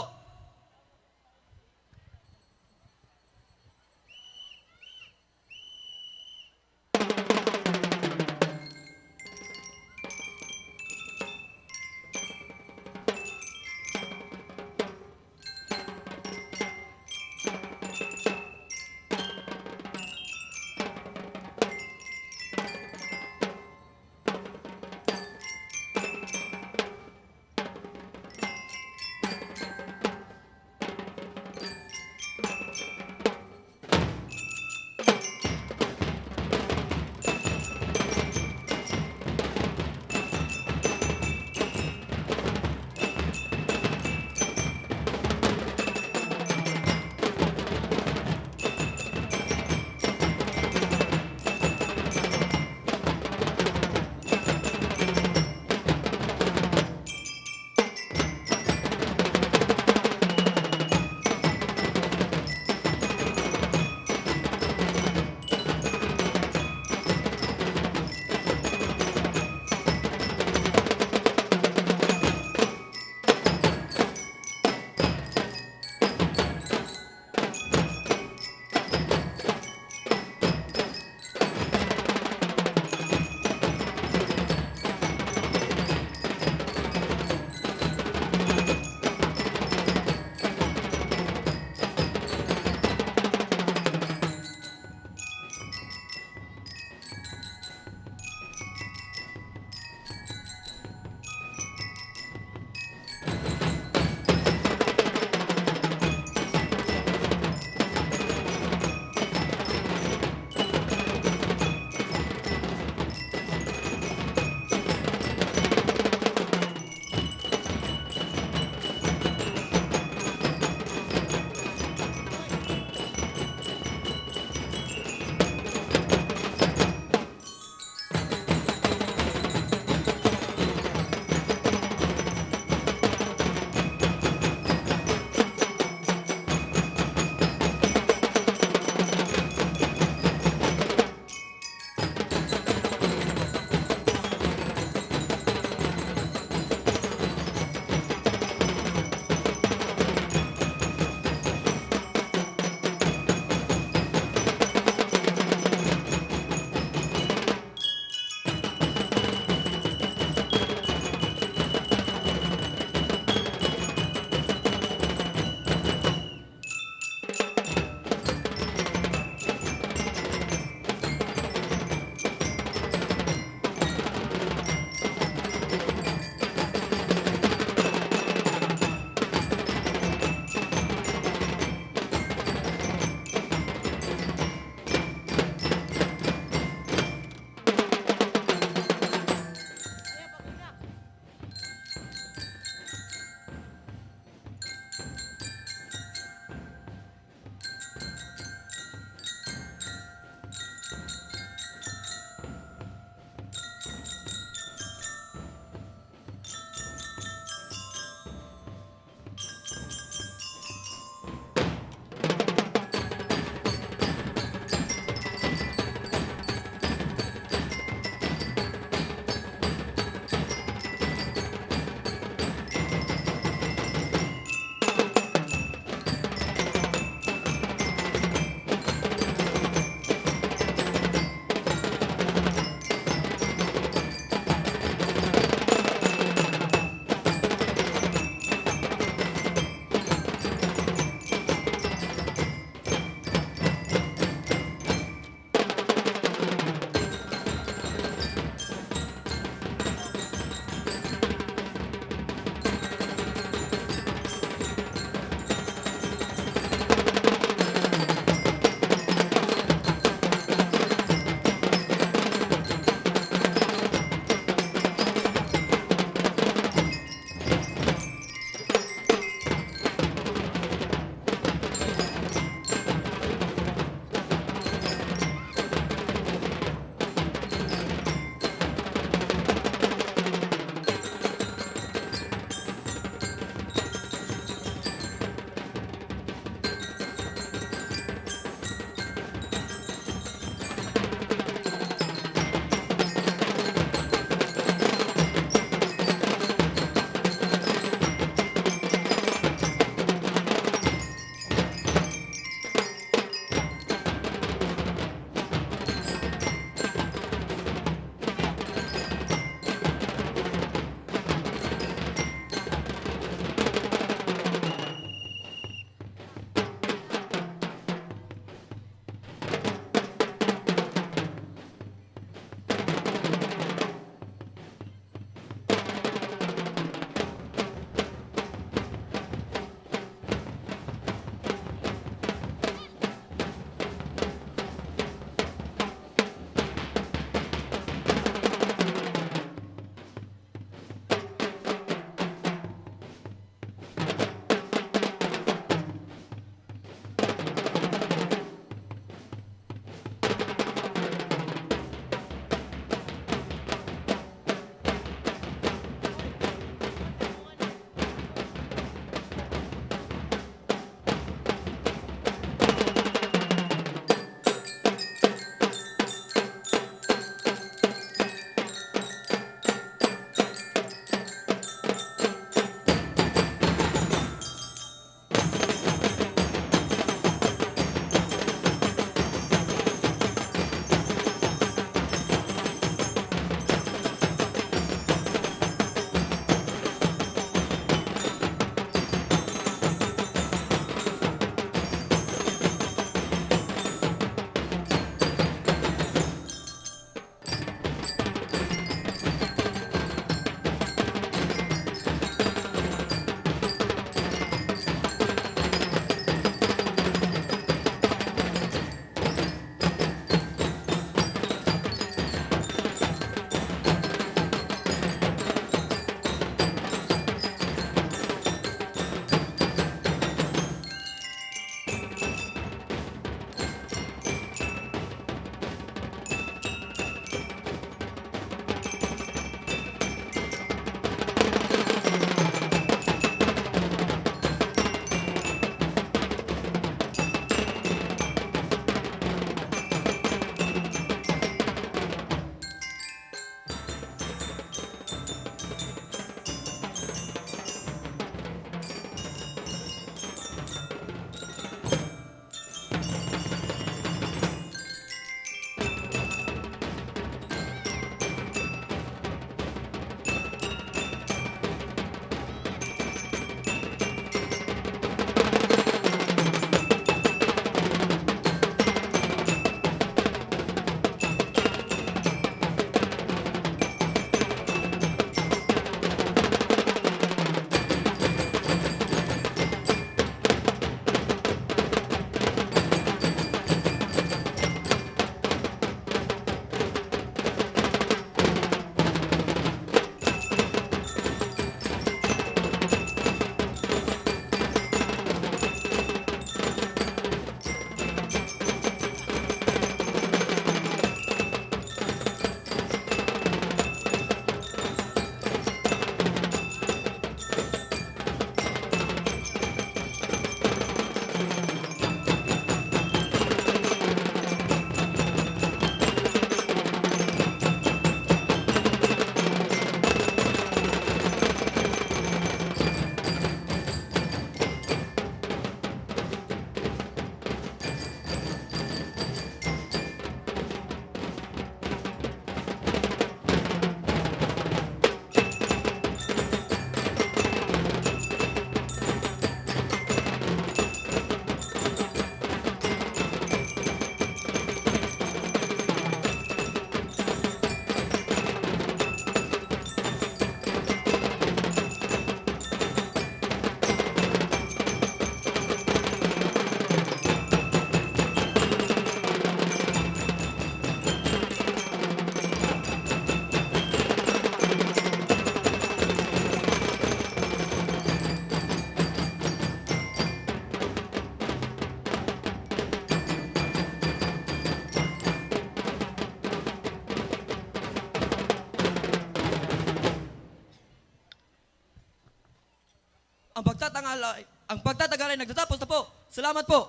Ang pagtatanghal ay nagtatapos na po. Salamat po.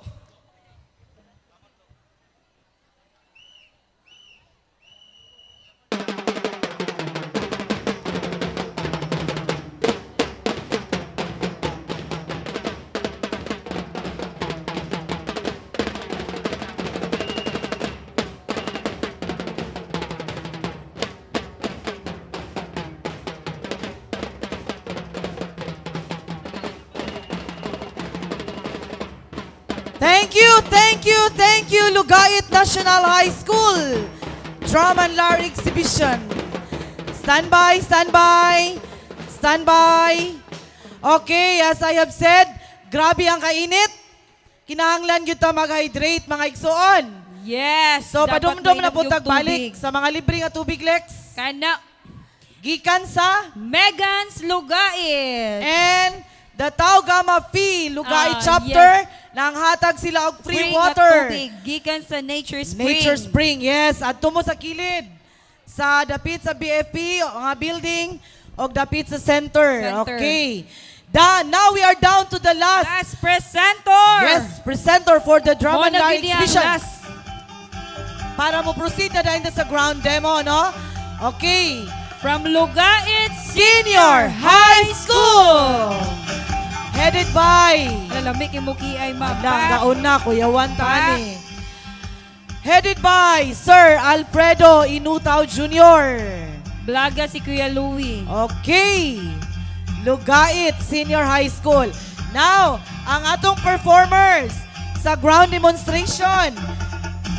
Thank you, thank you, thank you, Lugait National High School Drum and Lyre Exhibition. Stand by, stand by, stand by. Okay, as I have said, grabe ang kainit. Kinahanglan gyud ta mag-hydrate, mga igsoon. Yes. So dapat padumdum na mainom po yung tag balik tubig. sa mga libre nga tubig, Lex. Kana Gikan sa Megan's Lugait. And the Tau Gamma Phi Lugait chapter, nang hatag sila og free nga water. tubig gikan sa Nature Spring. Nature Spring, yes. Adto mo sa kilid. Sa dapit sa BFP, nga building, og dapit sa center. Center. Okay. Now we are down to the last, Last presenter. yes, presenter for the drum Mo and na lyre gyud ang exhibition. last. Para mo proceed na dahil sa ground demo, no? Okay. From Lugait Senior High School. Headed by Lalamig yung muki ay ma'am. Ala, gaon na, Kuya Juan Tani. Headed by Sir Alfredo Inutao Jr. Blaga si Kuya Louie. Okay. Lugait Senior High School. Now, ang atong performers sa ground demonstration.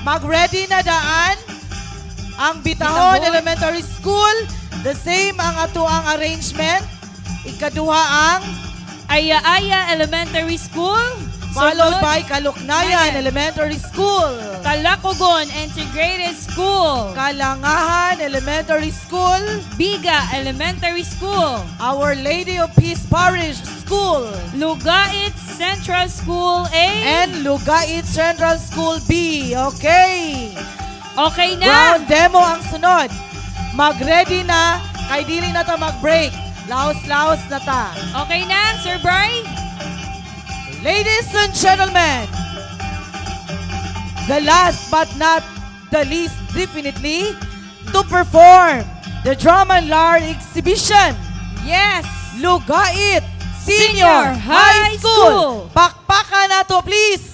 Mag-ready na daan ang Bitahon Bitahon. Elementary School. The same ang ato ang arrangement. Ikaduha ang Aya-Aya Elementary School. followed Sunod, by Kaluknayan Nayan. Elementary School. Talacogon Integrated School. Kalangahan Elementary School, Biga Elementary School. Our Lady of Peace Parish School, Lugait Central School A. and Lugait Central School B. Okay. Okay na. Ground demo ang sunod. Mag-ready na, kay dili na ta mag-break. Laos-laos na ta. Okay na, Sir Bry? Ladies and gentlemen, the last but not the least, definitely, to perform the Drum and Lyre exhibition, Yes. Lugait Senior Senior High High School. School. Pakpakan na to, please.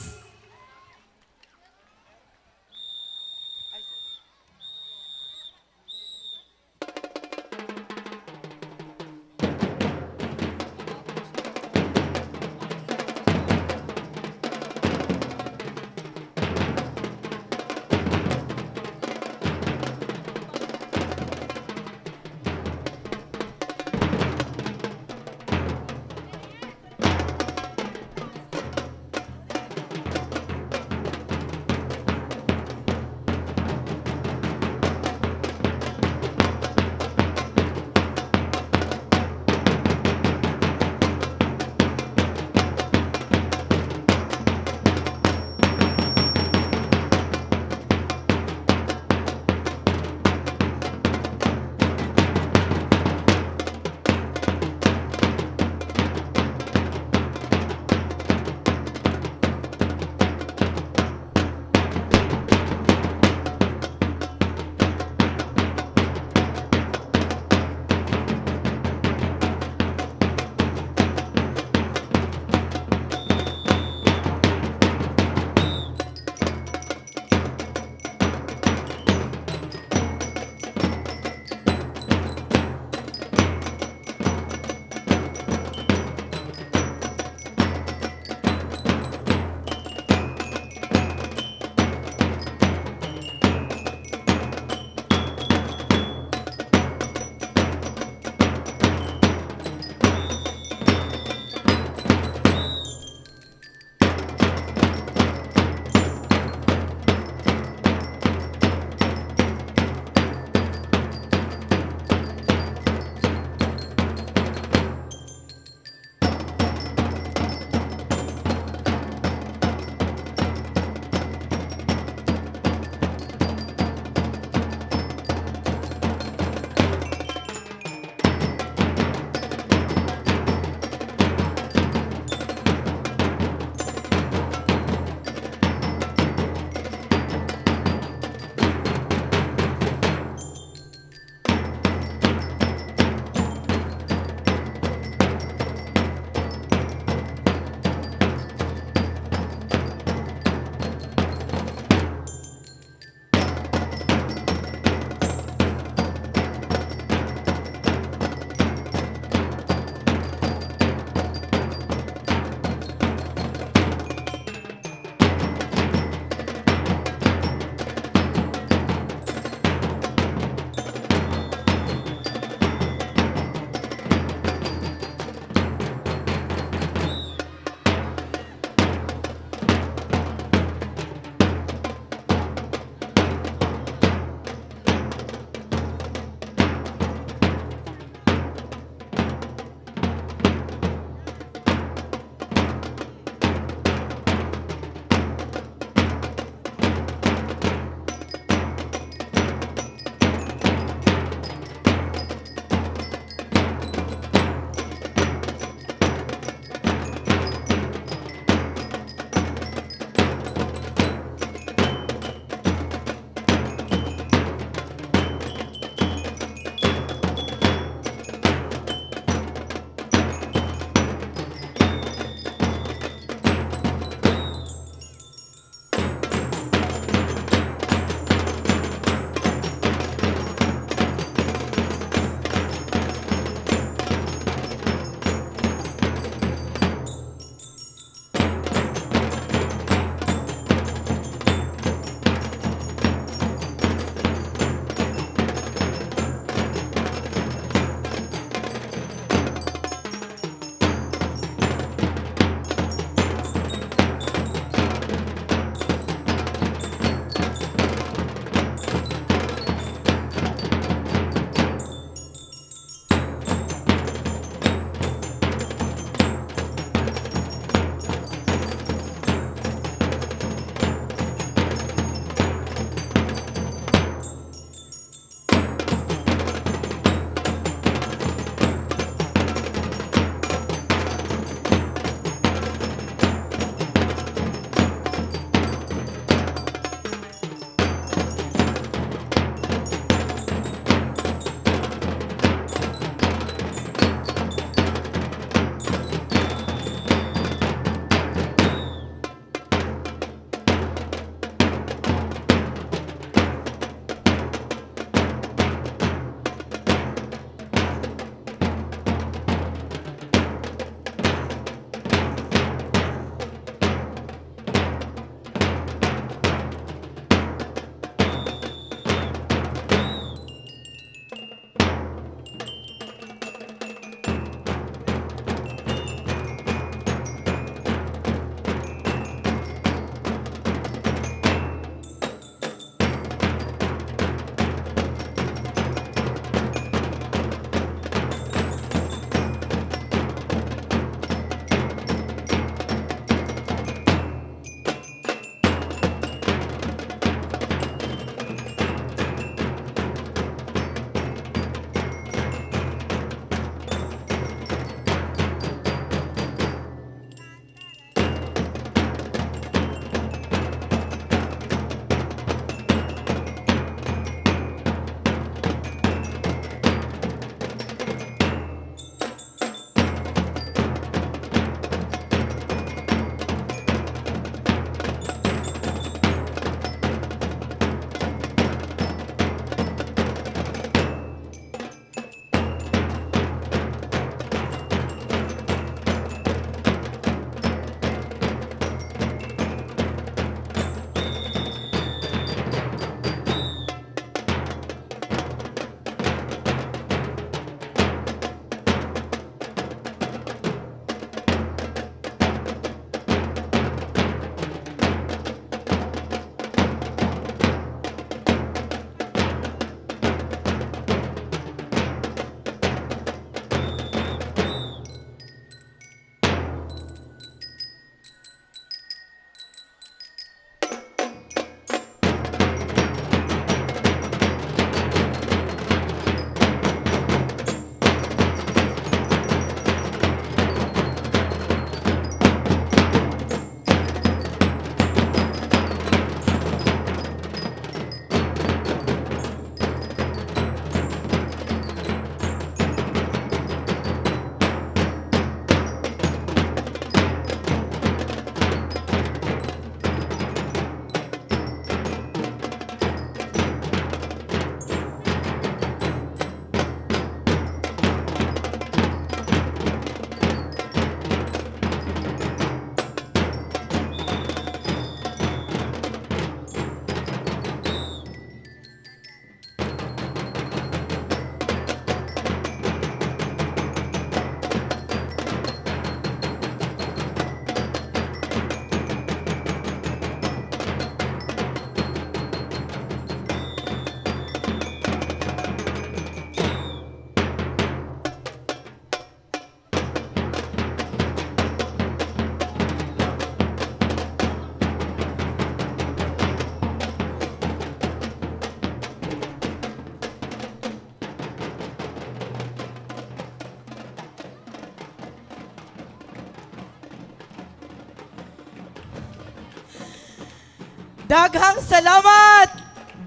Daghang salamat!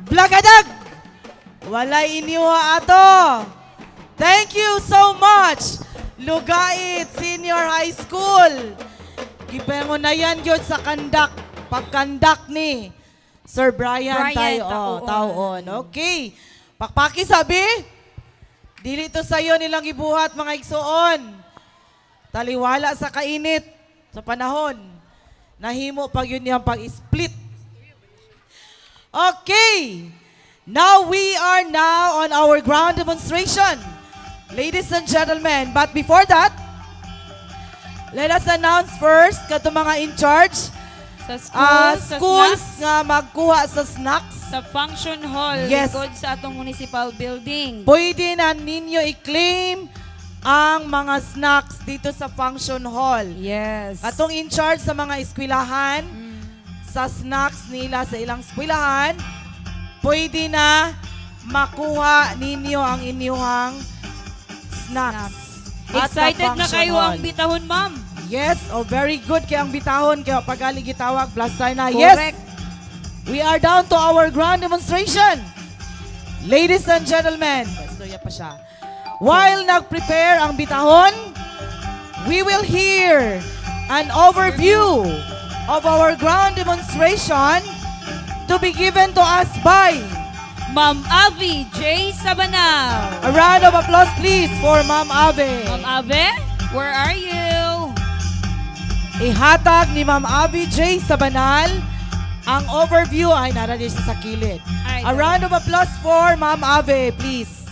Blagadag! Walay iniwa ato. Thank you so much, Lugait Senior High School. Gipangunayan gyud sa kandak, pagkandak ni Sir Brian, Brian, tayo, tauon. Taon. Okay. Pakpaki sabi, dili to sayo nilang gibuhat, mga igsuon. Taliwala sa kainit sa panahon. Nahimo pag yun niyang pag-split. Okay. Now we are now on our ground demonstration, ladies and gentlemen. But before that, let us announce first kato mga in charge sa school, sa schools snacks, nga magkuha sa snacks. Sa function hall, likod sa atong municipal building. Pwede na ninyo i-claim ang mga snacks dito sa function hall. Atong in charge sa mga eskwelahan, sa snacks nila sa ilang eskwelahan, pwede na makuha ninyo ang inyong snacks at the Excited na function kayo hall. ang bitahon, ma'am. Yes, oh, very good kay ang bitahon kay pagali gitawag blaster na. Yes. Correct. We are down to our ground demonstration. Ladies and gentlemen, istorya pa siya. While nag-prepare ang bitahon, we will hear an overview of our ground demonstration to be given to us by Ma'am Avi J. Sabanal. A round of applause, please, for Ma'am Ave. Ma'am Ave, where are you? Ihatag ni Ma'am Avi J. Sabanal ang overview ay nara siya sa kilid. Ay, A round of applause for Ma'am Ave, please.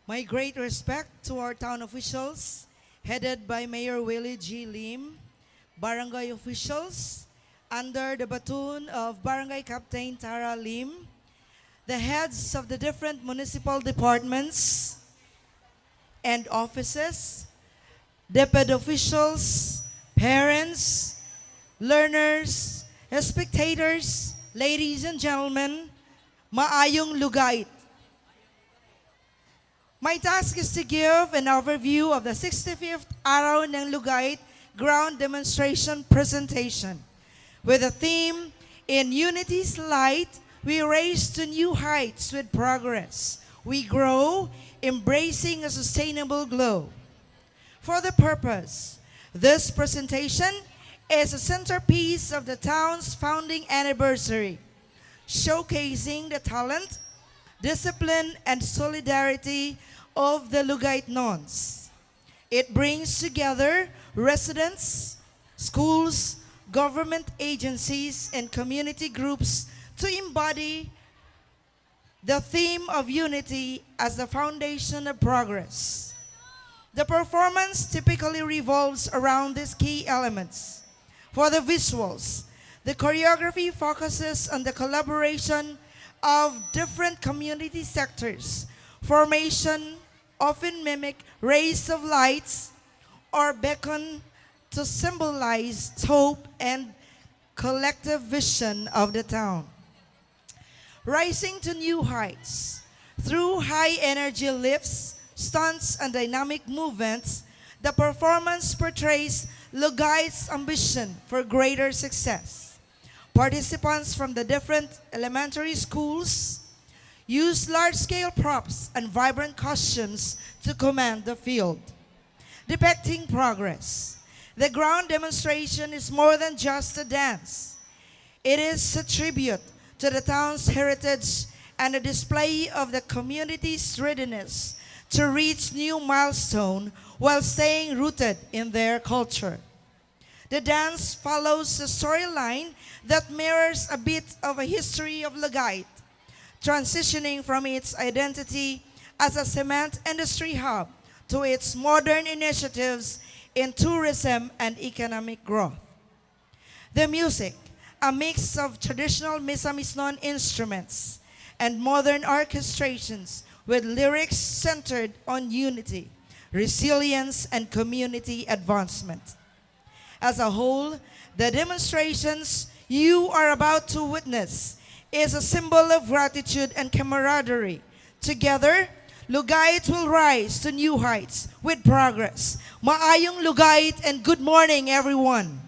My great respect to our town officials, headed by Mayor Willie G. Lim, barangay officials, under the baton of Barangay Captain Tara Lim, the heads of the different municipal departments and offices, DepEd officials, parents, learners, spectators, ladies and gentlemen, maayong Lugait. My task is to give an overview of the 65th Araw ng Lugait Ground Demonstration Presentation. With the theme, "In Unity's Light, we raise to new heights with progress. We grow, embracing a sustainable glow." For the purpose, this presentation is a centerpiece of the town's founding anniversary, showcasing the talent, discipline, and solidarity of the Lugaitnons. It brings together residents, schools, government agencies, and community groups to embody the theme of unity as the foundation of progress. The performance typically revolves around these key elements. For the visuals, the choreography focuses on the collaboration of different community sectors. Formation often mimic rays of lights or beacon to symbolize hope and collective vision of the town. Rising to new heights through high energy lifts, stunts, and dynamic movements, the performance portrays Lugait's ambition for greater success. Participants from the different elementary schools use large scale props and vibrant costumes to command the field, depicting progress. The ground demonstration is more than just a dance. It is a tribute to the town's heritage and a display of the community's readiness to reach new milestone while staying rooted in their culture. The dance follows a storyline that mirrors a bit of a history of Lugait, transitioning from its identity as a cement industry hub to its modern initiatives in tourism and economic growth. The music, a mix of traditional Misamisnon instruments and modern orchestrations with lyrics centered on unity, resilience, and community advancement. As a whole, the demonstrations you are about to witness is a symbol of gratitude and camaraderie. Together, Lugait will rise to new heights with progress. Maayong Lugait and good morning, everyone.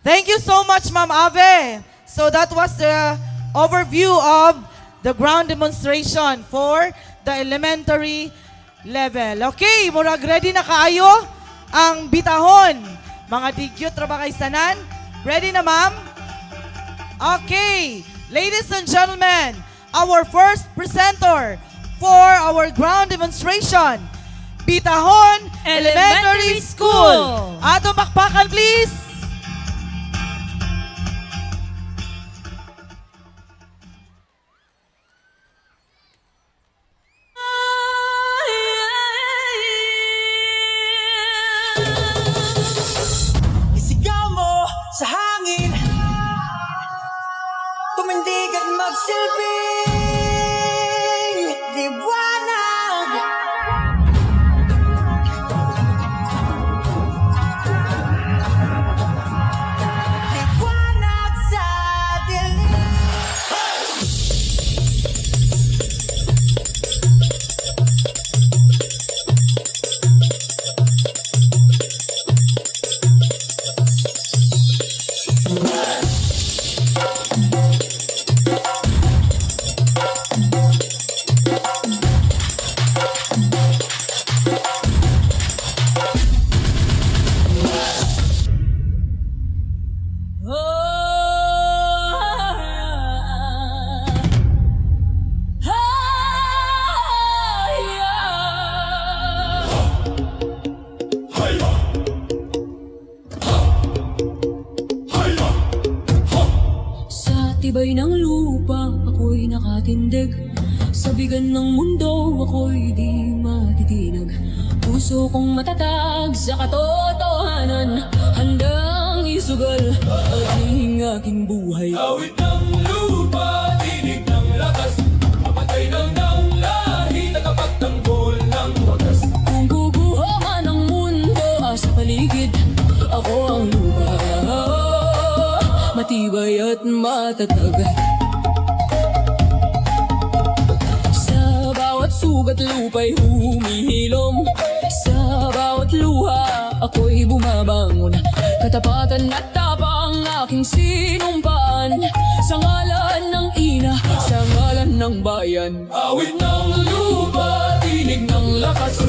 Thank you so much, Ma'am Ave. So that was the overview of the ground demonstration for the elementary level. Okay, murag ready na kaayo ang Bitahon. Mga digyot ra ba kay sanan? Ready na, ma'am? Okay, ladies and gentlemen, our first presenter for our ground demonstration, Bitahon Elementary Elementary School. School. Atong pakpakan, please. Isigaw mo sa hangin, tumindig at magsilbing liwanag. Liwanag sa dilim. Sa tibay ng lupa, ako'y nakatindig. Sa bigan ng mundo, ako'y di matitinag. Puso kong matatag sa katotohanan, handang isugal at aking buhay. Awit ng lupa, tinig ng lakas, Mapatay ng lahi, tagapagtanggol ng wagas. Kung guguho man ang mundo sa paligid, ako ang lupa, matibay at matatag. Sa bawat sugat lupa'y humihilom, sa bawat luha ako'y bumabangon. Katapatan at tapang aking sinumpaan, sa ngalan ng ina, sa ngalan ng bayan. Awit ng lupa, tinig ng lakas,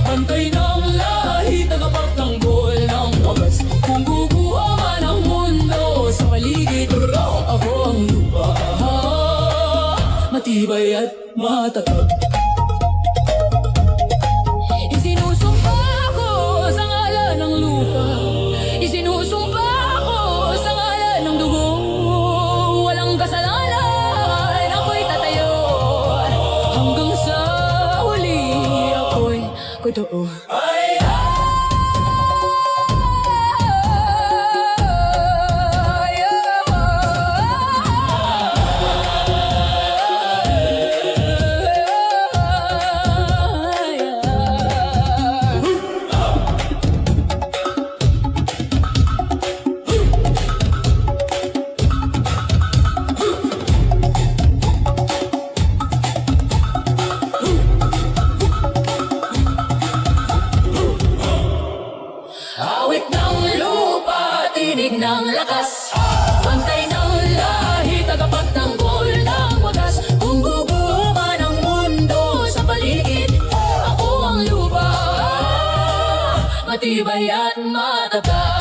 bantay ng lahi, tagapagtanggol ng wagas. Kung guguho man ang mundo sa paligid, ako ang lupa, matibay at matatag. Isinusumpa ko sa ngalan ng lupa, isinusumpa ko sa ngalan ng dugo. Walang kasalanan, ako'y tatayo hanggang sa huli, ako'y totoo. Ay, Ay, ay, ay. Awit ng lupa, tinig ng lakas, bantay ng lahi, tagapagtanggol ng wagas. Kung guguho man ang mundo sa paligid, ako ang lupa, matibay at matatag.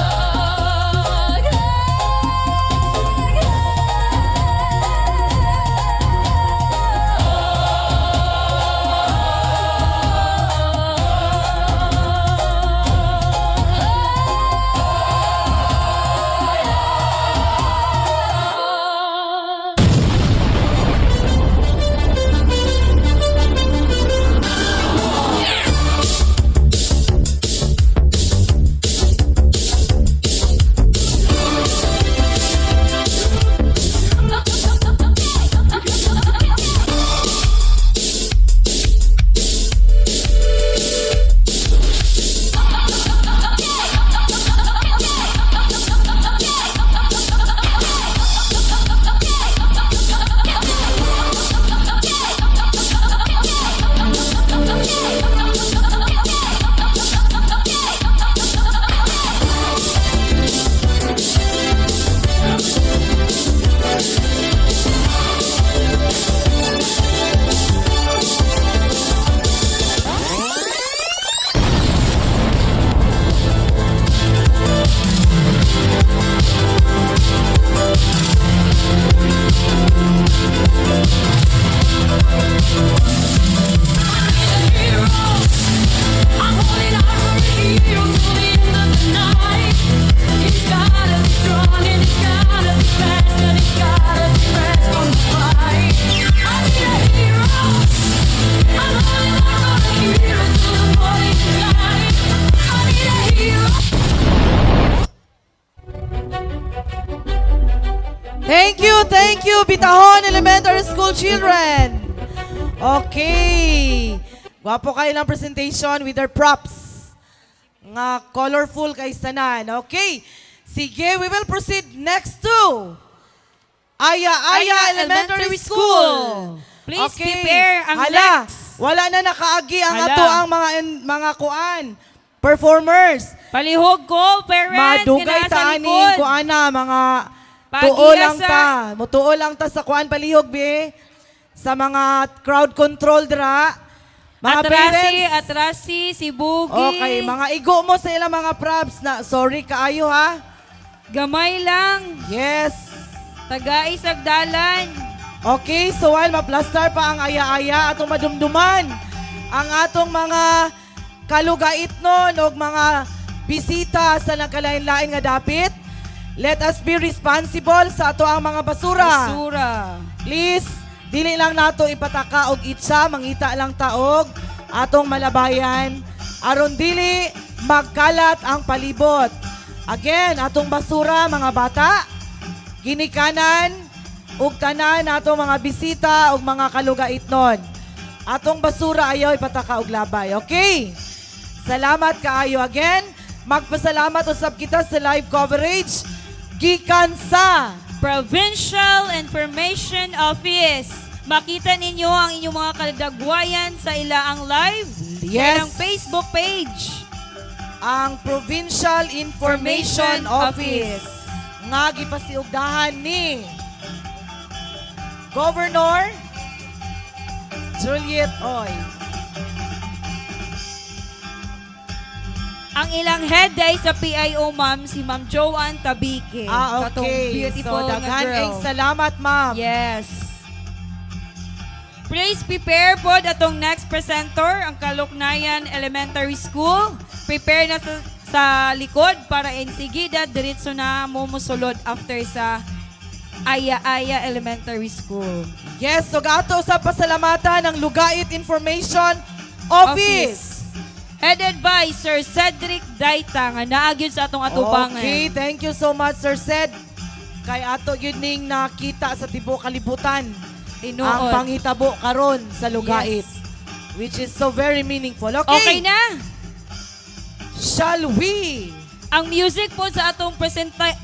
Thank you, Bitahon Elementary School children. Okay. Gwapo kayo lang presentation with their props. Nga colorful kay sanan. Okay. Sige, we will proceed next to Aya Aya, Aya Elementary Elementary School. School. Please prepare ang Hala, next. wala na nakaagi ang Hala. ato ang mga kuan performers. Palihog ko, parents, Madugay nga ta nasa ani likod. kuana mga Pagiya tuo lang ta. Mutuo lang ta sa kuan palihog be sa mga crowd control dira. Mga Atrasi, parents. atrasi, si Bugi. Okay, mga igo mo sa ilang mga props na sorry kaayo ha. Gamay lang. Yes. Tagay sagdalan. Okay, so while maplastar pa ang aya-aya atong madumduman ang atong mga kalugait nun og mga bisita sa nagkalain-lain nga dapit, let us be responsible sa ato ang mga basura. Basura. Please, dili lang nato ipataka og itsa, mangita lang taog atong malabayan aron dili magkalat ang palibot. Again, atong basura mga bata, ginikanan ug tanan atong mga bisita ug mga kalugaitnon. Atong basura ayaw ipataka og labay. Okay? Salamat kaayo again. Magpasalamat usab kita sa live coverage gikan sa Provincial Information Office. Makita ninyo ang inyong mga kadagwayan sa ilaang live, sa ilang Facebook page. Ang Provincial Information Information Office nga gipasiugdahan ni Governor Juliet Oy. Ang ilang head ay sa PIO, ma'am, si Ma'am Joanne Tabique. Ah, Katong okay. beautiful So, nga daghan girl. kayong salamat, ma'am. Yes. Please prepare po atong next presenter, ang Kaluknayan Elementary School. Prepare na sa likod para ensigida diretso na mo musulod after sa Aya Aya Elementary School. Yes, so gato sa pasalamatan ng Lugait Information Office. Headed by Sir Cedric Daita nga naa gyud sa atong atubangan. Okay, thank you so much, Sir Ced. Kay ato yun ning nakita sa tibuok kalibutan. Tinuod. Ang panghitabo karon sa Lugait. Which is so very meaningful. Okay. Okay na. Shall we? Ang music po sa atong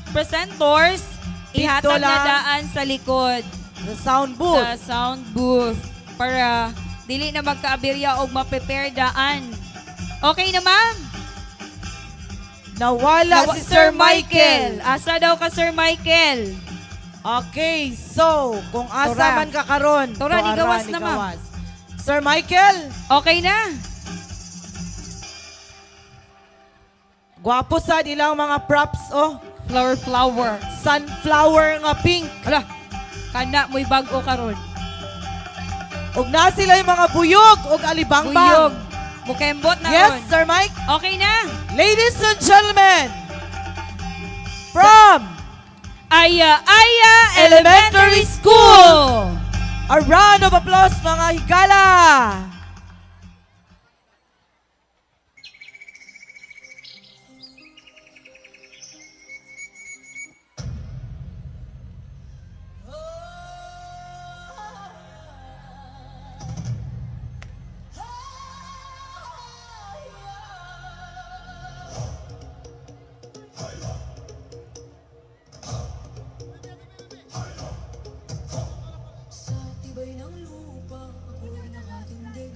presenters, Dito ihatag na lang. daan sa likod. The sound booth. Sa sound booth. Para dili na magkaaberya og ma-prepare daan. Okay na, ma'am? Nawala si Sir Michael. Asa daw ka, Sir Michael? Okay, so kung asa Tora. man ka karon, Tora, tuara, nigawas na, ma'am. nigawas. Sir Michael, Okay na. Gwapo sad ilang mga props oh. Flower, flower. Sunflower nga pink. Hala, kana mo'y bag-o karon. Og na sila yung mga buyog og alibangbang. Buyog. Mukembot na Yes, ron. Sir Mike. Okay na. Ladies and gentlemen, from Aya Aya Elementary Elementary School. A round of applause mga higala. Sa tibay ng lupa, ako'y nakatindig.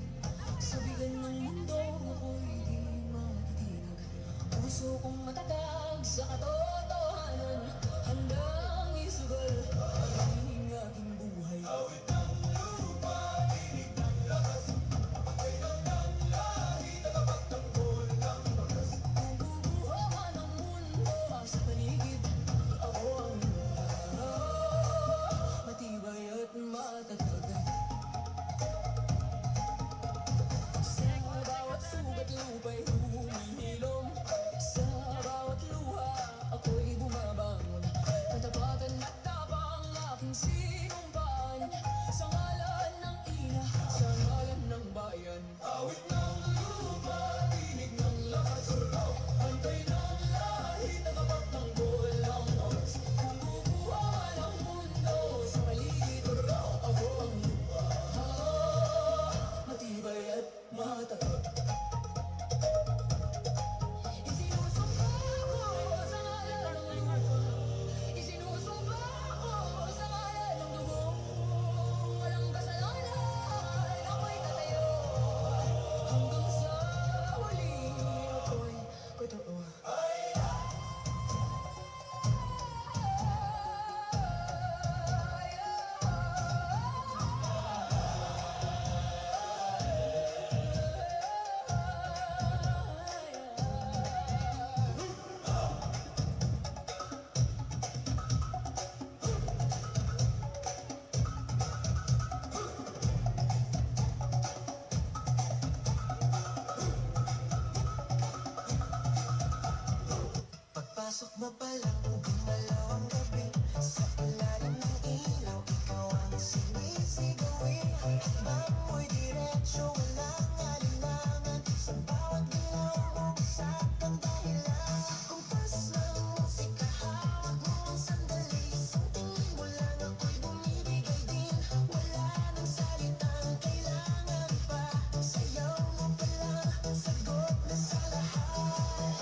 Pagpasok mo pa lang, gumalaw ang gabi. Sa ilalim ng ilaw, ikaw ang sinisigawin. Hakbang mo'y diretso, walang alinlangan. Sa bawat galaw mo, bagsak ang dahilan. Kumpas ng musika, hawak mo ang sandali. Isang tingin mo lang, ako'y bumibigay din. Wala nang salitang kailangan pa. Sayaw mo pa lang, sagot na sa lahat.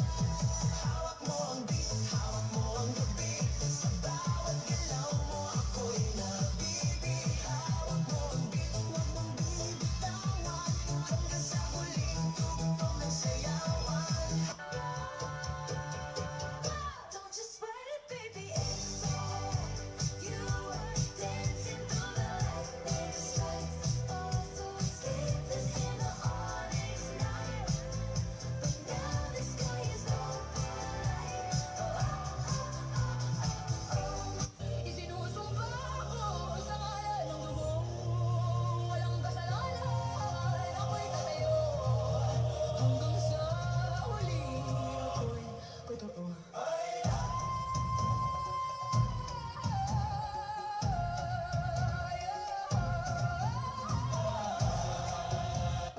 Hawak mo ang beat, hawak mo ang gabi. Sa bawat galaw mo ako'y nabibig. Hawak mo ang beat, huwag mong bibitawan. Hanggang sa huling tugtog ng sayawan. Don't you sweat it, baby, it's all you. Dancing through the lightning strikes. Oh, so sleepless in the onyx night. But now the sky is open light. Oh. Isinusumpa ko sa ngalan ng dugo. Walang kasalanan, ako'y tatayo. Hanggang sa huli, ako'y totoo.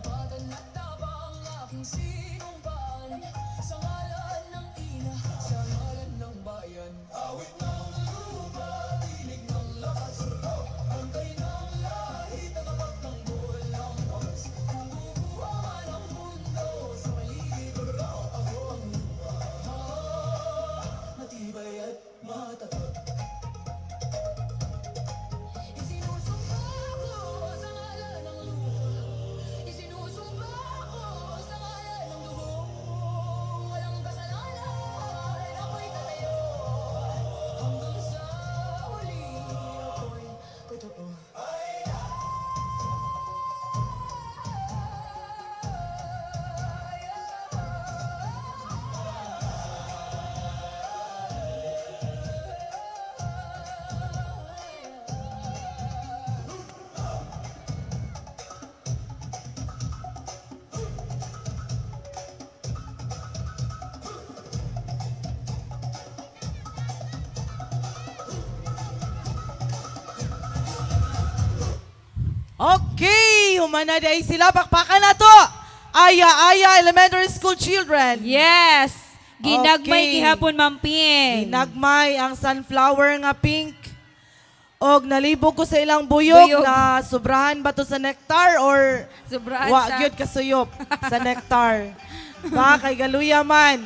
Tapatan at tapang aking sinumpaan. Sa ngalan ng ina, sa ngalan ng bayan. Awit ng lupa, tinig ng lakas. Bantay ng lahi, tagapagtanggol ng wagas. Kung guguho man ang mundo sa paligid, ako ang lupa. Matibay at matatag. Isinusumpa ko sa ngalan ng lupa. Isinusumpa ko sa ngalan ng dugo. Walang kasalanan, ako'y tatayo. Hanggang sa huli, ako'y totoo. Okay, humana diay sila. Pakpakan na to. Aya Aya Elementary School children. Yes! Ginagmay gihapon, Ma'am Ping. Ginagmay ang sunflower nga pink. Og nalibog ko sa ilang buyog, Buyog. Na sobrahan ba to sa nectar or Sobrahan wa sa- gyud kasuyop sa nectar. Ba kay galuya man.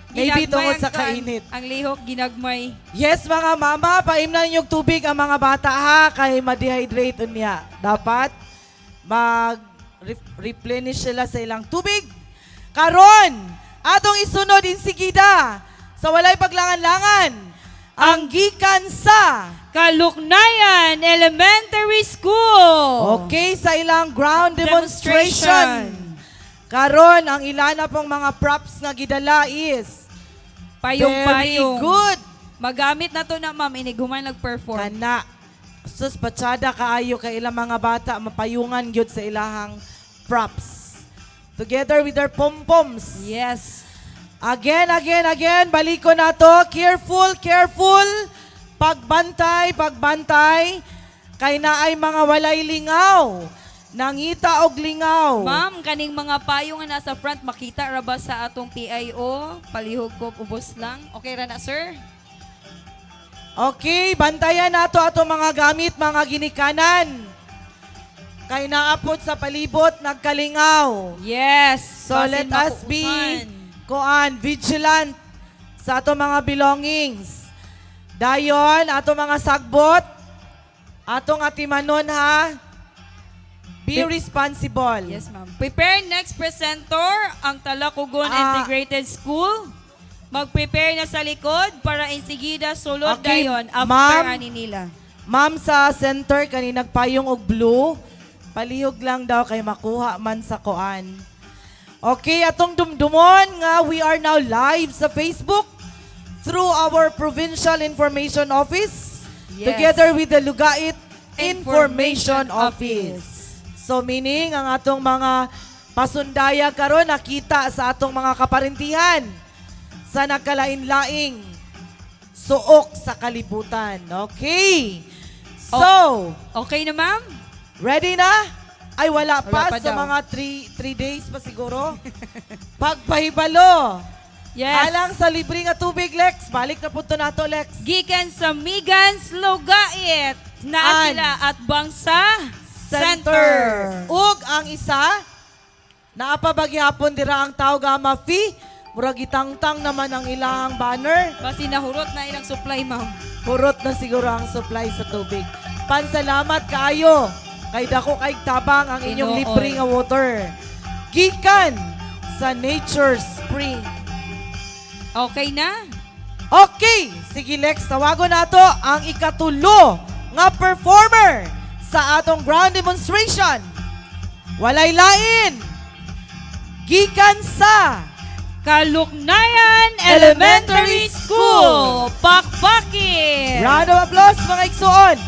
Maybe Ginagmay tungod ang sa kuan, kainit. ang lihok ginagmay. Yes, mga mama, paimnan ninyong tubig ang mga bata ha, kay ma-dehydrate unya. Dapat mag-replenish sila sa ilang tubig. Karon, atong isunod insigida sa walay paglangan-langan, ang gikan sa Kaluknayan Elementary School. Okay, sa ilang ground demonstration. Demonstration. Karon, ang ilan na pong mga props nga gidala is Payong-payong. Very good. Magamit na to na, ma'am, inig human nag-perform. Kana. Sus, patsada kaayo kay ilang mga bata mapayungan gyud sa ilahang props. Together with their pompoms. Yes. Again, again, again, baliko na to. Careful, careful. Pagbantay, pagbantay. Kay naay mga walay lingaw. Nangita og lingaw. Ma'am, kaning mga payong nga nasa front, makita ra ba sa atong PIO? Palihog ko, ubos lang. Okay ra na, sir? Okay, bantayan nato ato mga gamit, mga ginikanan. Kay naapot sa palibot, nagkalingaw. Yes. So Basin let us be makuuhan. Koan, vigilant sa ato mga belongings. Dayon, ato mga sagbot, atong atimanon ha. Be responsible. Yes, ma'am. Prepare next presenter, ang Talacogon Integrated School. Mag-prepare na sa likod para insigida sulod Okay, dayon after ma'am. ani nila. Ma'am, sa center kani nagpayong og blue, palihog lang daw kay makuha man sa koan. Okay, atong dumdumon nga we are now live sa Facebook through our Provincial Information Office together with the Lugait Information Information Office. So meaning ang atong mga pasundaya karon nakita sa atong mga kaparintihan sa nagkalain-laing suok sa kalibutan. Okay. So, okay na, ma'am? Ready na? Ay, wala pa. Wala pa Sa daw. mga 3 days pa siguro. Pagpahibalo. Yes. Alang sa libre nga tubig, Lex. Balik na punto nato, Lex. Gikan sa Migans Lugait na An. sila at Bangsa Center. Center. Ug ang isa, naa pa ba gihapon dira ang Tau Gamma Phi? Murag gitangtang naman ang ilang banner. Basi nahurot na ilang supply, ma'am. Hurot na siguro ang supply sa tubig. Pansalamat kaayo kay dako kay tabang ang inyong Tinuod. libre nga water. Gikan sa Nature Spring. Okay na? Okay, sige Lex, tawagon nato ang ikatulo nga performer sa atong ground demonstration. Walay lain. Gikan sa Kaluknayan Elementary School. Pakpakin! Round of applause, mga igsuon.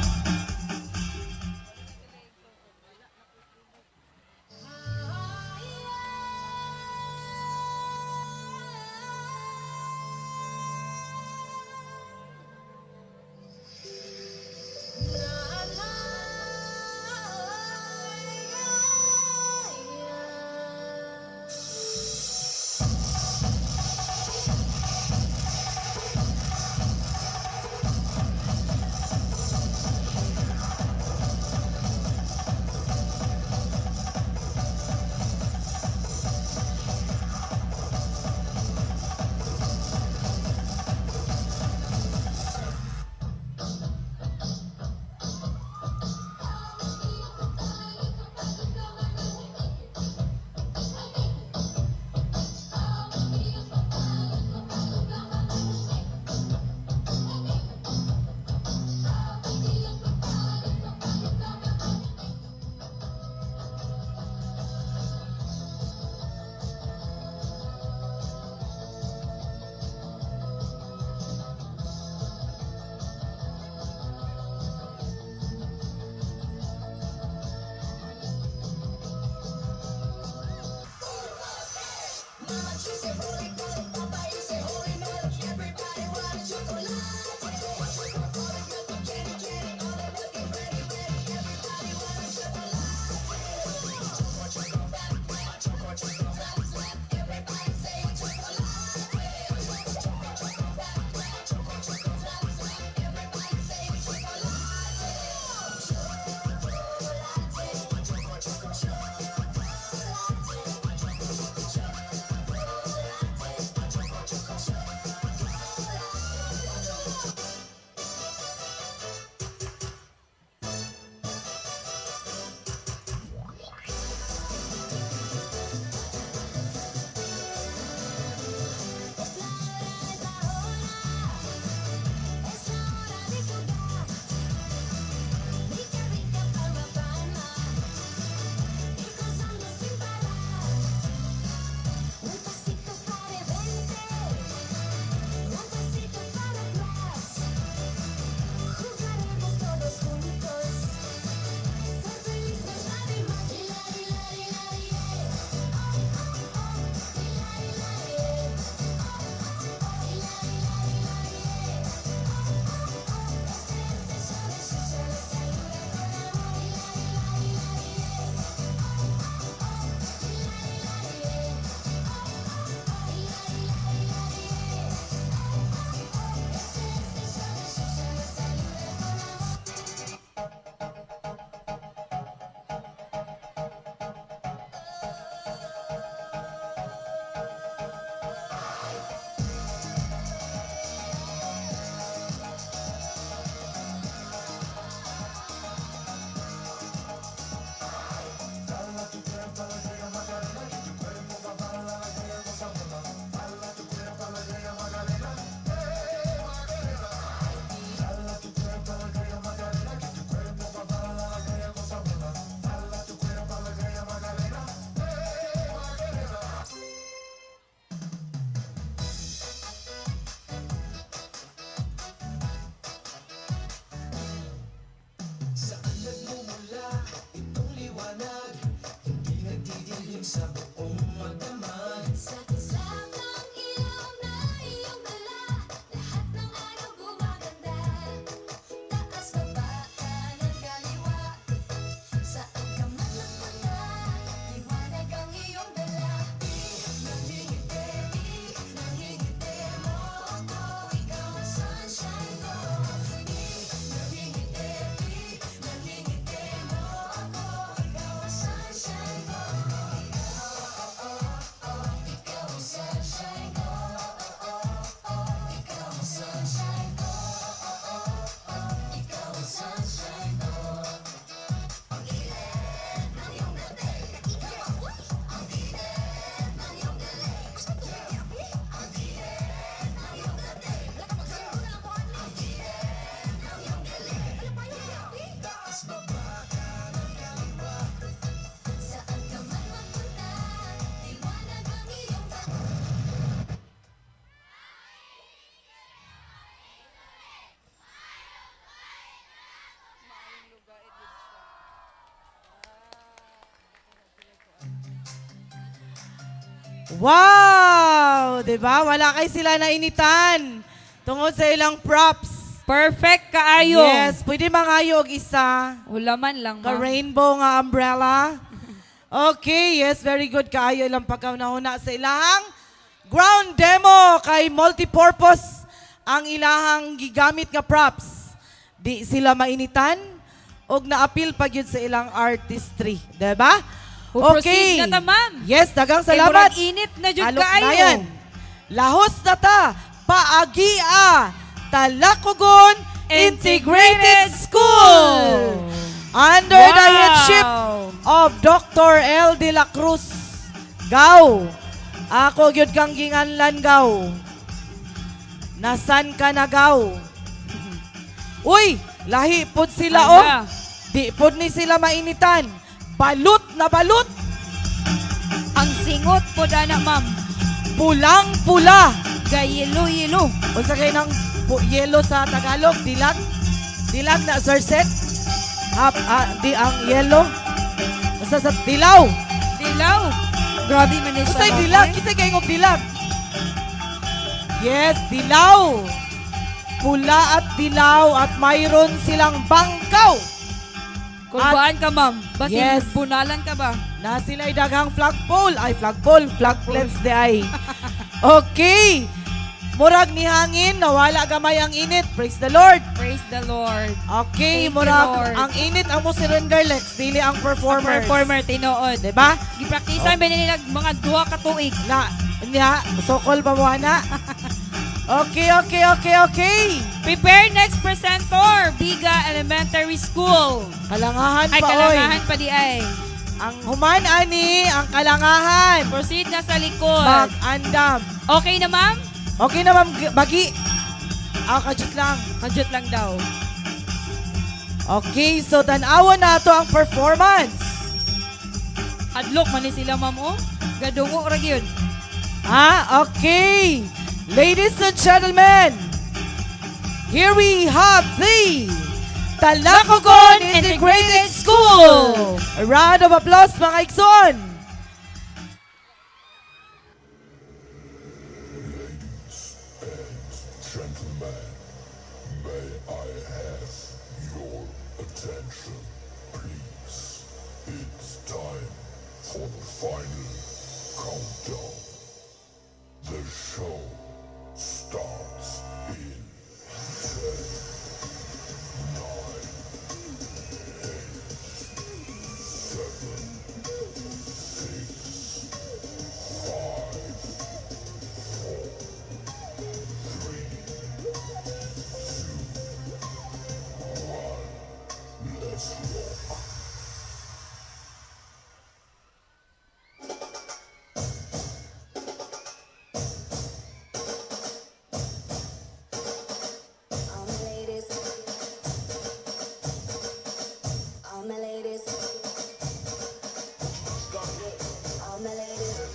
Wow! 'Di ba? Wala kay sila nainitan tungod sa ilang props. Perfect kaayo. Yes, pwede mangayo og isa. Ulaman lang, Ka ma'am. rainbow nga umbrella. Okay, yes, very good kaayo ilang pagkaunahuna sa ilahang ground demo kay multipurpose ang ilahang gigamit nga props. Di sila mainitan og naapil pa gyud sa ilang artistry, 'di ba? Proceed na ta, ma'am. Yes, dagang Kay salamat. murag init na jud Alok kaayo. na yan. Lahos na ta, paagia, Talacogon Integrated School. Under the Wow. headship of Dr. L. De La Cruz. Gaw. Ako gyud kang ginganlan gaw. Nasan ka na gaw? Uy, lahi pod sila oh. Ala. Di pod ni sila mainitan. Balut na balut. Ang singot po ana, ma'am. Pulang-pula. Gayelo-yelo. Unsa kay nang yelo sa Tagalog? Dilag? Dilag na sir set? Hap, di ang yelo. Unsa sa dilaw? Dilaw. Grabe man ni siya. Unsay ma'am, dilag? eh. Kinsa kay ngog dilag? Yes, dilaw. Pula at dilaw at mayroon silang bangkaw. Kulbaan ka, ma'am. Basin Yes. bunalan ka ba? Na sila'y daghang flagpole. Ay, flagpole. Flagplets di ay. Okay. Murag ni hangin, nawala gamay ang init. Praise the Lord. Praise the Lord. Okay, Thank you, murag Lord. ang init ang mo surrender Lex, dili ang performers. Performer tinuod. Diba? Gipraktisan ba nila mga 2 ka tuig? Na, niya, sokol pa mo ana. Okay. Prepare next presenter, Biga Elementary School. Kalangahan Ay, pa, oy. kalangahan pa di ay. Ang human ani, ang kalangahan. Proceed na sa likod. Mag-andam. Okay na, ma'am? Okay na, ma'am, bagi. Ah, kajut lang. Kajut lang daw. Okay, so tan-awan na to ang performance. Hadlok man ni sila, ma'am, oh. Gadungo ra gyud. Ah, okay. Ladies and gentlemen, here we have the Talacogon Integrated School. A round of applause, mga igsoon. Gentlemen, may I have your attention, please? It's time for the final countdown. The show starts in 10, 9, 8, 7, 6, 5, 4, 3, 2, 1. Let's rock. All my ladies. All my ladies. All my ladies.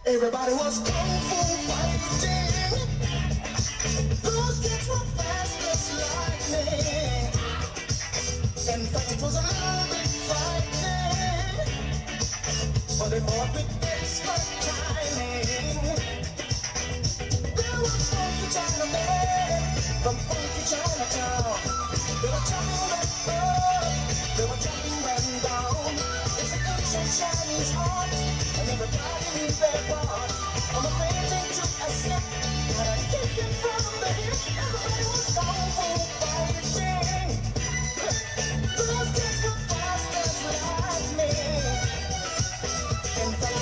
Everybody was kung fu fighting. Those kids were fast as lightning. In fact, it was a little bit frightening. But they fought with expert timing. There were funky Chinamen from funky Chinatown. They were jumping up, they were jumping down. It's an ancient Chinese art, and everybody knew their part. I'm afraid they took a step, but I kicked it from the hip. Everybody was kung fu fighting. Those kids were fast as lightning. In fact,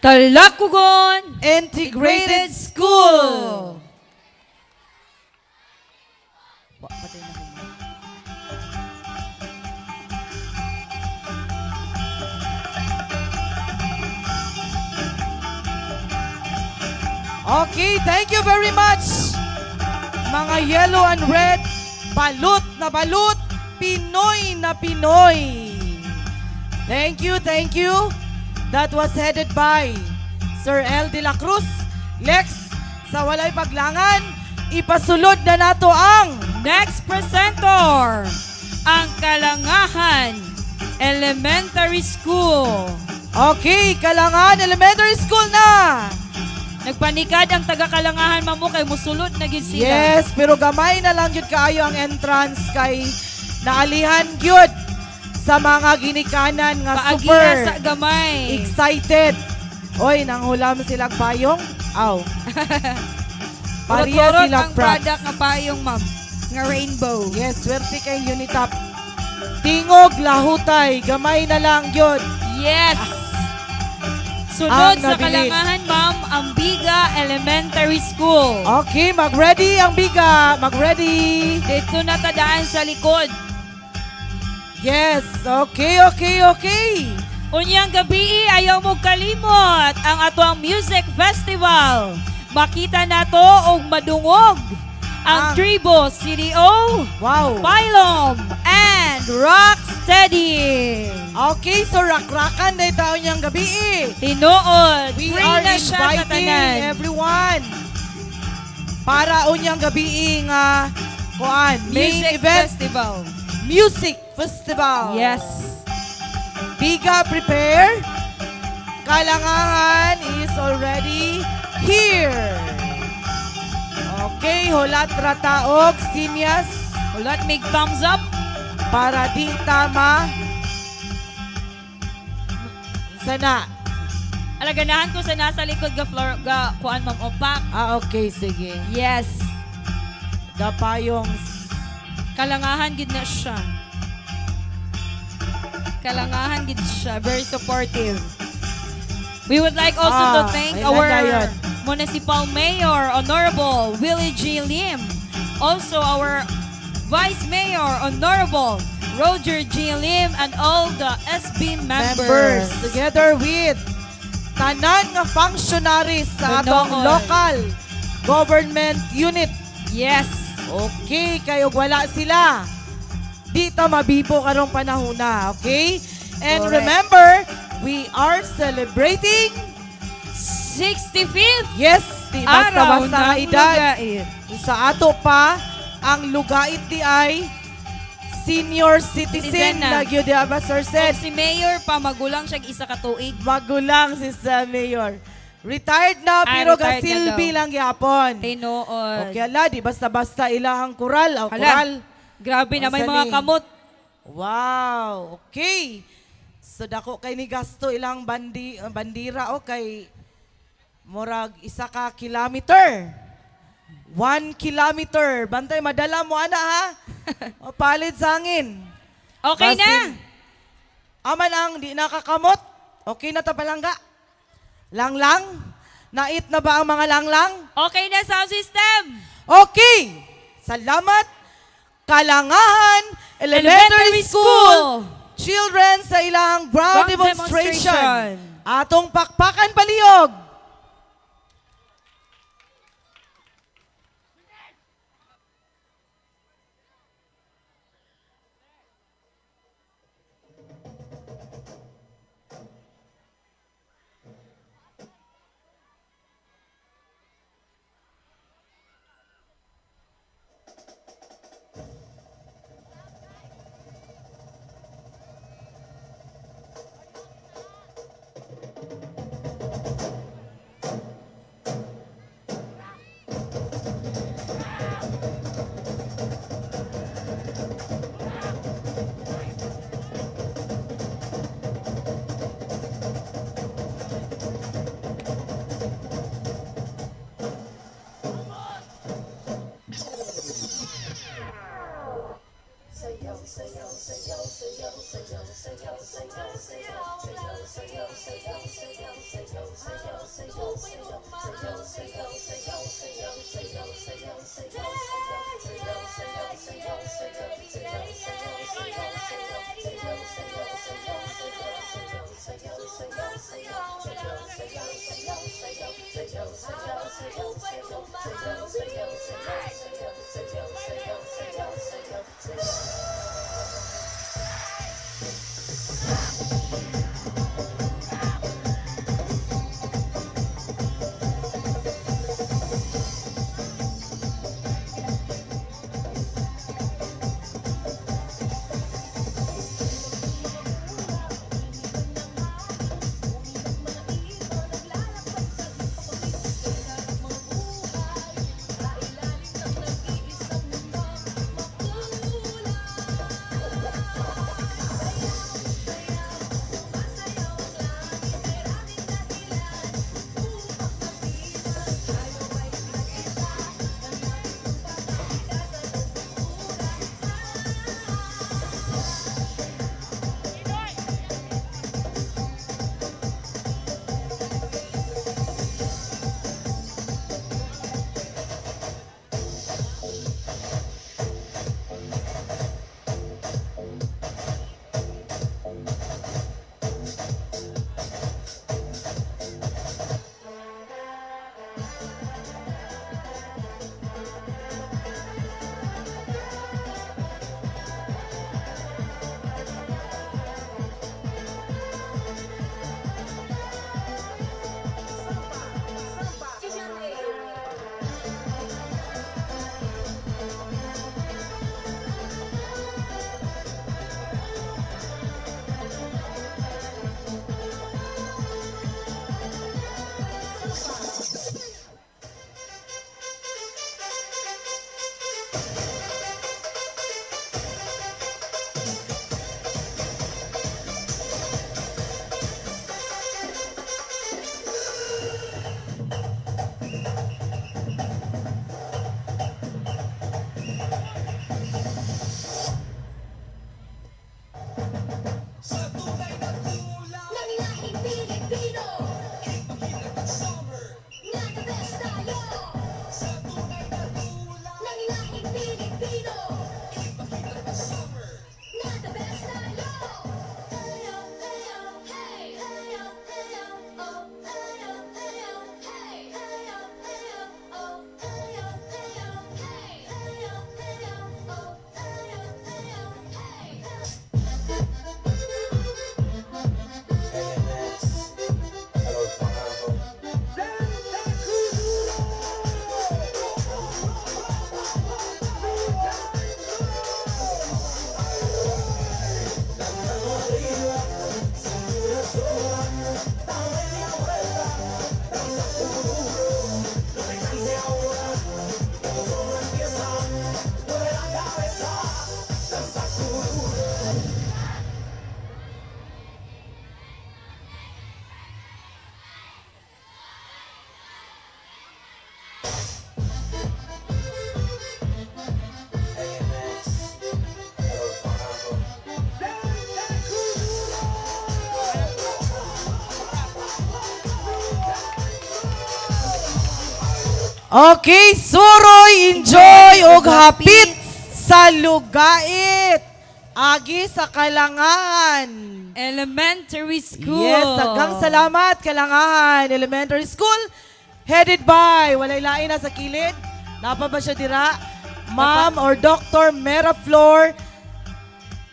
Talakugon Integrated School. Okay, thank you very much. Mga yellow and red, balut na balut, Pinoy na Pinoy. Thank you, thank you. That was headed by Sir L. De La Cruz. Lex, sa walay paglangan, ipasulod na nato ang next presenter, ang Kalangahan Elementary School. Okay, Kalangahan Elementary School na. Nagpanikad ang taga-Kalangahan mamo kay musulod na gid sila. Yes, pero gamay na lang gyud kaayo ang entrance kay naalihan gyud sa mga ginikanan nga Paagiya super sa gamay. excited. Oy, nanghulam silang payong. Aw. Pareha Urot-urot sila ang props. product nga payong, ma'am. Nga rainbow. Yes, swerte kay Unitap. Tingog lahutay, gamay na lang gyud. Yes. Sunod Ang sa nabilin. Kalangahan, ma'am, ang Biga Elementary School. Okay, mag-ready ang Biga. Mag-ready. Dito na tadaan sa likod. Yes, okay. Unyang gabi, ayaw mo kalimot ang atoang music festival. Makita nato og madungog ang Tribo CDO, wow. Phylum, and Rocksteady. Okay, so rakrakan na taon niyang gabi eh. Tinuod, We free are na siya sa inviting tanan. everyone para unyang gabi nga kuan main Music event festival. Music festival. Yes. Biga prepare. Kalangahan is already here. Okay, hulat rataog sinyas. Hulat mig thumbs up para di tama. Sana. Alaganahan ko sa nasa likod ga floor ga kuan ma'am opak. Ah, okay, sige. Yes. The payongs. Kalangahan gid na siya. Kalangahan gid siya. Very supportive. We would like also to thank Ay, our dayon. Municipal Mayor, Honorable Willie G. Lim. Also our Vice Mayor, Honorable Roger G. Lim, and all the SB members. Members together with tanan nga functionaries sa atong Tinuod. local government unit. Yes. Okay, kayo wala sila. Di ta mabibo karong panahon na, okay? And Correct. remember, we are celebrating 65th Yes, di Araw basta-basta nga ng edad. Lugait. Sa ato pa, ang lugait di ay senior citizen Citizen na. na gyud di ba, Sir Sed? Si Mayor pa magulang siya isa ka tuig. Magulang si Sir Mayor. Retired na Ah, pero retired na gasilbi daw. lang gyapon. Tinuod. Okay ala, di basta-basta ilahang kural. O, Hala. kural. Grabe na may Ang mga sani. kamot. Wow, okay. So dako kay ni gasto ilang bandira o kay murag isa ka kilometer. 1 kilometer. Bantay madala mo ana ha. O palit sa hangin. Okay na. Basin- Aman ang di nakakamot. Okay na ta palangga. Langlang? Nait na ba ang mga langlang? Okay na sound system. Okay. Salamat. Kalangahan Elementary, Elementary School. School. Children sa ilang ground Ground demonstration. demonstration. Atong pakpakan palihog. Ng lahing Pilipino, nga the best tayo. Ng lahing Pilipino, nga the best tayo. Ayo, ayo, hey. Ayo, ayo, oh. Ayo, ayo, hey. Ayo, ayo, oh. Ayo, ayo, hey. Ayo, ayo, oh. Ayo, ayo, hey. Okay, suroy, enjoy og hapit sa lugait. Agi sa Kalangahan. Elementary School. Yes, daghang salamat Kalangahan Elementary School headed by walay lain na sa kilid. Napa ba siya dira? Ma'am or Dr. Meraflor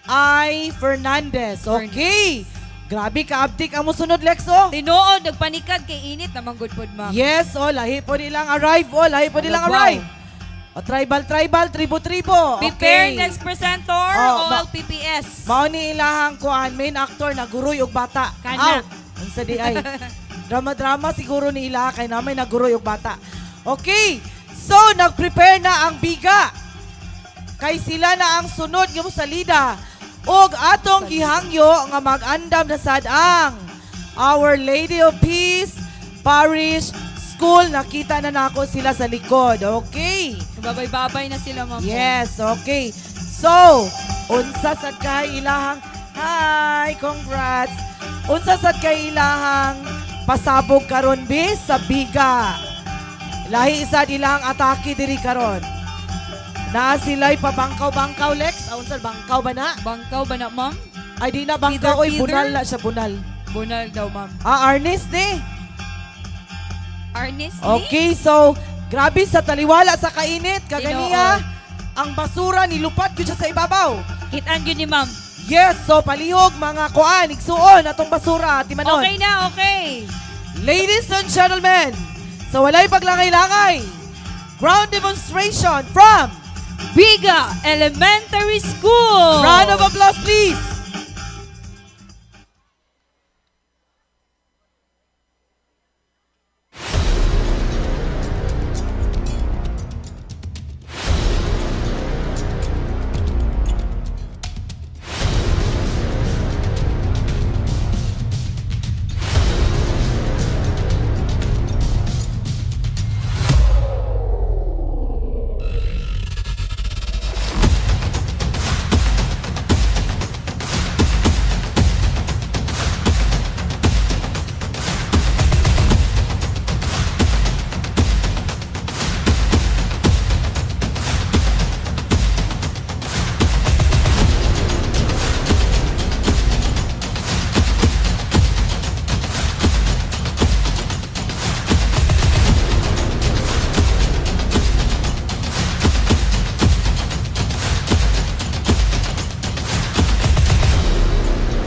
I. Fernandez. Okay. Grabe kaabtik ang musunod, Lex, oh. Tinuod, nagpanikad kay init namang good pod, ma'am. Yes, oh, lahi po nilang arrive, oh, lahi po nilang Wow. arrive. O, tribal, tribal, tribo, tribo. Prepare Okay. next presenter, Oh, OLPPS. Mao ni ilahang kuan main actor na guroy og bata. Kana. Out. Unsa di ay. Drama-drama siguro ni ilaha kay namay naguroy og bata. Okay. So nagprepare na ang biga. Kay sila na ang sunod nga salida. Og atong gihangyo nga mag-andam na sad ang Our Lady of Peace Parish School. Nakita na nako sila sa likod. Okay. Babay-babay na sila, ma'am. Yes, okay. So, unsa sad kay ilahang, hi, congrats. Unsa sad kay ilahang pasabog karon bi sa biga. Lahi sad ilahang atake diri karon. Naa sila'y pabangkaw-bangkaw, Lex. Aon sa bangkaw ba na? Bangkaw ba na, ma'am? Ay, di na bangkaw. Oy, Feather, bunal feather? na siya, bunal. Bunal daw, ma'am. Ah, Arnis ni. Arnis ni? Okay, so, grabe sa taliwala sa kainit. Kaganiya, ang basura nilupad gyud siya sa ibabaw. Kitaan yun ni ma'am. Yes, so palihog mga kuan, igsuon atong basura, Timanon. Okay na, okay. Ladies and gentlemen, sa walay paglangay-langay, ground demonstration from Biga Elementary School. Round of applause, please.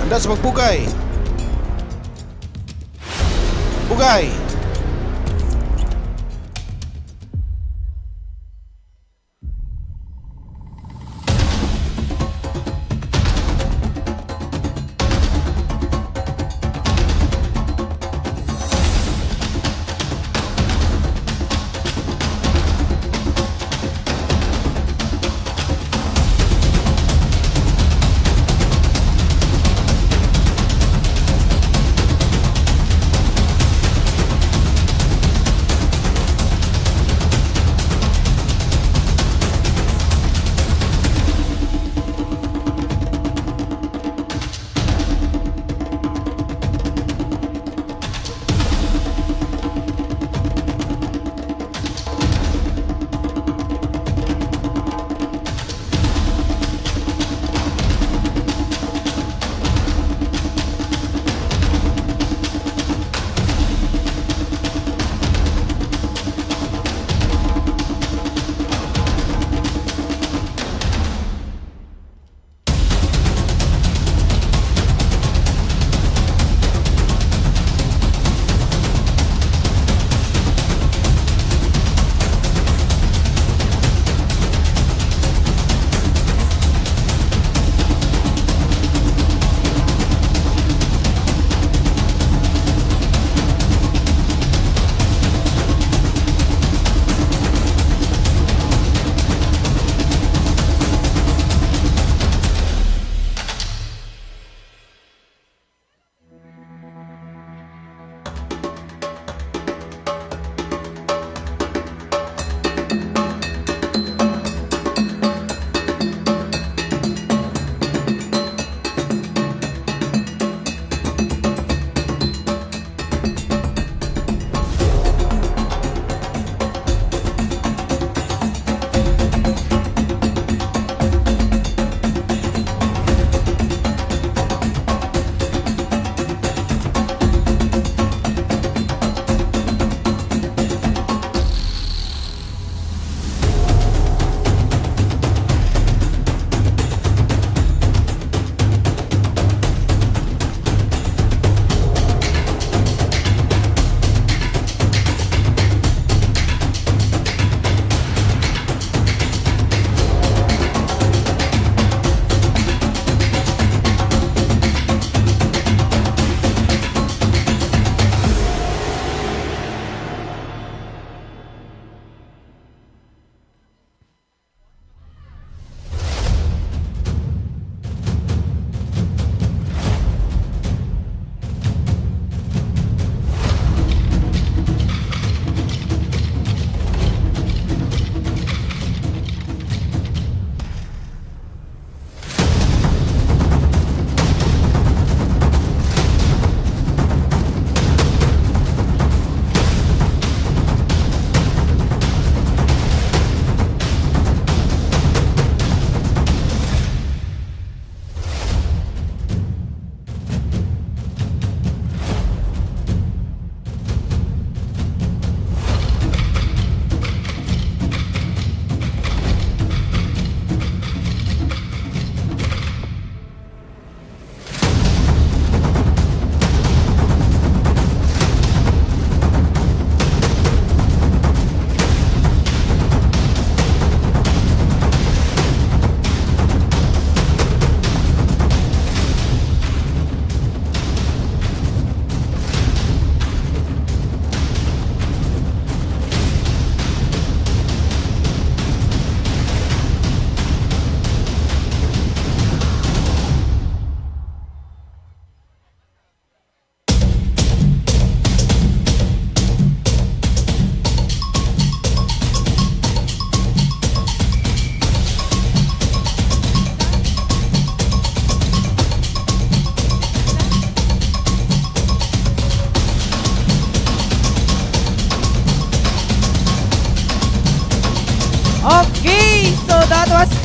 Handa sa pagpugay. Pugay!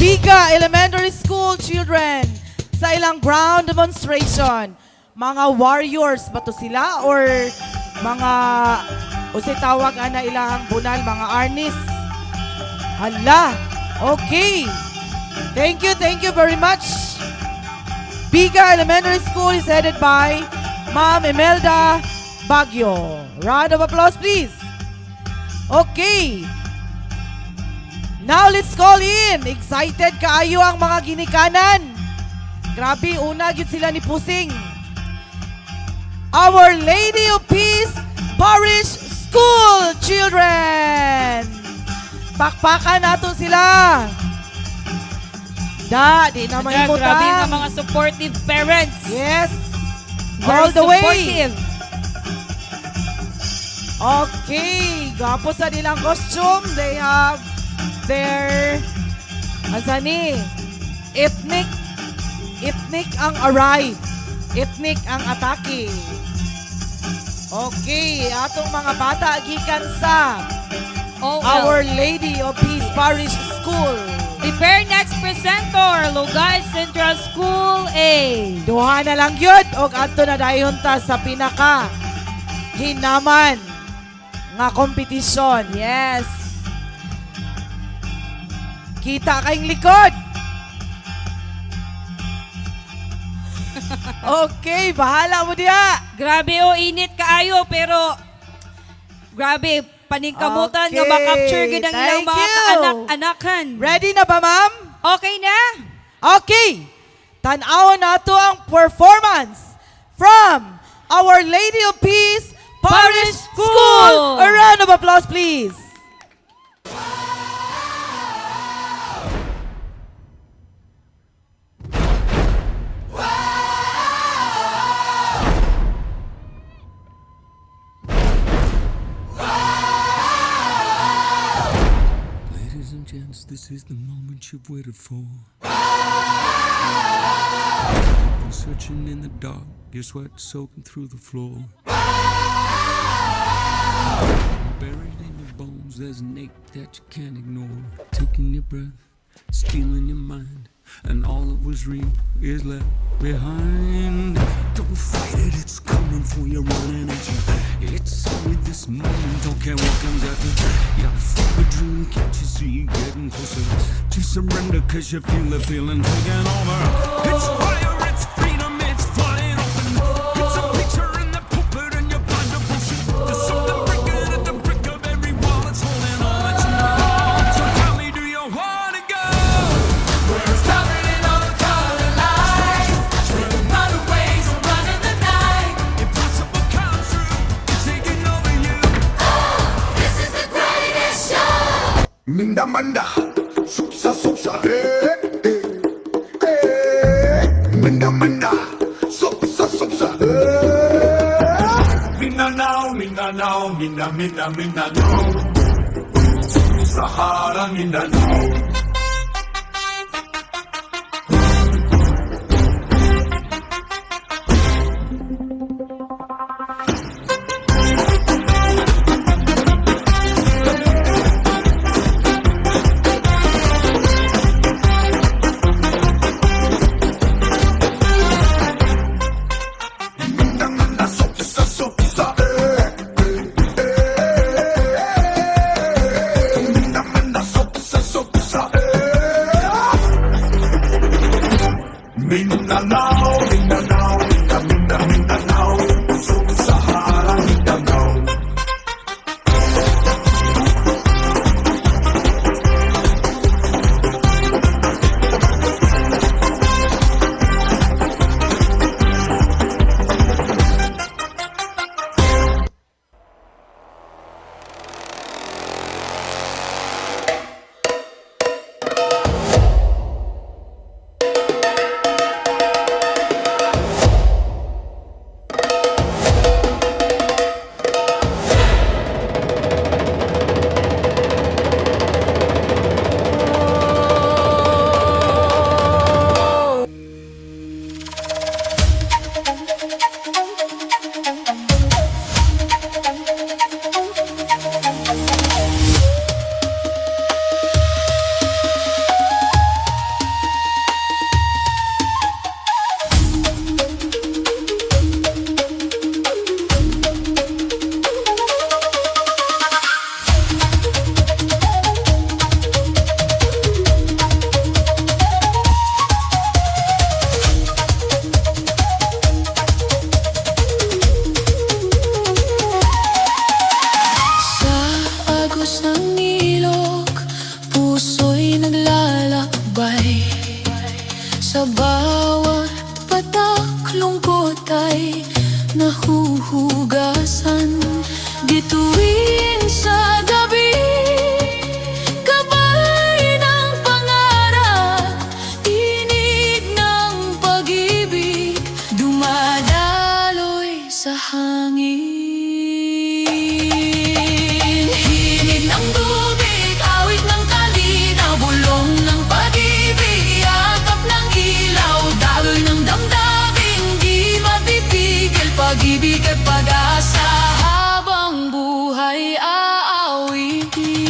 Biga Elementary School children sa ilang ground demonstration. Mga warriors ba to sila or mga unsay tawag ana ilahang bunal, mga arnis? Hala. Okay. Thank you very much. Biga Elementary School is headed by Ma'am Imelda Baguio. Round of applause, please. Okay. Now let's call in. Excited kaayo ang mga ginikanan. Grabe, una gyud sila ni Pusing. Our Lady of Peace Parish School children. Pakpakan nato sila. Da, di na Grabe mahimutang. nga mga supportive parents. Yes. Very All the way. supportive. Okay, gwapo sa nilang costume. They have their asa ni? Ethnic, ethnic ang aray. Ethnic ang atake. Okay, atong mga bata gikan sa OL. Our Lady of Peace Parish School. Prepare next presenter, Lugait Central School A. Duha na lang yun og adto na dayon ta sa pinaka hinaman nga kompetisyon. Yes. Kita kayong likod. Okay, bahala mo diha. Grabe oh, init kaayo pero grabe paningkamutan nga Okay, ma-capture gid ang ilang thank mga you. kaanak-anakan. Ready na ba, ma'am? Okay na? Okay. Tan-awon nato ang performance from Our Lady of Peace Parish Parish School. School. A round of applause, please. Ladies and gents, this is the moment you've waited for. Been searching in the dark, your sweat soaking through the floor. Buried in your bones, there's an ache that you can't ignore. Taking your breath, stealing your mind, and all that was real is left behind. Don't fight it, it's coming for you, running at you. It's only this moment, don't care what comes after. You're a dream, can't you see? Getting closer to surrender, 'cause you feel the feeling taking over. It's fire, it's freedom, it's flying open. It's a picture in the pulpit and you're blind devotion. There's something breaking at the brick of every wall that's holding all that you know. So tell me, do you wanna go? Where it's covered in all the colored lights, where the runaways will run in the night. Impossible comes true, it's taking over you. This is the greatest show. Minda manda, suksa suksa, eh, eh, eh. Minda manda, suksa suksa, eh. Mindanao, Mindanao, Minda Minda Mindanao, Sahara Mindanao. Minda manda, suksa suksa, eh, eh, eh. Minda manda, suksa suksa, eh. Mindanao, Mindanao, Minda Minda Mindanao, Sub-Sahara Mindanao. Bituin sa gabi, gabay ng pangarap, tinig ng pag-ibig, dumadaloy sa hangin. Himig ng tubig, awit ng kalinaw, bulong ng pag-ibig, yakap ng ilaw, daloy ng damdamin, di mapipigil, pag-ibig at pag-asa, habang buhay aawitin.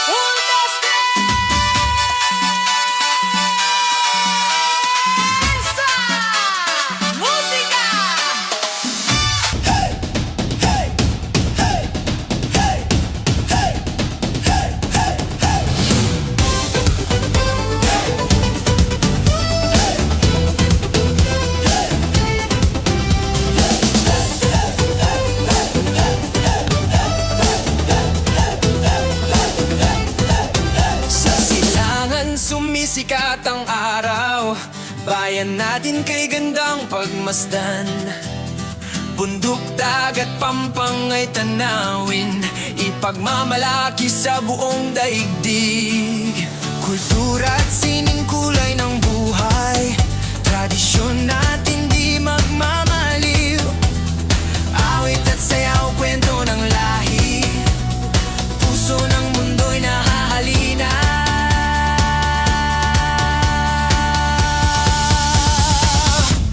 Un, dos, tres! Música! Sa silangan sumisikat ang araw. Bayan natin kay gandang pagmasdan. Bundok, dagat, pampang ay tanawin. Ipagmamalaki sa buong daigdig. Kultura at sining kulay ng buhay. Tradisyon natin di magmamaliw. Awit at sayaw, kwento ng lahi. Puso ng mundo'y nahahalina.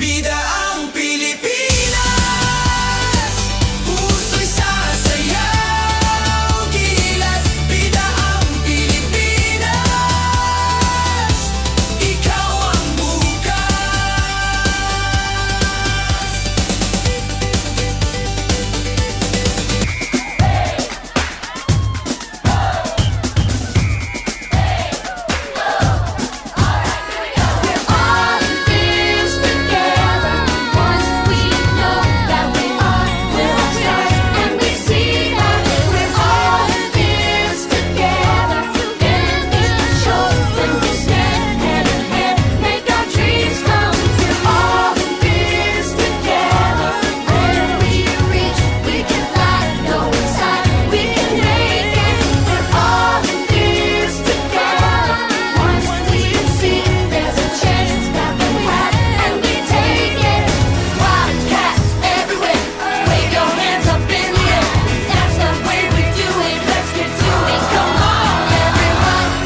Bida ang Pilipinas, puso'y sasayaw, gilas. Bida ang Pilipinas, ikaw ang bukas. This together, once we know that we are, we're all stars, and we see that we're all in this together. And it shows when we stand hand in hand, make our dreams come true. All in this together, when we reach, we can fly. No inside, we can make it. We're all in this together. Once we see there's a chance that we have, and we take it. Wildcats everywhere, wave your hands up in the air. That's the way we do it. Let's get to it. Come on, everyone.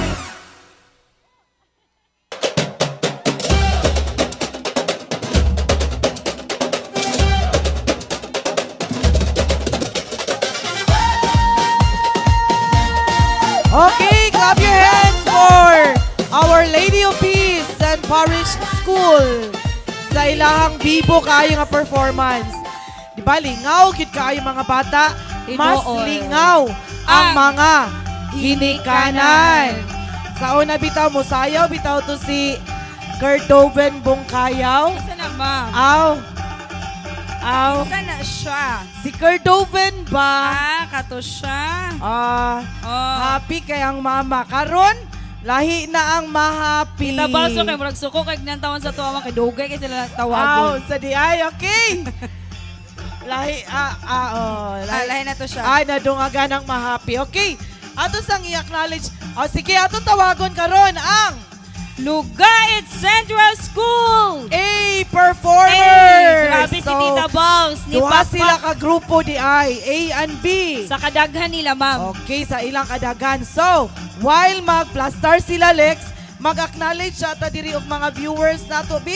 Okay, clap your hands for Our Lady of Peace and Parish School sa ilahang bibo kaayo nga performance. Di ba lingaw gid kaayo mga bata, mas Tinuod. lingaw ang Ang mga ginikanan. Sa una bitaw mo sayaw bitaw to si Kerdoven Bongkayaw. Isa na, ma'am. Aw. Aw. Isa na siya. Si Kerdoven ba? Ah, kato siya. Ah, Oh. happy kay ang mama. Karon, lahi na ang mahappy. Itabaso kay murag suko kay ginantawan sa tuwa kay dugay kay sila Aw, tawagon. sa di ay, okay. Lahi, oh. Ah, lahi na to siya. Ay, nadungagan ang mahappy. Okay. Ato sang i-acknowledge. O, sige, ato tawagon karon ang Lugait Central School! A performer. Ay, grabe si Tita Balls. Ni Duha Pakpak. sila ka grupo di ay, A and B. Sa kadaghan nila, ma'am. Okay, sa ilang kadagan. So, while mag-plastar sila, Lex, mag-acknowledge siya ta diri og mga viewers nato, B.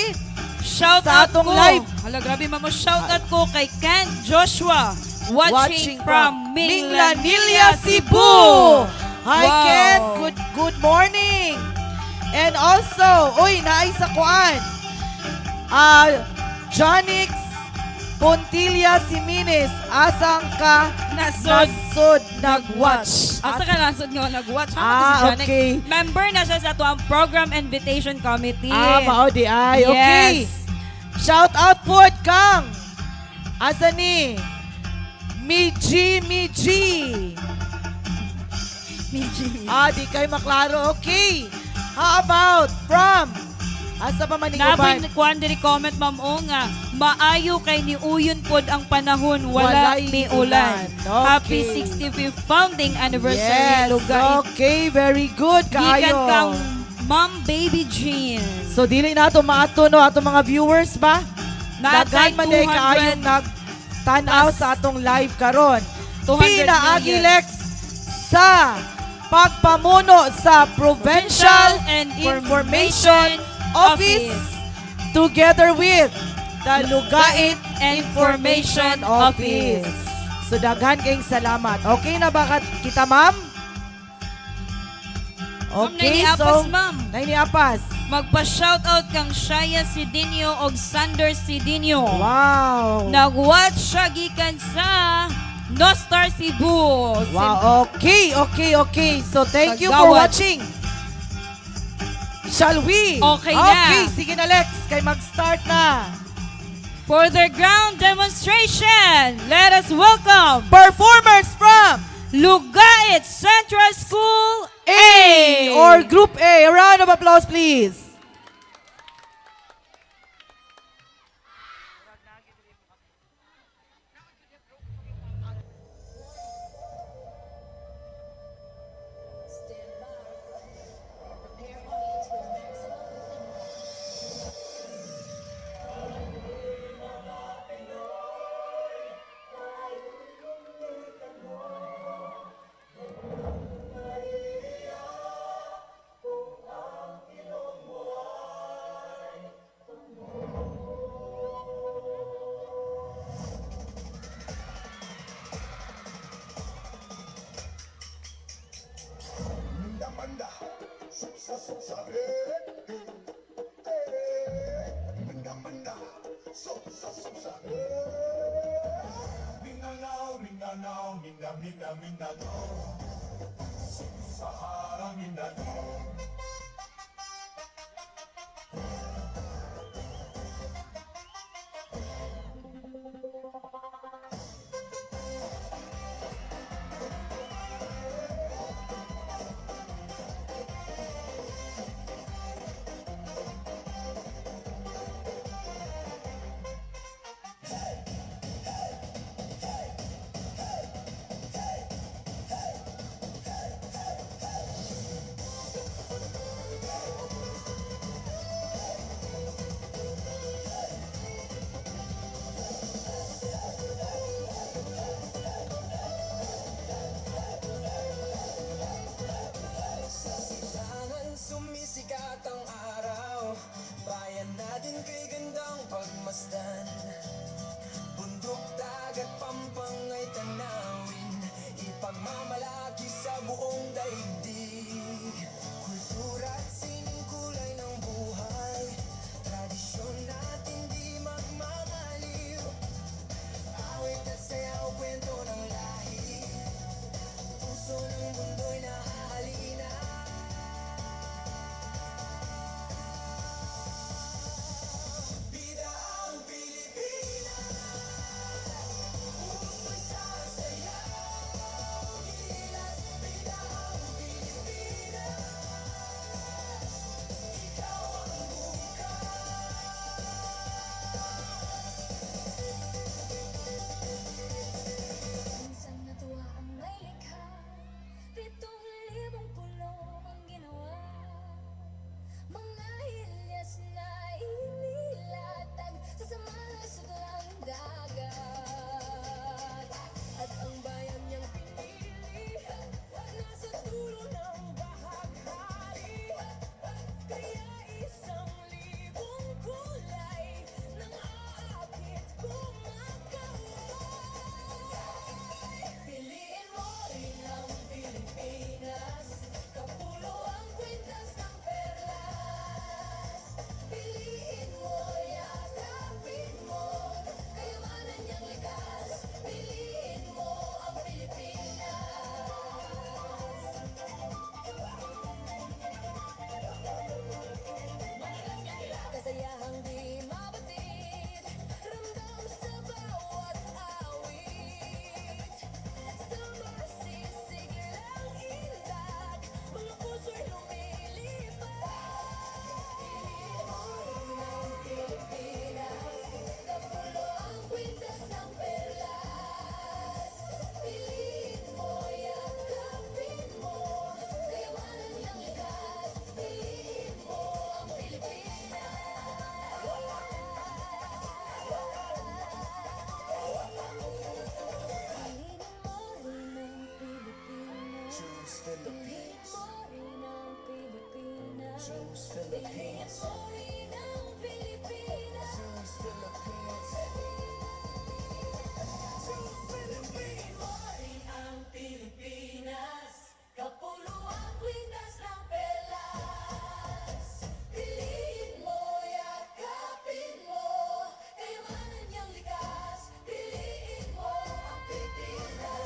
Shout Sa out atong ko. live. Hala, grabe, ma'am. Shout out ko kay Ken Joshua watching from Minglanilla, Cebu. Hi, Wow. Ken. Good morning. And also, uy, naay sa kuan. Ah, Jonix Pontilla Siminis, asang ka Nasod. Nasod nag-watch. Asa ka nasod nga nag-watch? Ah, Ah, si Janex. okay. Member na siya sa atuang Program Invitation Committee. Ah, mao di ay. Okay. Yes. Shout out po kang. Asa ni? Miji Miji. Miji. Ah, di kay maklaro. Okay. How about from? Asa pa man Naboy uban? kuan diri comment ma'am o nga maayo kay ni uyon pod ang panahon wala Walay mi ulan. ulan. Okay. Happy 65th founding anniversary Yes. Lugait. Okay, very good Gikan kaayo. kang Ma'am Baby Jean. So dili na ato maato no ato mga viewers ba? Natay Daghan man day 200 kaayong nag tan-aw sa atong live karon. 200 Pina million. Agilex sa pagpamuno sa Provincial and Information Office together with the Lugait Information Office. So daghan kayong salamat. Okay na ba kita ma'am? Ma'am, Okay, nainiapas, so ma'am. Nainiapas. Magpa-shoutout kang Shaya Sidinho og Sander Sidinho. Wow. Nag-watch siya gikan sa Nostar Cebu. Wow, okay. So thank you for Kagawad. watching. Shall we? Okay na. Okay, sige na Lex, kay mag-start na. For their ground demonstration, let us welcome performers from Lugait Central School A or Group A. A round of applause, please. Mindanao, Mindanao, Mindanao, Mindanao, Sahara, Mindanao. Choose Philippines. Choose Philippines. Choose Philippines. Choose Philippines. Ang Pilipinas, kapuluan kwintas ng pelas. Piliin mo, yakapin mo, kayamanan niyang likas. Piliin mo ang Pilipinas.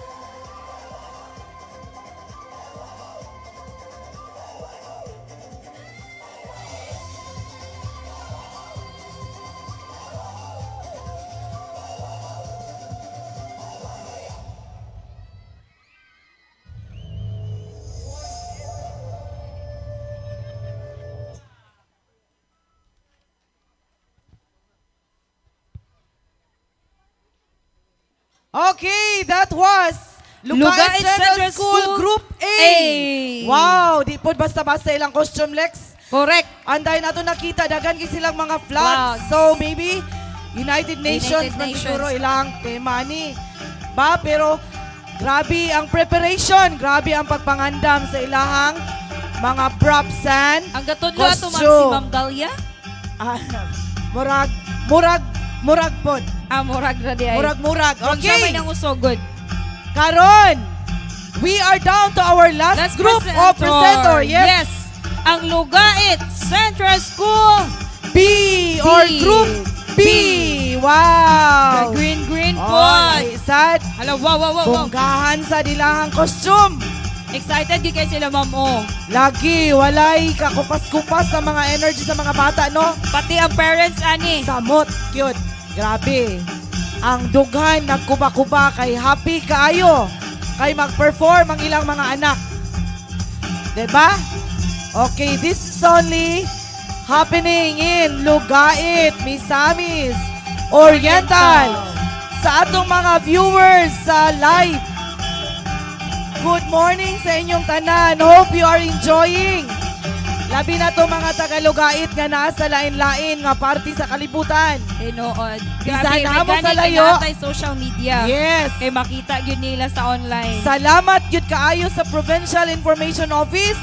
Okay, that was Lugait Lugait Central Central School School Group A. A. Wow, di po basta-basta ilang costume, Lex. Correct. Anday nato nakita, daghan kay silang mga flags. Flags. So maybe United Nations United man Nations. siguro ilang tema ni. Ba, pero grabe ang preparation, grabe ang pagpangandam sa ilahang mga props and Ang gatudlo ato ma'am si costume. Ma'am Dalia. Ah, murag, murag, murag pod. Ah, murag ra di ay. Murag, murag. Murag siya Okay. may nangusogod. Karon, we are down to our last Last group of presenter. Yes. Yes. Ang Lugait Central School B or B. Group B. Wow. The green green Oh, pod. sad. Hala, wow, wow, wow, wow. Bonggahan sa dilahang costume. Excited gyud kay sila ma'am oh. Lagi, walay kakupas-kupas sa mga energy sa mga bata, no? Pati ang parents ani. Samot, cute. Grabe. Ang dughan nagkuba-kuba kay happy kaayo kay mag-perform ang ilang mga anak. 'Di ba? Okay, this is only happening in Lugait, Misamis, Oriental. Sa atong mga viewers sa live, good morning sa inyong tanan. Hope you are enjoying. Labi na to mga taga-Lugait nga naa sa lain-lain nga party sa kalibutan. Tinuod. Bisan Grabe, na may mo sa gani kay layo. naa tay social media. Yes. Kay makita gyud nila sa online. Salamat gyud kaayo sa Provincial Information Office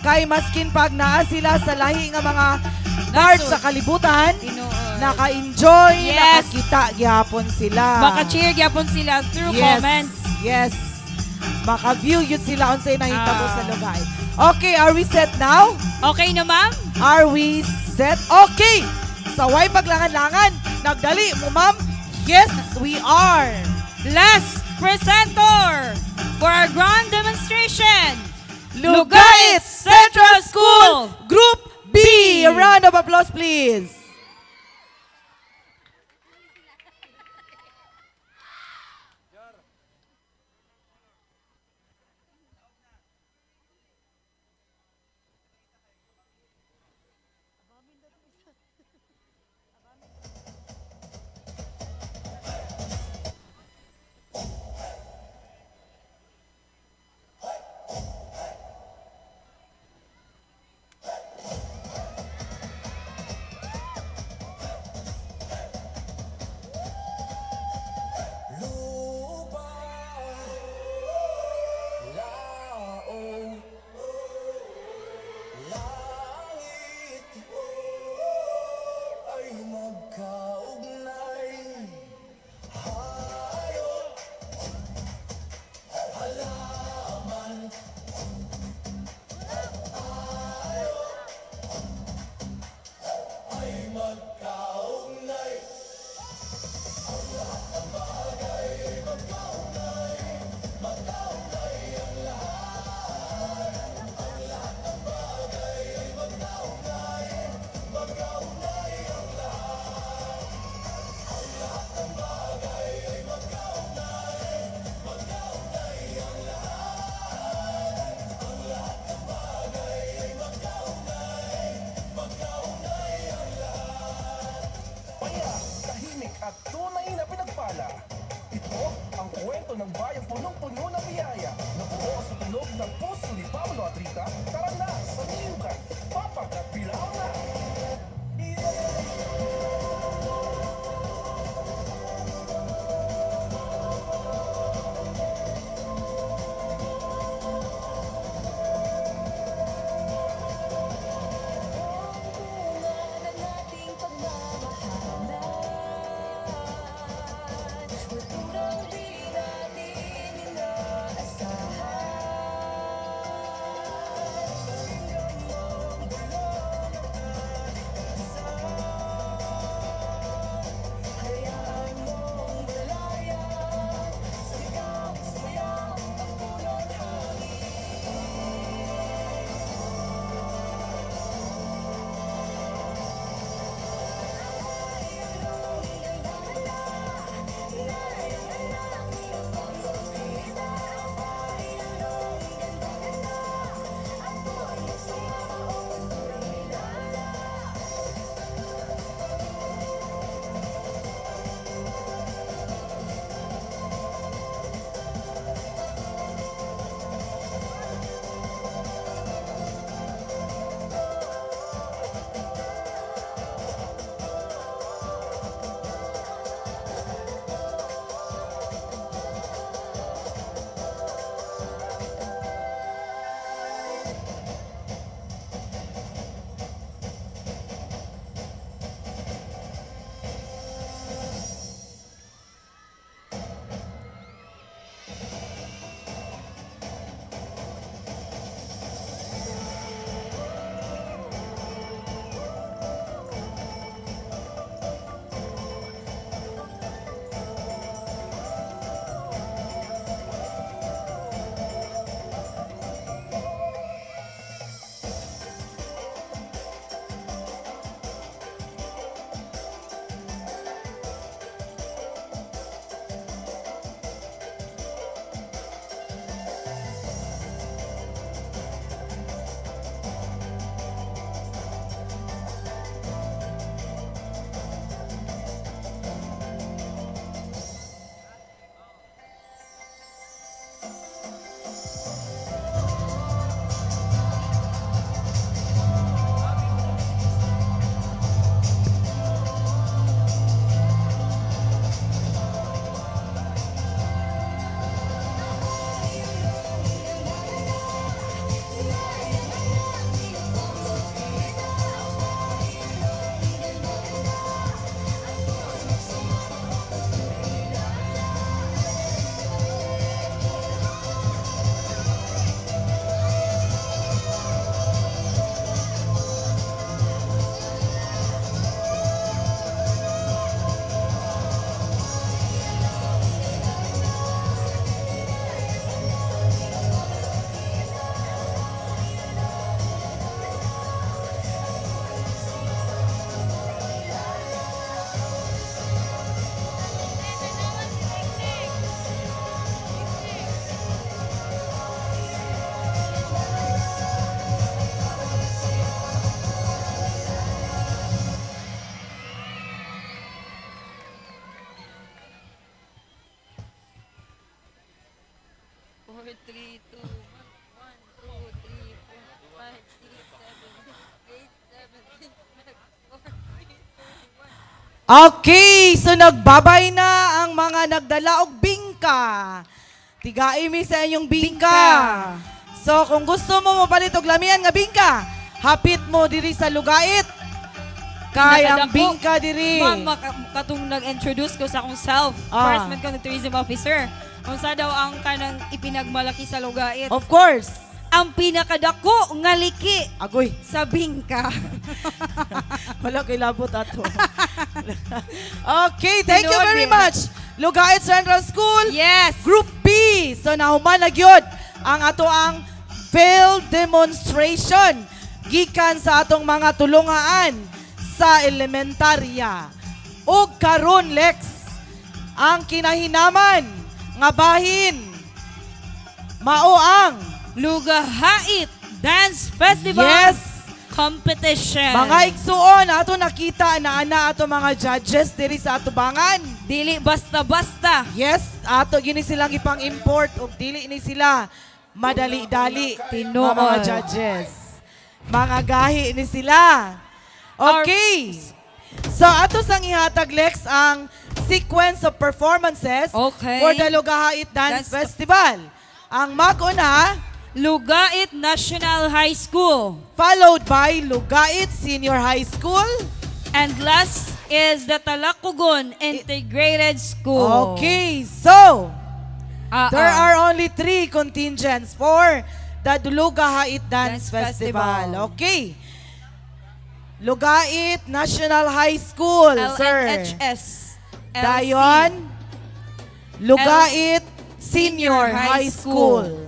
kay maskin pag naa sila sa lahi nga mga parts sa kalibutan, Tinuod. naka-enjoy, Yes. nakakita gihapon sila. Maka-cheer gyapon sila through Yes. comments. Yes. Maka-view yun sila unsay nahitabo Ah. sa lugar. Okay, are we set now? Okay na ma'am? Are we set? Okay! Saway paglangan-langan. Nagdali mo, ma'am. Yes, we are. Last presenter for our grand demonstration, Lugait Central School Group B. A round of applause, please. 4, 3, 2, 1, 2, 3, 4, 5, 6, 7, 8, 7, 6, 5, 4, 3, 2, 1. Okay, so nagbabay na ang mga nagdala og bingka. Tigai mi sa inyong bingka. So kung gusto mo mopalit og lamian nga bingka, hapit mo diri sa Lugait. Kay ang Pinakadako. bingka diri. Ma'am, katong nag-introduce ko sa akong self. First man ko ng tourism officer. Unsa daw ang kanang ipinagmalaki sa Lugait? Of course. Ang pinakadako nga liki. Agoy. Sa bingka. Wala kay labot ato. Okay, thank you Tinuod very eh. much. Lugait Central School. Yes. Group B. So nahuman na gyud ang ato ang field demonstration gikan sa atong mga tulungaan sa elementarya. Ug karon, Lex, ang kinahinaman nga bahin mao ang Lugahait Dance Festival Yes. Competition. Mga igsuon, ato nakita na ana ato mga judges diri sa atubangan. Dili basta-basta. Yes, ato gini silang ipang-import ug dili ni sila madali-dali Tinuod. nga mga judges. Mga gahi ni sila. Okay. So ato sang ihatag, Lex, ang sequence of performances for the Lugahait Dance Dance Festival. Ang mag-una, Lugait National High School. Followed by Lugait Senior High School. And last is the Talacogon Integrated School. Okay, so there are only three contingents for the Lugahait Dance Dance Festival. Festival. Okay. Lugait National High School, sir. LNHS. LC. Dayon, Lugait Senior High School.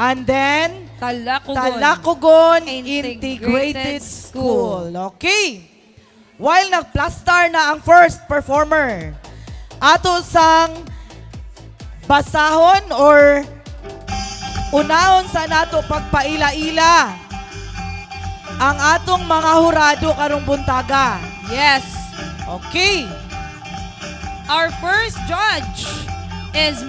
And then, Talacogon. Talacogon Integrated Integrated School. Okay. While nagplastar na ang first performer, ato sang basahon or unahon sa nato pagpaila-ila ang atong mga hurado karong buntaga. Yes. Okay. Our first judge is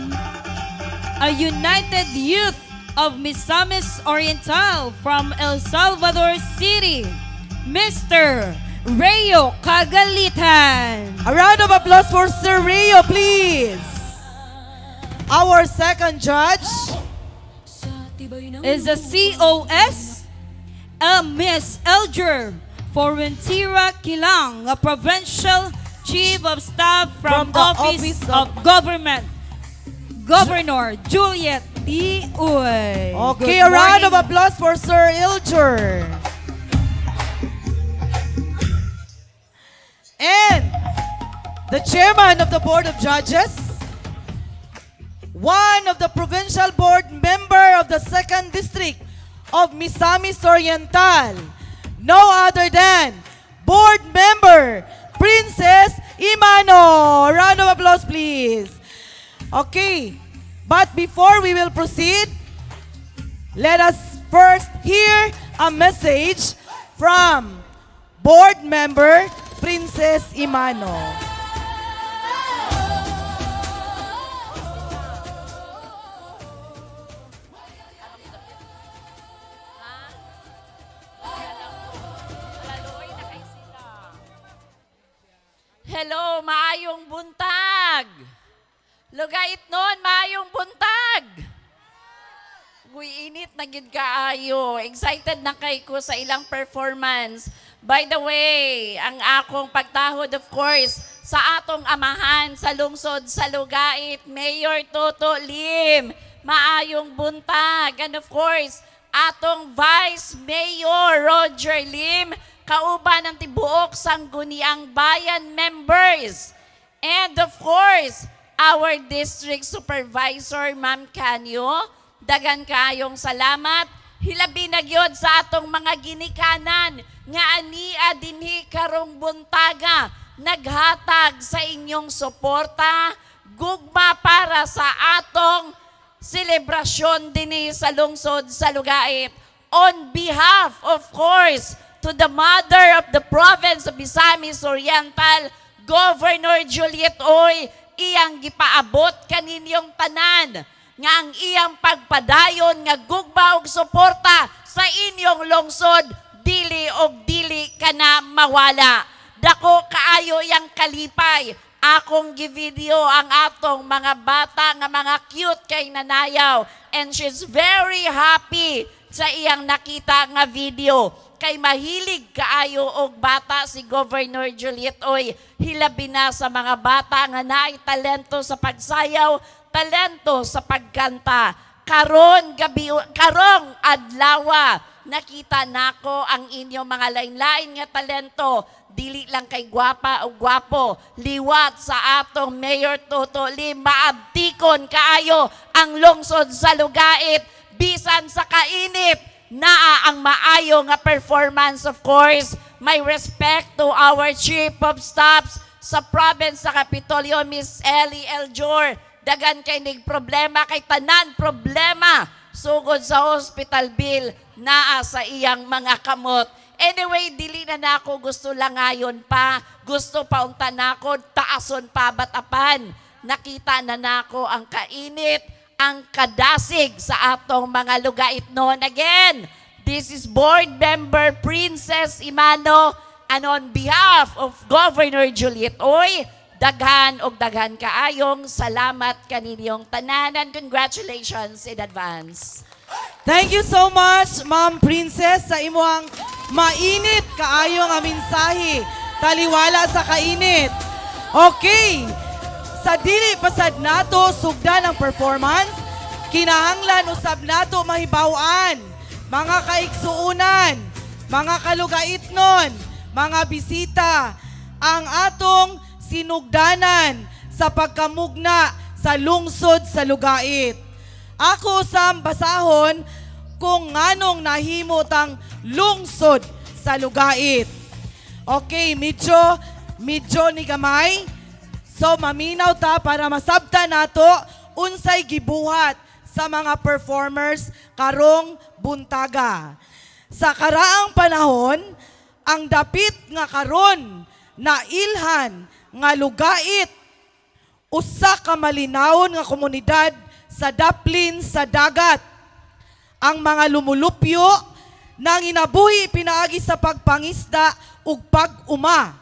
a United Youth of Misamis Oriental from El Salvador City, Mr. Rayo Kagalitan. A round of applause for Sir Rio, please. Our second judge, is the COS Miss Elger Formentera Kilang, a Provincial Chief of Staff from From the Office, Office of Government, Governor Juliet T. Uy. Okay, Good a round of morning. Applause for Sir Ilger. And the chairman of the Board of Judges, one of the provincial board member of the 2nd District of Misamis Oriental, no other than board member Princess Imano. Round of applause, please. Okay, but before we will proceed, let us first hear a message from board member Princess Imano. Hello, maayong buntag. Lugait nun, maayong buntag. Uy, init na gid kaayo. Excited na kay ko sa ilang performance. By the way, ang akong pagtahod, of course, sa atong amahan sa lungsod sa Lugait, Mayor Toto Lim. Maayong buntag. And of course, atong Vice Mayor Roger Lim, kauban ng tibuok Sangguniang Bayan members. And of course, our district supervisor, Ma'am Canyo, daghan kaayong salamat. Hilabi na gyud sa atong mga ginikanan nga ania dinhi karong buntaga naghatag sa inyong suporta, gugma para sa atong selebrasyon dinhi sa lungsod sa Lugait. On behalf, of course, to the mother of the province of Misamis Oriental, Governor Juliet Uy, iyang gipaabot kaninyong tanan nga ang iyang pagpadayon nga gugma og suporta sa inyong lungsod dili og dili kana mawala. Dako kaayo iyang kalipay. Akong givideo ang atong mga bata nga mga cute kay nanayaw, and she's very happy sa iyang nakita nga video kay mahilig kaayo og bata si Governor Juliet Uy, hilabi na sa mga bata nga naay talento sa pagsayaw, talento sa pagkanta. Karon gabi, karong adlawa, nakita nako ang inyong mga lain-lain nga talento. Dili lang kay gwapa o gwapo. Liwat sa atong Mayor Toto Lim, maabtikon kaayo ang lungsod sa Lugait bisan sa kainit, naa ang maayo nga performance. Of course, my respect to our chief of staffs sa province sa Kapitolyo, Miss Ellie Eljor. Daghan kay nig problema, kay tanan problema sugod sa hospital bill naa sa iyang mga kamot. Anyway, dili na nako gusto lang ngayon pa. Gusto pa unta nako taason pa, batapan. Nakita na nako ang kainit, ang kadasig sa atong mga lugait noon. Again, this is Board Member Princess Imano, and on behalf of Governor Juliet Uy, daghan og daghan kaayong salamat kaninyong tanan and congratulations in advance. Thank you so much, Ma'am Princess, sa imuhang mainit kaayo nga mensahe. Taliwala sa kainit. Okay. Sa dili pasad nato sugdan ang performance, kinahanglan usab nato mahibaw-an, mga kaigsuunan, mga kalugaitnon, mga bisita, ang atong sinugdanan sa pagkamugna sa lungsod sa Lugait. Ako sam basahon kung nganong nahimo tang lungsod sa Lugait. Okay, medyo, medyo ni gamay. So maminaw ta para masabta nato unsay gibuhat sa mga performers karong buntaga. Sa karaang panahon, ang dapit nga karon na ilhan nga Lugait, usa ka malinawon nga komunidad sa daplin sa dagat. Ang mga lumulupyo nanginabuhi pinaagi sa pagpangisda ug pag-uma.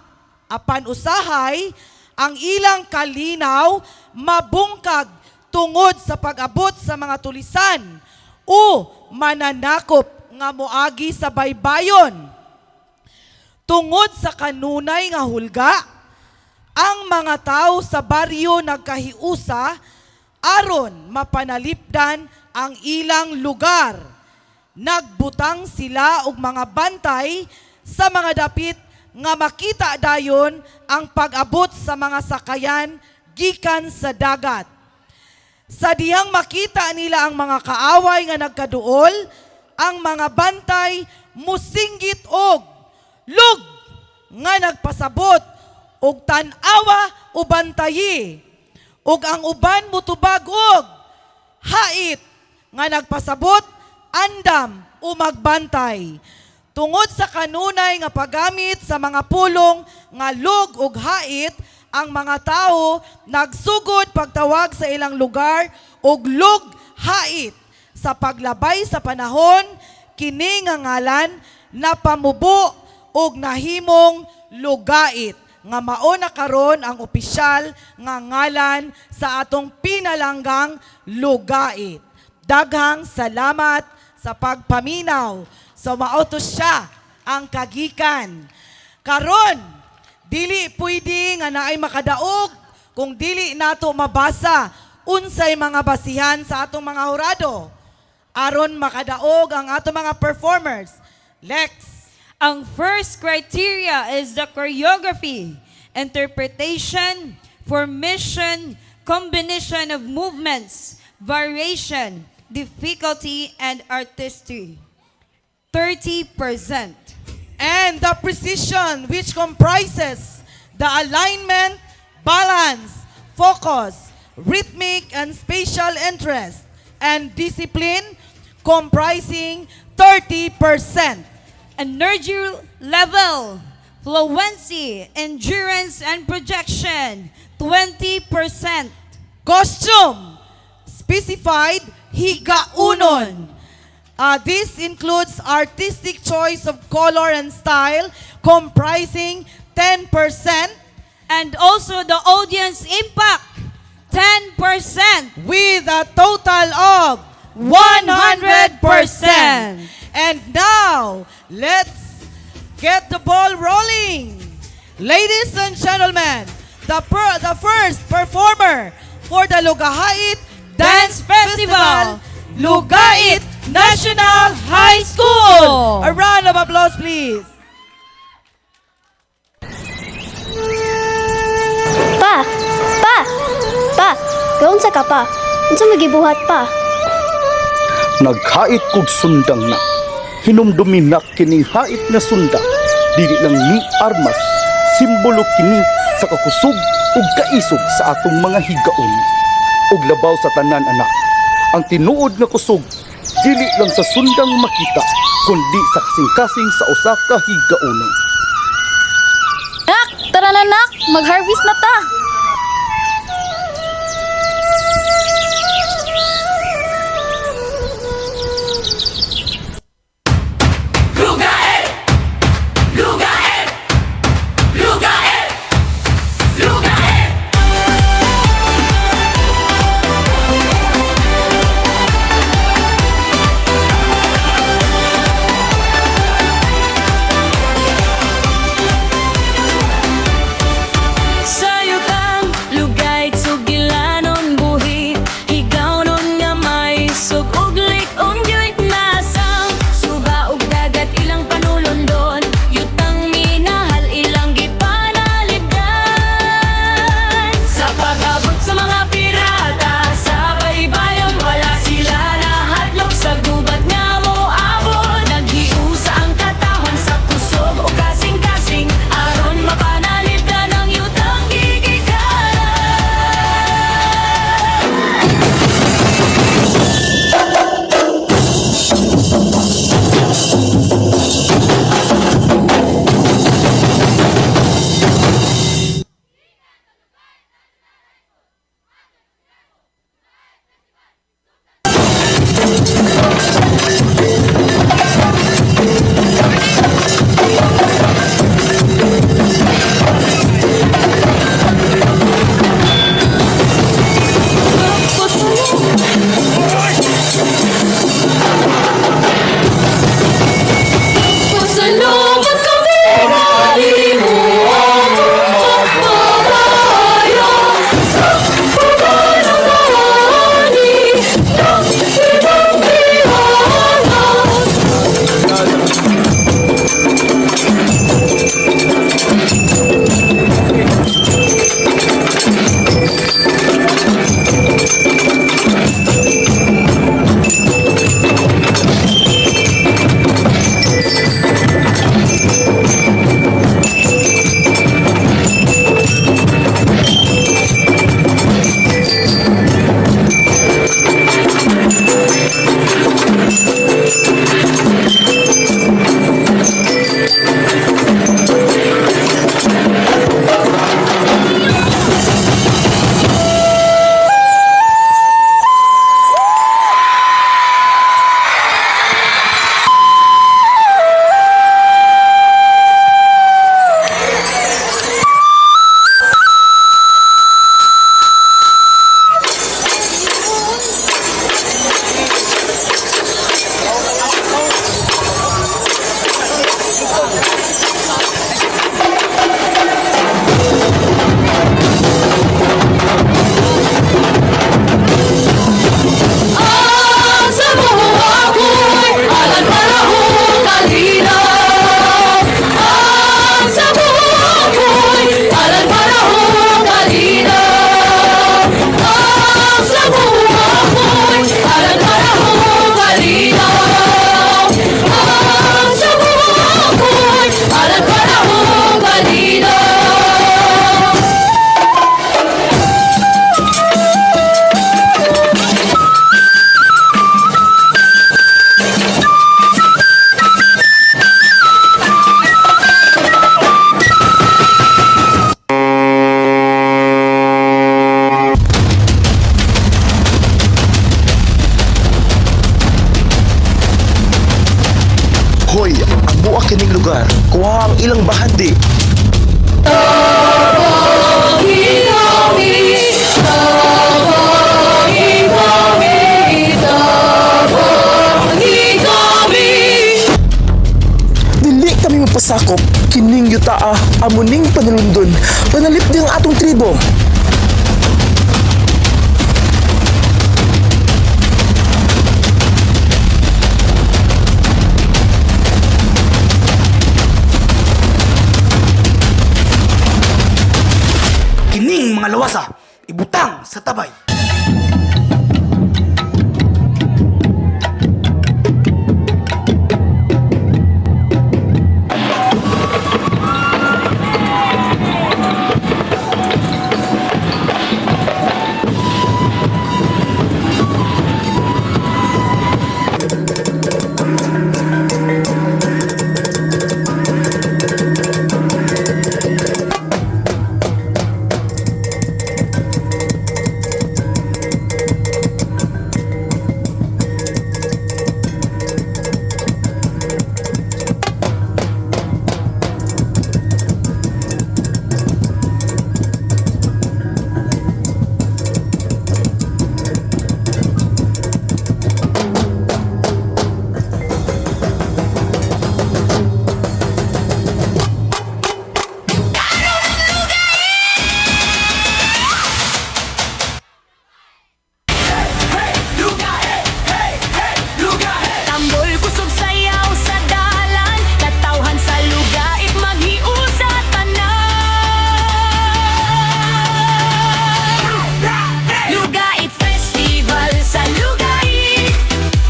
Apan usahay, ang ilang kalinaw mabungkag tungod sa pag-abot sa mga tulisan. o mananakop nga moagi sa baybayon. Tungod sa kanunay nga hulga, ang mga tao sa baryo nagkahiusa aron mapanalipdan ang ilang lugar. Nagbutang sila og mga bantay sa mga dapit nga makita dayon ang pag-abot sa mga sakayan gikan sa dagat. Sa dihang makita nila ang mga kaaway nga nagkaduol, ang mga bantay musinggit og lug nga nagpasabot og tan-awa o bantayi, ug ang uban mutubag og hait nga nagpasabot andam o magbantay. Tungod sa kanunay nga paggamit sa mga pulong nga lug ug hait, ang mga tao nagsugod pagtawag sa ilang lugar og lug hait. Sa paglabay sa panahon, kini nga ngalan napamubo og nahimong Lugait nga mao na karon ang opisyal nga ngalan sa atong pinalanggang Lugait. Daghang salamat sa pagpaminaw. So mao to siya ang kagikan. Karon, dili pwede nga naay makadaog kung dili nato mabasa unsay mga basihan sa atong mga hurado aron makadaog ang atong mga performers. Lex. Ang first criteria is the choreography, interpretation, formation, combination of movements, variation, difficulty, and artistry. 30%. And the precision, which comprises the alignment, balance, focus, rhythmic and spatial interest, and discipline, comprising 30%. Energy level, fluency, endurance, and projection, 20%. Costume, specified higaunon. This includes artistic choice of color and style, comprising 10%. And also the audience impact, 10%. With a total of 100%. And now, let's get the ball rolling. Ladies and gentlemen, the first performer for the Lugahait Dance Festival, Lugait National High School. A round of applause, please. Pa! Pa! Pa! Gaunsa ka pa? Unsa magibuhat pa? Naghait kog sundang na. Hinumdumi na kining hait nga sunda. Dili lang ni armas, simbolo kini sa kakusog ug kaisog sa atong mga higaon. Ug labaw sa tanan, anak, ang tinuod nga kusog dili lang sa sundang makita, kundi sa kasing-kasing sa usa ka higaonon. Nak, tara na nak, mag-harvest na ta. Lugait! Lugait! Lugait! Lugait! Sa'yo. lugar. Kuha ang ilang bahandi. Dili kami mapasakop kining yutaa amo ning panalundon. Panalipdi ang atong tribo. Kining mga lawasa, ibutang sa tabay. Tambol kusog sayaw sa dalan, katawhan sa lugait maghiusa tanan. Lugait Festival sa Lugait,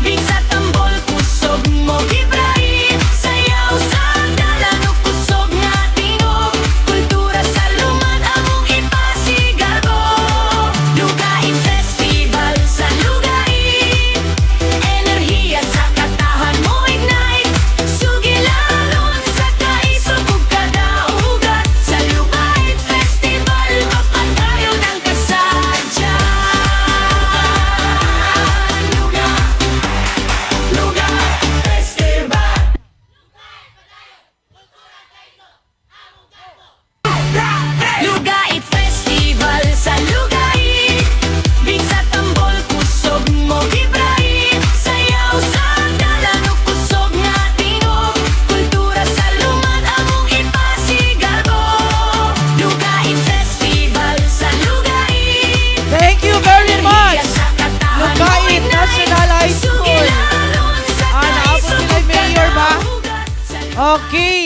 Big sa tambol kusog mo gibrait. Sayaw sa dalan ug kusog nga tingog, kultura sa lumad among ipasigalbo. Lugait Festival sa Lugait, enerhiya sa katahan mo ignite. Sugilanon sa kaisog ug kadaugan, sa Lugait Festival mapadayon ang kasadya. Luga, Luga Festival. Lugait Festival sa Lugait, Big sa tambol kusog mo gibrait. Sayaw sa dalan ug kusog nga tingog, kultura sa lumad among ipasigalbo. Lugait Festival sa Lugait. Thank you very much. Lugait National High School. Ah, naabot sila yung mayor ba? Okay.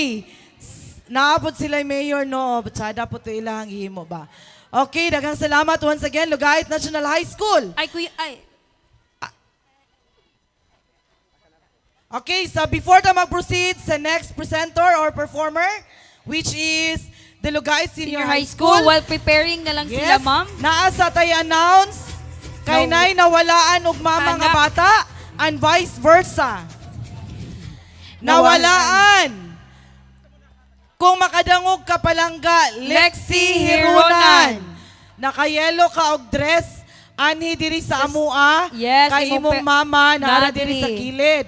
Naabot sila yung mayor, no? Tsada po ito ilang himo ba? Okay, daghang salamat once again, Lugait National High School. Ay, kuya, ay. Okay, so before ta mag-proceed sa next presenter or performer, which is the Lugait Senior, Senior High School. While preparing na lang sila, ma'am. Naa sa tay announce kay No. nay nawalaan og mama nga Anak. bata and vice versa. Nawalaan. Kung makadangog ka palangga, Lexi Lexi Hirunan. Hirunan. Nakayelo ka og dress anhi diri sa amua Yes, kay imong imong mama naa naa diri sa diri. kilid.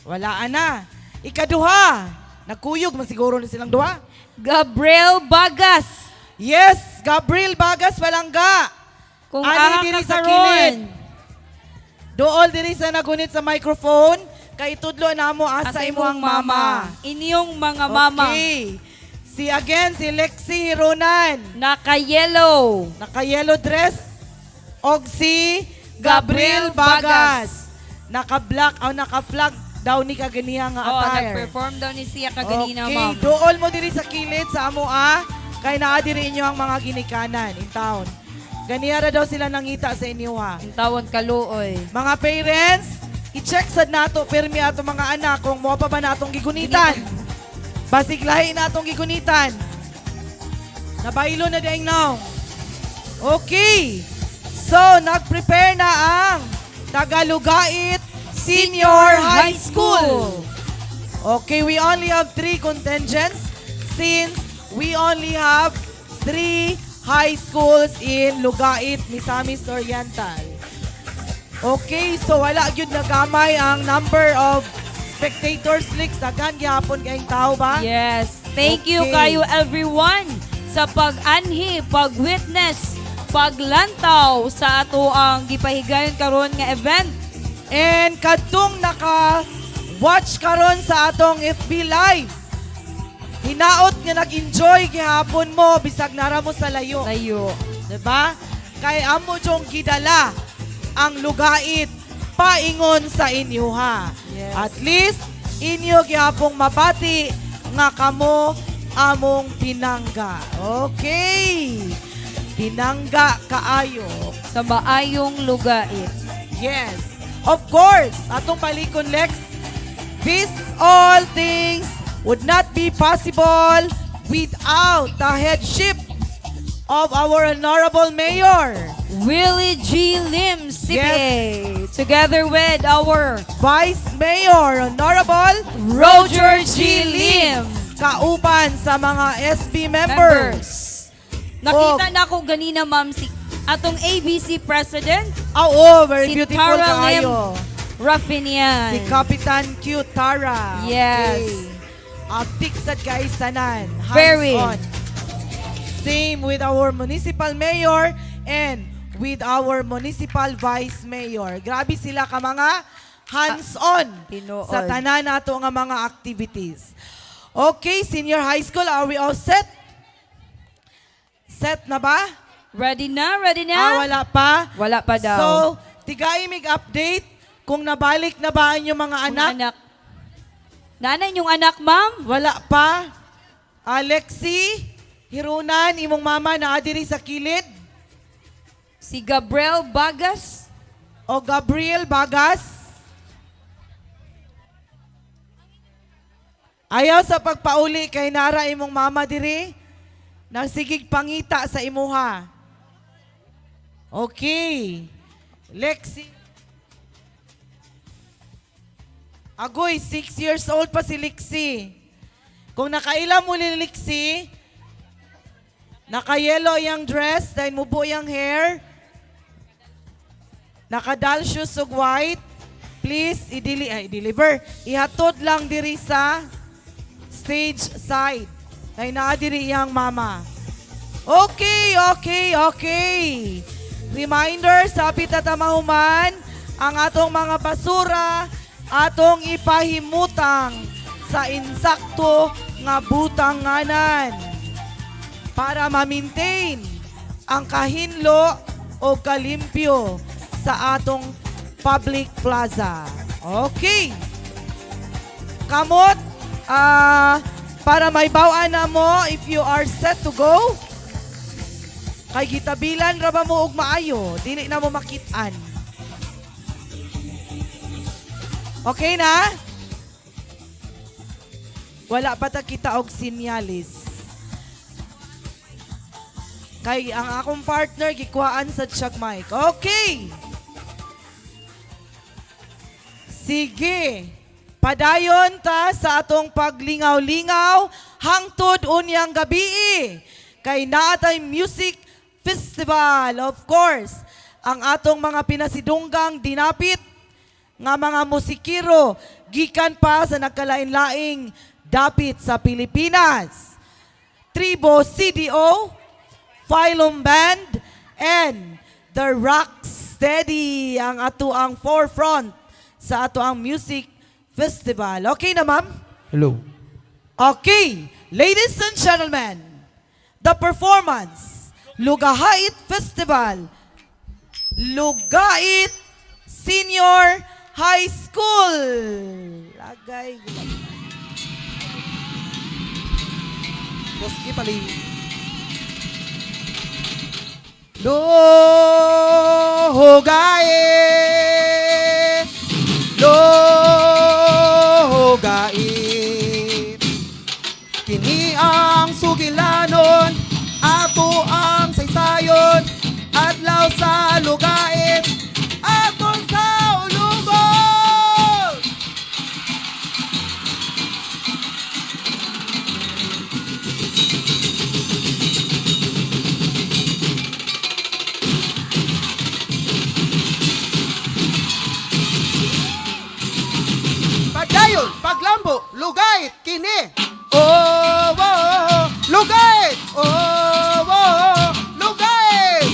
Wala na. Ikaduha, nagkuyog man siguro ni silang duha. Gabriel Bagas. Yes, Gabriel Bagas palangga. Kung Ani aha diri ka sa karon. kilid. Dool diri sa nagunit sa microphone kay tudlo namo asa Asa imong mama. Inyong mga mama. Okay. Si again si Lexi Hironan. Naka-yellow. Naka-yellow dress og si Gabriel Gabriel Bagas. Bagas. Naka-black o naka-flag daw ni kaganiya nga Oh, attire. nag-perform daw ni siya kaganina, okay, ma'am. dool mo diri sa kilid sa amo ah. Kay naa diri inyo ang mga ginikanan in town. Ganiya ra daw sila nangita sa inyo ha. In tawon kaluoy. Mga parents, i-check sad nato pirmi ato mga anak kung mo pa ba natong gigunitan. Basig lahi na atong gigunitan. Nabaylo na diay now. Okay. So, nag-prepare na ang Tagalugait Senior High School. Okay, we only have three contingents since we only have three high schools in Lugait, Misamis Oriental. Okay, so wala gyud nagamay ang number of spectators, Lex, daghan gihapon kayong tao ba? Yes. Thank you Okay. kayo everyone sa pag-anhi, pag-witness, paglantaw sa ato ang gipahigayon karon nga event. And kadtong naka watch karon sa atong FB Live. Hinaot nga nag-enjoy gihapon mo bisag nara mo sa layo. Layo. 'Di ba? Kay amo jong gidala ang lugait paingon sa inyo ha. Yes. At least inyo gihapong mabati nga kamo among pinangga. Okay. Pinangga kaayo. Sa maayong lugait. Yes. Of course, atong balikon Lex, these all things would not be possible without the headship of our honorable mayor, Willie G. Lim, CPA, together with our Vice Mayor, Honorable Roger G. Lim. Kauban sa mga SB members. Nakita na ako ganina, ma'am, si atong ABC President. Oo, very si beautiful Tara Lim kaayo. Raffinian. Si Kapitan Q Tara. Yes. Okay. Atik sad guys tanan. Hands Very. on. Same with our municipal mayor and with our municipal vice mayor. Grabe sila ka mga hands-on Tinuod. sa tanan nato nga mga activities. Okay, senior high school, are we all set? Set na ba? Ready na? Ready na? Ah, wala pa? Wala pa daw. So, tigay mig update kung nabalik na ba ang inyong mga anak. anak. Nanay yung anak, ma'am? Wala pa. Alexi, Hirunan, imong mama na diri sa kilid. Si Gabriel Bagas. O Gabriel Bagas. Ayaw sa pagpauli kay nara imong mama diri. Nagsigig pangita sa imuha. Okay. Lexi. Agoy, 6 years old pa si Lexi. Kung nakaila mo ni Lexi, naka-yellow yung dress, dahil mubo yung hair, naka-doll shoes ug white, please ay, i-deliver. Ihatod lang diri sa stage side. Kay naa diri iyang mama. Okay. Reminder, sabi tatamahuman, ang atong mga basura, atong ipahimutang sa insakto nga butanganan para ma-maintain ang kahinlo o kalimpyo sa atong public plaza. Okay. Kamot, para may bawaan na mo if you are set to go, kay gitabilan ra ba mo og maayo, dili na mo makit-an. Okay na? Wala pa ta kita og sinyalis. Kay ang akong partner gikuhaan sa siyag mic. Okay. Sige. Padayon ta sa atong paglingaw-lingaw hangtod unyang gabi. Kay naa tay music festival. Of course, ang atong mga pinasidunggang dinapit nga mga musikero gikan pa sa nagkalain-laing dapit sa Pilipinas. Tribo CDO, Phylum Band, and the Rock Steady ang ato ang forefront sa ato ang music festival. Okay na, ma'am? Hello. Okay, ladies and gentlemen, the performance, Lugahait Festival, Lugait Senior High School. Lagay. Boski pali. Lugait, Lugait. Kini ang sugilanon, ato ang saysayon, adlaw sa lugait, aton saulugon. Pagdayon, paglambo, lugait kini. Oh, oh, oh, lugait. Oh, oh, oh, lugait.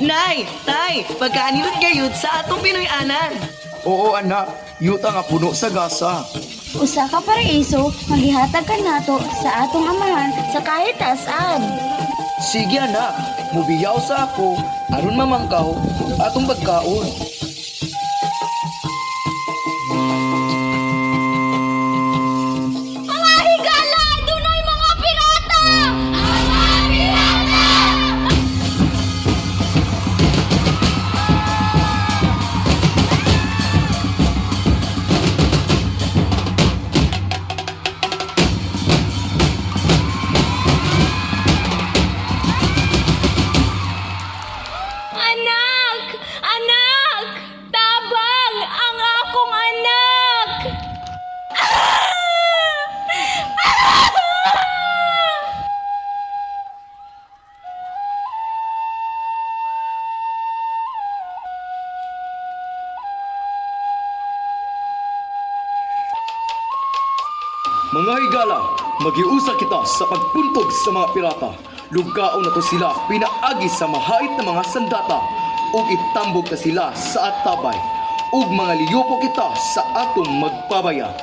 Nay, tay, pagkaanilot gayud sa atong Pinoy anan. Oo anak, yuta nga puno sa gasa. Usa ka paraiso nga gihatag kanato sa atong amahan sa kahit taas-an. Sige anak, mubiyaw sa ako aron mamangkaw atong pagkaon. Mga higala! Dunay mga pirata! Mga pirata! Anak! Anak! Tabang ang akong anak! Mga higala, magiusa kita sa pagpuntog sa mga pirata. Lugaon na to sila pinaagi sa mahait na mga sandata ug itambog ta sila sa atabay ug mga liyupo kita sa atong magpabaya.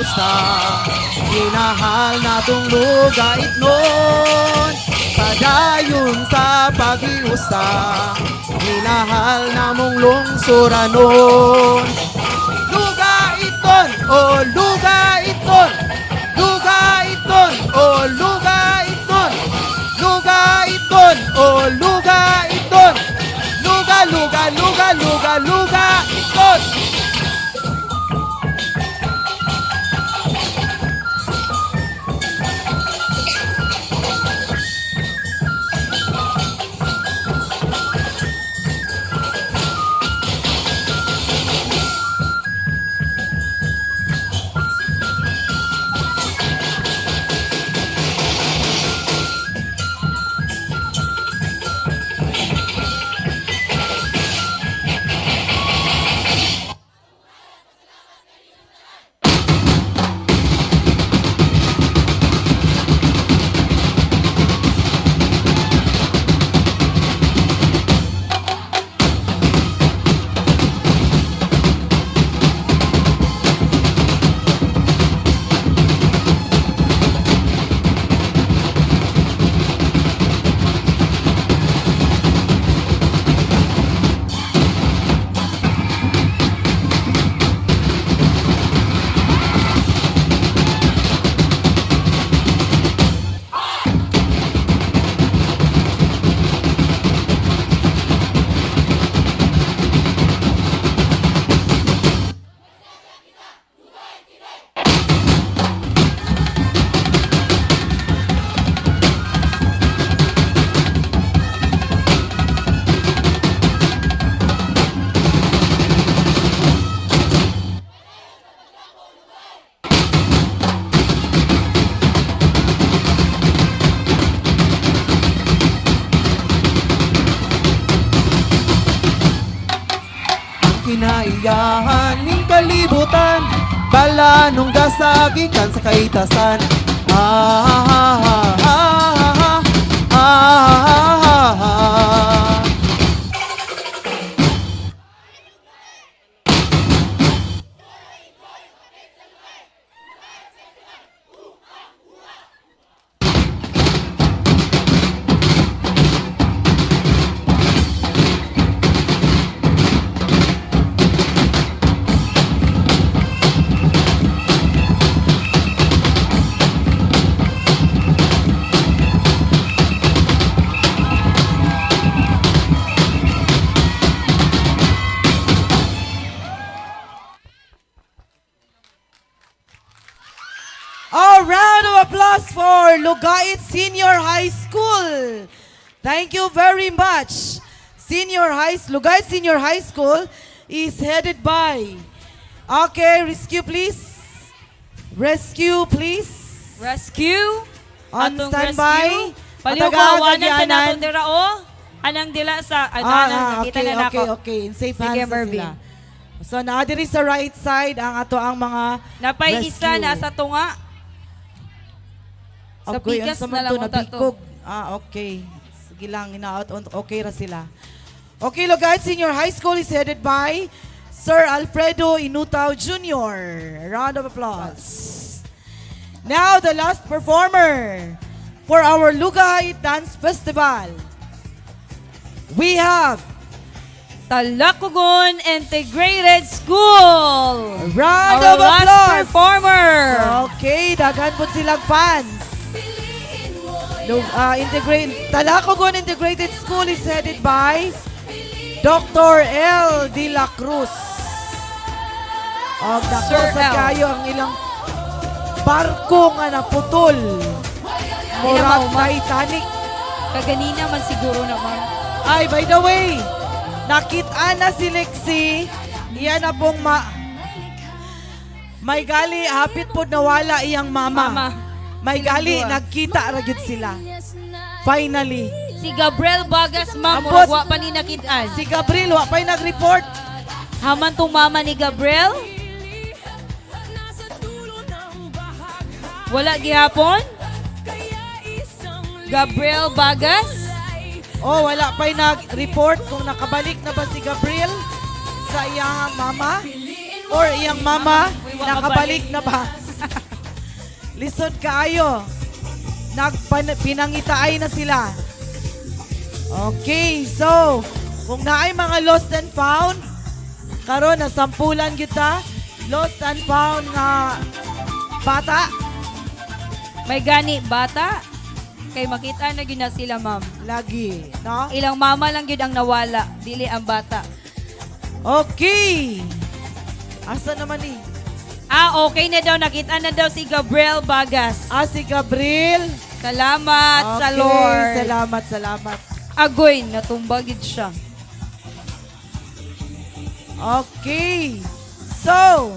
pag-iusa. Minahal natong lugait nun, padayon sa pag-iusa. Minahal namong lungsuranon. Lugaiton, o lugaiton, lugaiton, o lugaiton, lugaiton, o lugaiton, luga, luga, luga, luga, lugaiton. Kinaiyahan ning kalibutan, bala nung gasagikan sa kaitasan. Ah, ah, ah, ah, ah, ah, ah. A round of applause for Lugait Senior High School. Thank you very much. Senior High Lugait Senior High School is headed by. Okay, rescue please. Rescue please. Rescue. On Atong standby. rescue. Paliw Pataga, kawanan sa gagyanan. naton dira o. Anang dila sa Ah, ano ah, nakita okay, na nako. okay. In safe Sige, hands na Mervin. sila. So, naa diri sa right side ang ato ang mga Napay isa rescue. na sa tunga. Sa Okay, pikas unsa na man lang to, unta to. nabikog. Ah, okay. Sige lang, inaot. Okay ra sila. Okay, Lugait Senior High School is headed by Sir Alfredo Inutao Jr. Round of applause. Now, the last performer for our Lugait Dance Festival. We have Talacogon Integrated School. Round Our of last applause. performer. Okay, daghan po silang fans. Talacogon Integrated School is headed by Dr. L. De La Cruz. Og dako Sir sa L. kayo ang ilang barko nga naputol. Murag Titanic. Kaganina man siguro naman. Ay, by the way, nakita na si Lexi. Iyan na pong may gali, hapit po nawala iyang mama. Mama. May Silang gali, duha. nagkita ra gyud sila. Finally. Si Gabriel Bagas, ma'am, Ambot. murag wa pa ni nakit-an. Si Gabriel, wa pa'y nag-report. Haman tong mama ni Gabriel? Wala gihapon? Gabriel Bagas? Oh, wala pa'y nag-report kung nakabalik na ba si Gabriel sa iyang mama or iyang mama Uy, wa nakabalik na ba. Lisod kaayo. Nagpinangitaay na sila. Okay, so kung naay mga lost and found, karon nasampulan kita, lost and found nga bata. May gani bata kay makita na gyud na sila, ma'am. Lagi, no? Ilang mama lang gyud ang nawala, dili ang bata. Okay. Asa naman ni? Ah, okay na daw. Nakita na daw si Gabriel Bagas. Ah, si Gabriel. Salamat sa Okay, Lord. salamat, salamat. Agoy, natumba gyud siya. Okay. So,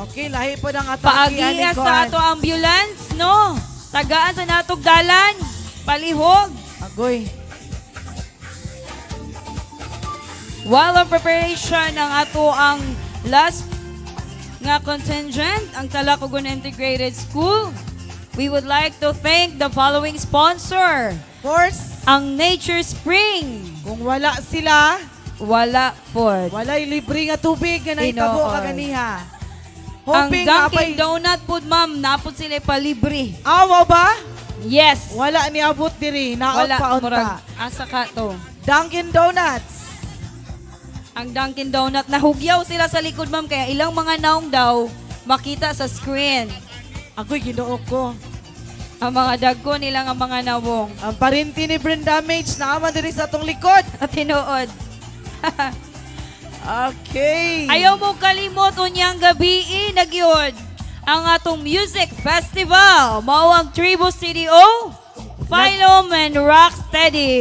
okay, lahi po ng atake. Paagiya sa ato ambulance, no? Tagaan sa natog dalan. Palihog. Agoy. While on preparation ang ato ang last nga contingent, ang Talacogon Integrated School, we would like to thank the following sponsor. Of course, ang Nature Spring. Kung wala sila, wala po. Walay libre nga tubig nga nahitabo Tinuod. kaganiha. Ang Hoping Dunkin' Donut po, ma'am, napod sila palibre. Ah, mao ba? Yes. Wala ni abot diri, naot Wala, pa unta. murag, asa ka to. Dunkin' Donuts. Ang Dunkin' Donut, nahugyaw sila sa likod, ma'am, kaya ilang mga naong daw makita sa screen. Agoy, Ginoo ko. Ang mga dagko nila nga mga nawong. Ang parinti ni brain damage naaman diri sa atong likod. At tinuod. Okay. Ayaw mo kalimot unyang gabi nagyod ang atong music festival. Mao ang Tribo CDO, Phylum and Rocksteady.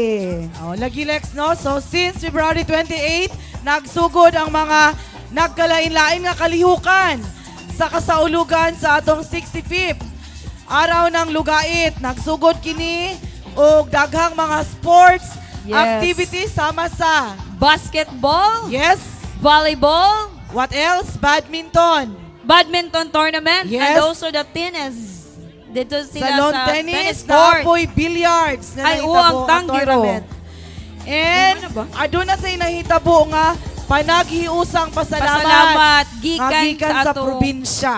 Oh, lagi Lex, no? So since February 28, nagsugod ang mga nagkalain-lain nga kalihukan sa kasaulugan sa atong 65th Araw ng Lugait. Nagsugod kini og daghang mga sports activities sama sa basketball, yes, volleyball, what else? Badminton. Badminton tournament, and also the tennis. Dito sila Sa lawn sa tennis, tennis court. naapoy billiards na Ay, oo, nahitabo ang tanggiro. tournament. And aduna say nahitabo nga panaghiusang pasalamat. Pasalamat, gikan nga gikan sa sa atong probinsya.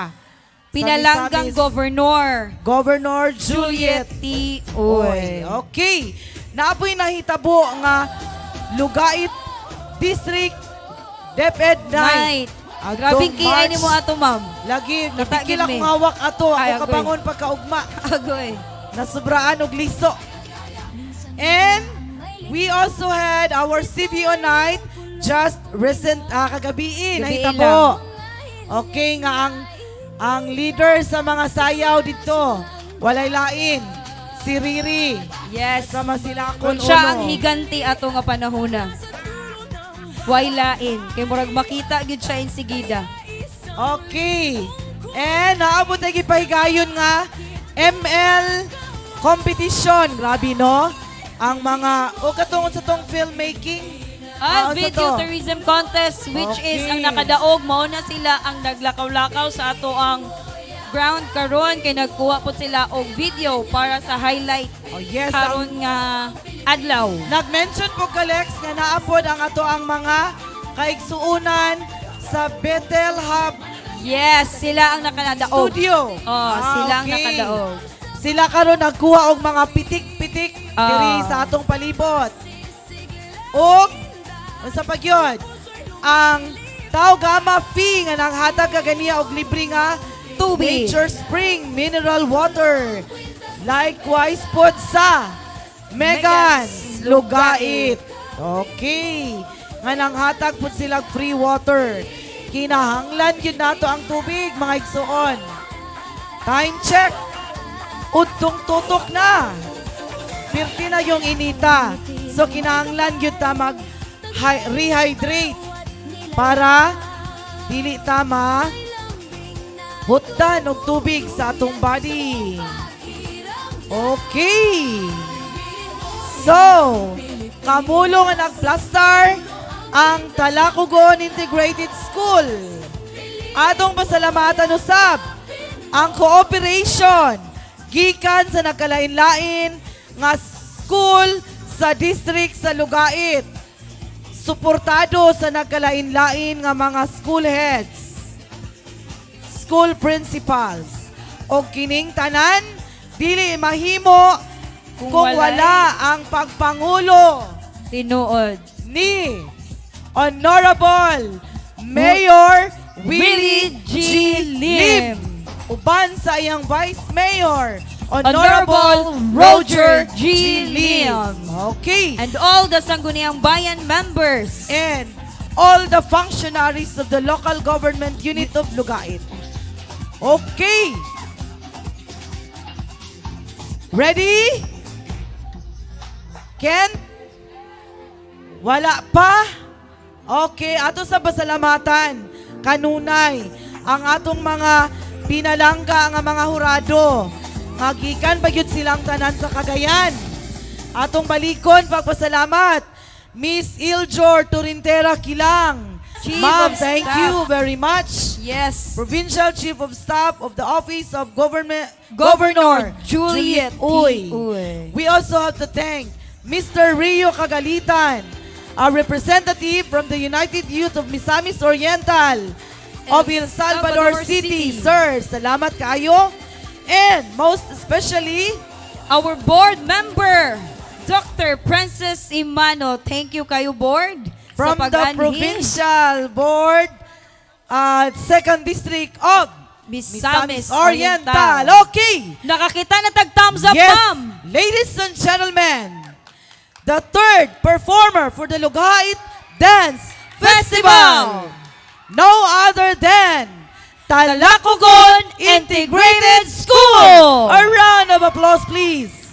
Pinalanggang Sa Misamis. Governor. Governor Juliet Juliet T. Uy. Uy. Okay. Naapoy nahitabo nga Lugait District DepEd Night. Night. Grabing kiay nimo ato, ma'am. Lagi, Kita napikil gid mi. akong hawak ato. Ako Ay, agoy. kabangon pagkaugma. Agoy. Nasubraan og liso. And we also had our CVO night just recent kagabi Gabii nahitabo. Okay nga ang leader sa mga sayaw dito, walay lain, si Riri. Yes. Sama sila kon Siya uno. ang higanti ato nga panahona. Way lain. Kay murag makita gyud siya insigida. Okay. And naabot na gipahigayon nga ML competition. Grabe no? Ang mga o katungod sa tong filmmaking. Ah, unsa video to? tourism contest, which is ang nakadaog mao na sila ang naglakaw-lakaw sa ato ang ground karon kay nagkuha po sila og video para sa highlight Oh, yes, karon nga adlaw. Nag-mention po ka, Lex, nga naapod ang ato ang mga kaigsuunan sa Bethel Hub. Yes, sila ang nakadaog. Studio. Oh, Ah, sila ang okay. nakadaog. Sila karon nagkuha og mga pitik-pitik diri sa atong palibot. Og unsa pa gyud? Ang Tau Gamma Phi nga nanghatag kaganiya og libre nga tubig. Nature Spring mineral water. Likewise pod sa Megan's Lugait. Okay. Nga nanghatag pod sila free water. Kinahanglan gyud nato ang tubig, mga igsuon. Time check. Udtong tutok na. Pirti na yung inita. So kinahanglan gyud ta mag rehydrate para dili ta ma hutdan og tubig sa atong body. Okay. So, kamulo nga nagplaster ang Talacogon Integrated School. Atong pasalamatan usab ang cooperation gikan sa nagkalain-lain nga school sa district sa Lugait. Suportado sa nagkalain-lain nga mga school heads, school principals. Og kining tanan dili mahimo kung wala ang pagpangulo tinuod ni Honorable Mayor Willie G. Lim. Uban sa iyang Vice Mayor, Honorable Roger G. Lim. Okay. And all the Sangguniang Bayan members. And all the functionaries of the local government unit of Lugait. Okay. Ready? Ken? Wala pa? Okay, ato sa pasalamatan kanunay ang atong mga pinalangga nga mga hurado. Magikan ba gyud silang tanan sa Cagayan? Atong balikon pagpasalamat Miss Iljor Turintera Kilang. Chief Ma'am, of thank Staff. you very much. Yes. Provincial Chief of Staff of the Office of Government Governor Governor Juliet T. Uy. Uy. We also have to thank Mr. Rio Cagalitan, a representative from the United Youth of Misamis Oriental of El Salvador, Salvador City. City. Sir, salamat kaayo. And most especially, our board member, Dr. Princess Imano. Thank you kayo, board, from sa the pag-anhi. Provincial Board, Second District of Misamis Misamis Oriental. Oriental. Okay. Nakakita na tag thumbs up, Yes, ma'am. ladies and gentlemen, the third performer for the Lugait Dance Festival, no other than Talacogon Integrated School. A round of applause, please.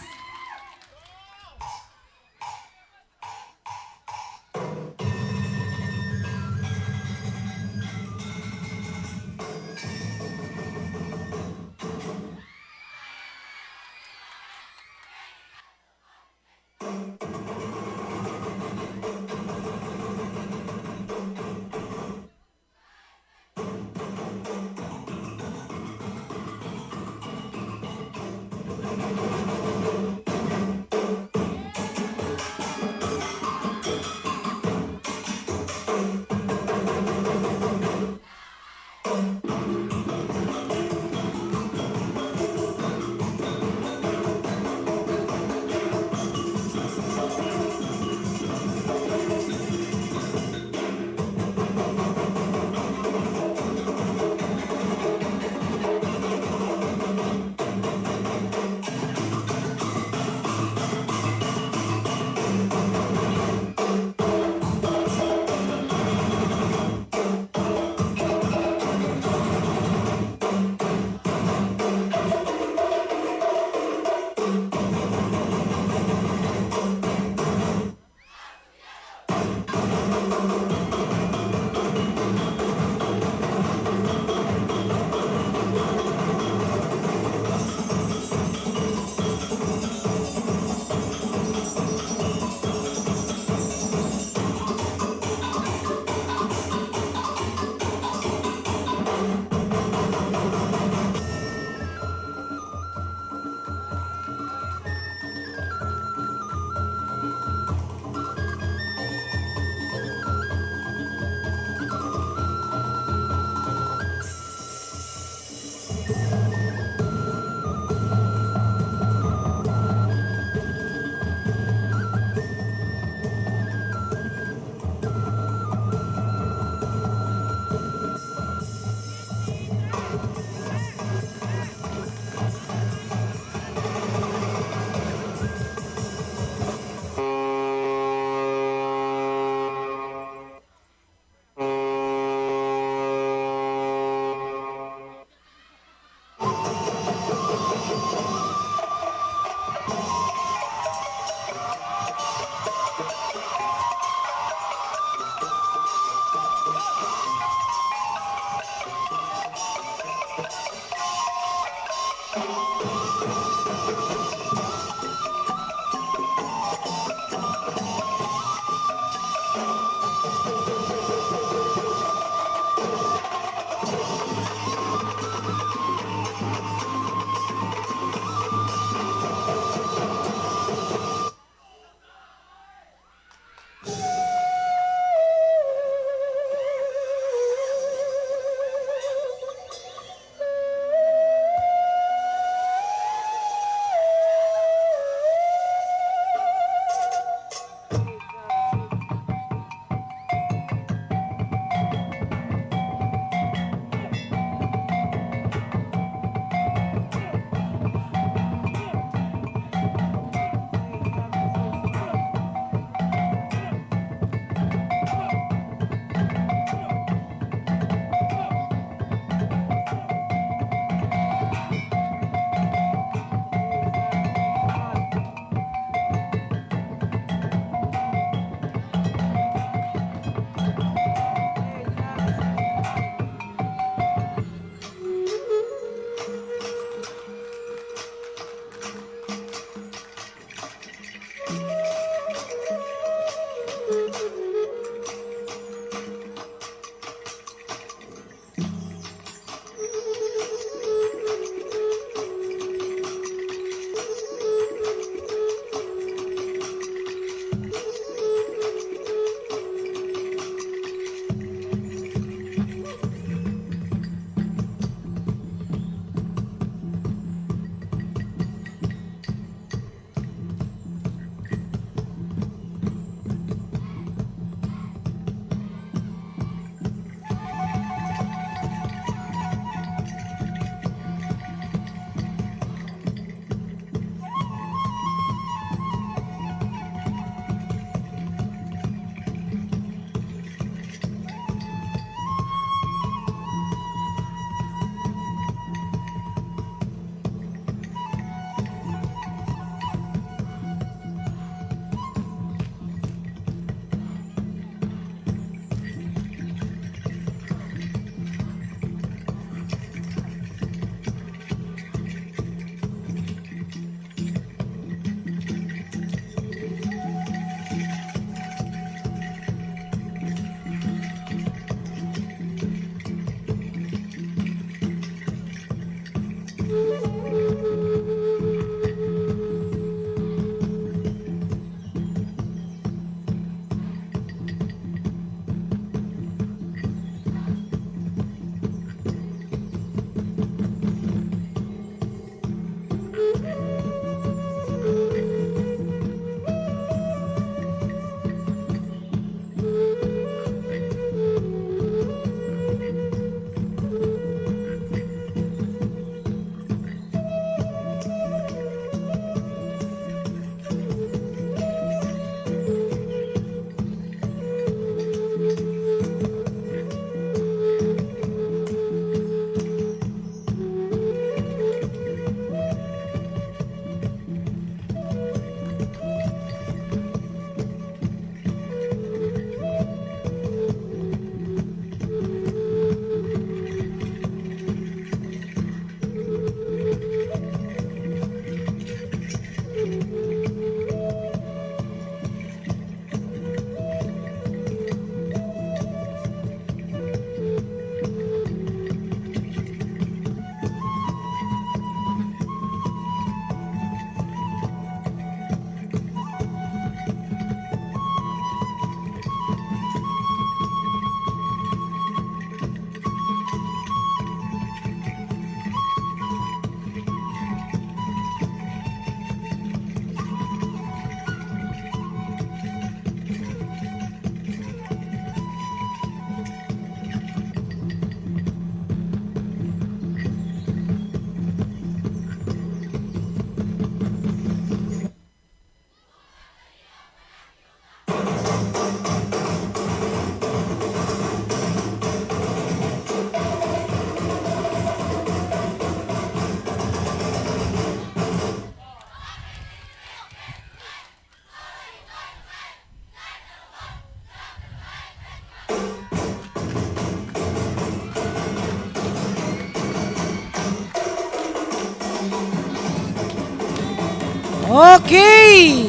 Okay.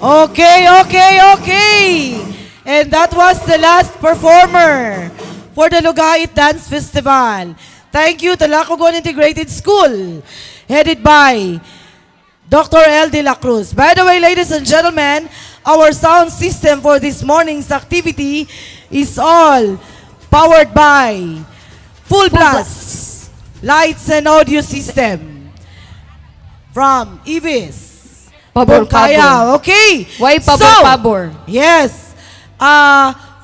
Okay. And that was the last performer for the Lugait Dance Festival. Thank you to Lacogon Integrated School, headed by Dr. L. De La Cruz. By the way, ladies and gentlemen, our sound system for this morning's activity is all powered by Full Blast Lights and Audio System from Ibis. Pabor, Bungkaya. pabor. Okay. Why pabor, So, pabor? yes.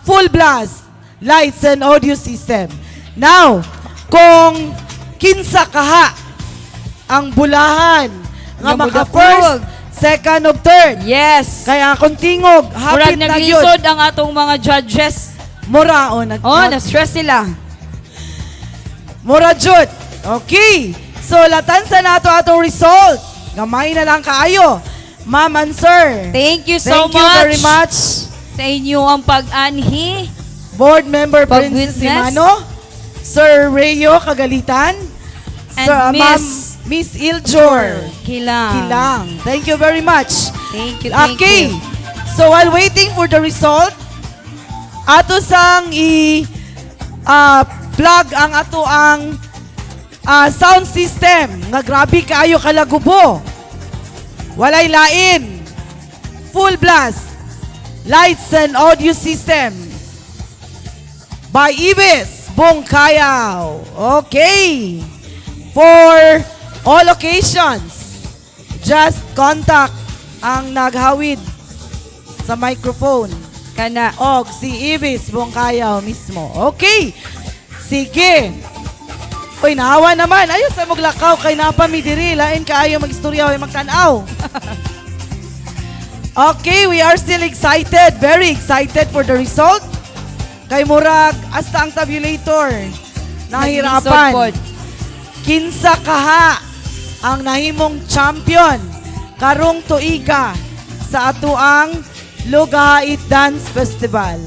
Full Blast Lights and Audio System. Now, kung kinsa kaha ang bulahan nga Nga maka mudakog. first, second, o third. Yes. Kaya kung tingog, Murag hapit na yun. naglisod ang atong mga judges. Mura o nag Oh, na-stress sila. Mura jud. Okay. So latan sa nato atong result. Gamay na lang kaayo. Ma'am and sir. Thank you so Thank you very much. Sa inyo ang pag-anhi. Board Member Princess Pag-witness. Simano, Sir Rayo Kagalitan, And Sir, Ma'am Miss Miss Iljor Kilang. Kilang. Thank you very much. Thank you, thank Okay. you. So while waiting for the result, ato sang i plug ang ato ang sound system nga grabe kaayo kalagubo. Walay lain. Full blast. Lights and audio system by Ibis Bongkayaw. Okay. For all occasions, just contact ang naghawid sa microphone. Kana. Og si Ibis Bongkayaw mismo. Okay. Sige. Uy, nahawa naman. Ayos sa maglakaw kay napa mi diri. Lain kaayo magistorya o magtanaw. Okay, we are still excited. Very excited for the result. Kay murag, hasta ang tabulator. Nahirapan. Naglisod pod. Kinsa kaha ang nahimong champion karong tuiga sa atuang Lugait Dance Festival.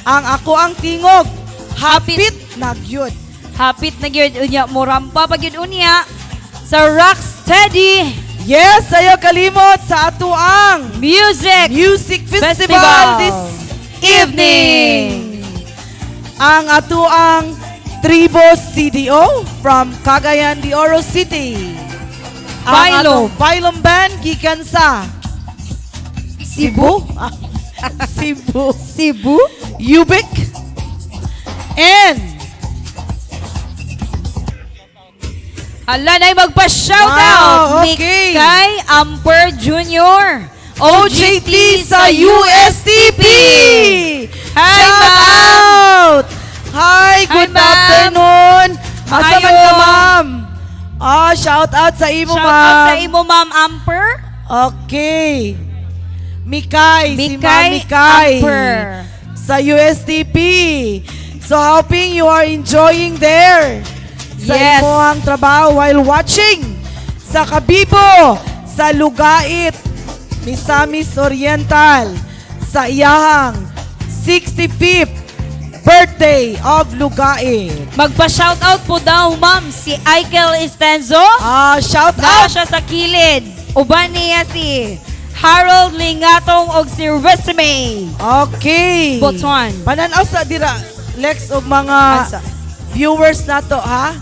Ang ako ang tingog, hapit na gyud. Hapit na gyud unya morampa pa gyud unya sa Rocksteady. Yes, sayo kalimot sa atuang Music Music Festival, Festival this evening. Ang atuang Tribo CDO from Cagayan de Oro City. Ang Phylum. atong Phylum Band gikan sa Cebu. Cebu. Cebu? Ubik. And Ala nay magpa-shout Wow, out okay. Mikay Amper Jr. OJT sa USTP. Hi, Shout ma'am. out! Hi, good Hi, ma'am. afternoon. Asa man ka, Ayo. ma'am? Shout out sa imo, Shout ma'am. out sa imo, Ma'am Amper. Okay. Mikay, si Ma'am Mikay Mikay. Amper. Sa USTP. So, hoping you are enjoying there. Sa Yes. imo ang trabaho while watching sa Kabibo, sa Lugait, Misamis Oriental, sa iyahang 65th birthday of Lugait. Magpa-shout out po daw, ma'am, si Aikel Estenzo. Shout Naa out! siya sa kilid. Uban niya si Harold Lingatong og si Resume. Okay. Botswan. Pananaw sa dira, Lex, og mga Asa? viewers nato, ha?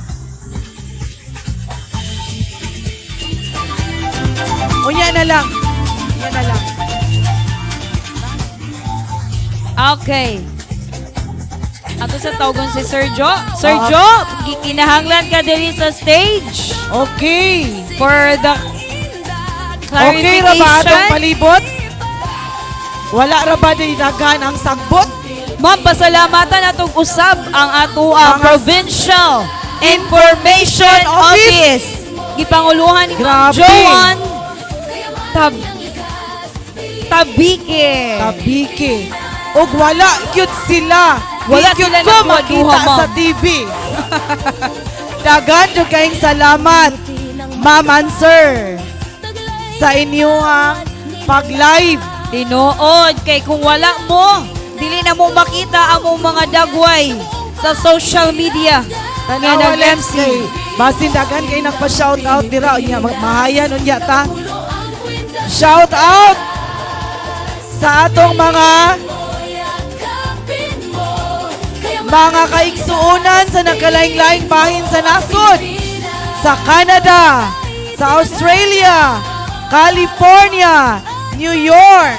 Unya na lang. Unya na lang. Okay. Ato sa tawgon si Sir Joe. Sir Joe, gikinahanglan ka diri sa stage Okay. for the Okay ra ba atong clarification. palibot? Wala ra ba di daghan ang sagbot? Ma'am, pasalamatan atong usab ang ato ang Mga Provincial Information Office. Office. Gipanguluhan ni Ma'am Grabe. Joan Tabike. Tabike. Og wala gyud sila. Wala Di gyud sila ko nagkuha-duha, makita ma'am. sa TV. Daghan jud kayong salamat, ma'am and sir, sa inyong pag-live. Tinuod kay kung wala mo, dili na mo makita ang mong mga dagway sa social media. Nga Tanawa Lex nag-MC. kay basin daghan kay nagpa-shout out dira unya mahayan unya ta. Shout out sa atong mga kaigsuonan sa nagkalaing-laing bahin sa nasod, sa Canada, sa Australia, California, New York,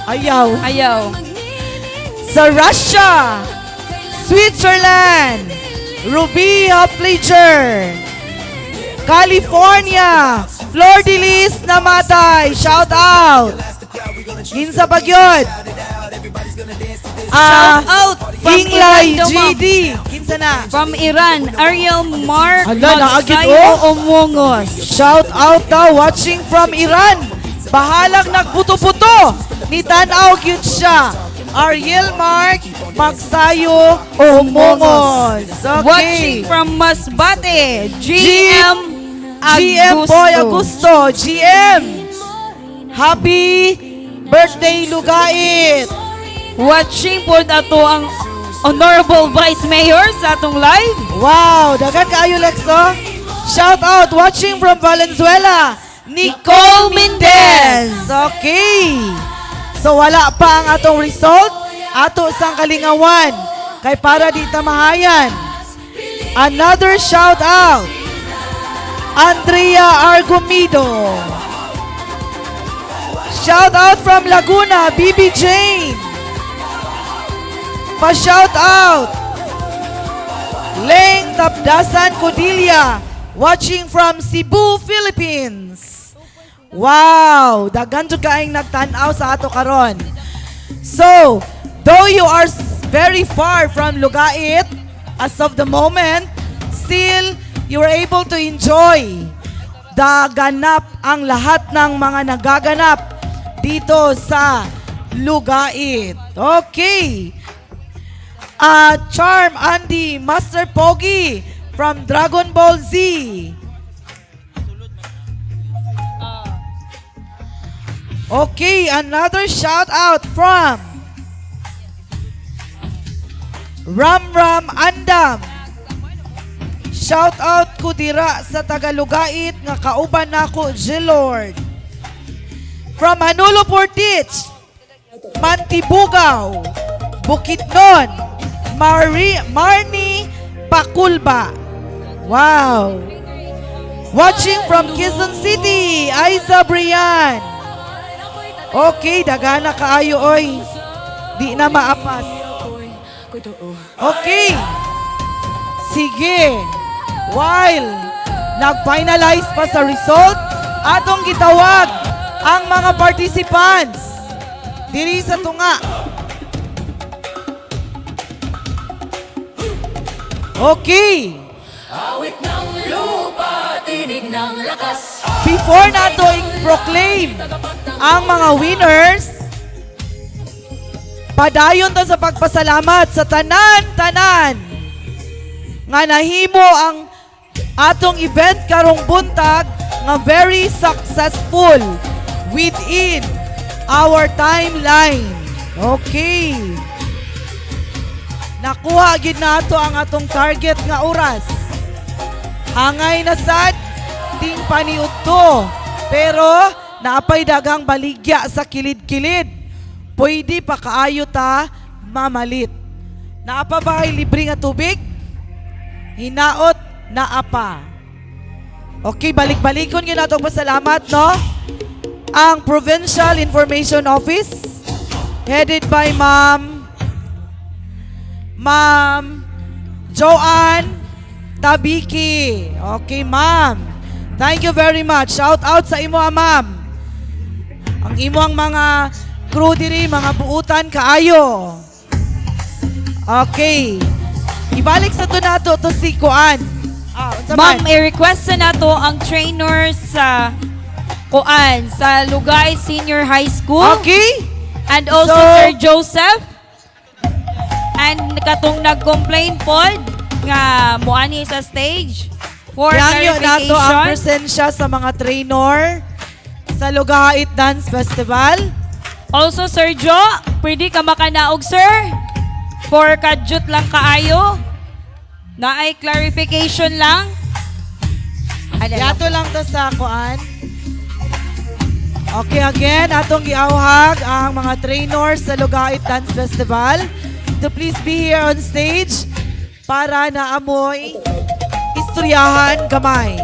ayaw, Ayaw. Sa Russia, Switzerland, Ruby Fletcher, California, Flor de Lis Namatay, shout out. Kinsa pa gyud? Shout out from Inglay Iran daw, ma'am. GD. Kinsa na? From Iran, Ariel Mark Hala, naagid Magsayo oh. Umungos. Shout out daw, watching from Iran. Bahalang nagbuto-buto. Ni tanaw gyud siya. Ariel Mark Magsayo Umungos. Okay. Watching from Masbate, GM GM Augusto. Boy Augusto. GM. Happy birthday, Lugait. Watching po ato ang Honorable Vice Mayor sa atong live. Wow, daghan kaayo, Lex, oh. Shout out watching from Valenzuela, Nicole Mendez. Okay. So wala pa ang atong result. Ato sang kalingawan kay para di ta mahayan. Another shout out. Andrea Argumido. Shout out from Laguna, BB Jane. Pa-shout out. Leng Tapdasan Codilia, watching from Cebu, Philippines. Wow, daghan jud kaayong nagtan-aw sa ato karon. So, though you are very far from Lugait as of the moment, still you were able to enjoy the ganap, ang lahat ng mga nagaganap dito sa Lugait. Okay. Charm Andy Master Pogi from Dragon Ball Z. Okay, another shout out from Ram Ram Andam. Shout out ko dira sa taga-Lugait nga kauban nako, Gilord. From Hanulo Portich, Mantibugaw, Bukidnon, Marnie Pakulba. Wow. Watching from Quezon City, Aiza Brian. Okay, dagana kaayo oy. Di na maapas. Okay. Sige. While nag-finalize pa sa result, atong gitawag ang mga participants diri sa tunga. Okay. Awit ng lupa, tinig ng lakas. Before nato i-proclaim ang mga winners, padayon ta sa pagpasalamat sa tanan-tanan nga nahimo ang atong event karong buntag nga very successful within our timeline. Okay. Nakuha gid nato ang atong target nga oras. Angay na sad ting paniudto. Pero naapay dagang baligya sa kilid-kilid. Pwede pa kaayo ta mamalit. Naa pa ba ay libre nga tubig? Hinaot naa pa. Okay, balik-balikon gyud nato pasalamat, no? Ang Provincial Information Office headed by Ma'am Joanne Tabiki. Okay, ma'am. Thank you very much. Shout out sa imo, ah, ma'am. Ang imo ang mga crew diri, mga buutan kaayo. Okay. Ibalik sa to nato to si Kuan. Ah, unsa Ma'am, man? i-request sa nato ang trainer sa Kuan, sa Lugay Senior High School. Okay. And also Sir Joseph. And katong nag-complain pod nga muani sa stage for Yangyo nato ang clarification. presensya sa mga trainer sa Lugait Dance Festival. Also, Sir Joe, pwede ka makanaog, sir? For kadyot lang kaayo. Naay clarification lang. Yato lang to sa kuan. Okay, again, atong giawhag ang mga trainers sa Lugait Dance Festival to please be here on stage para naamoy istoryahan gamay.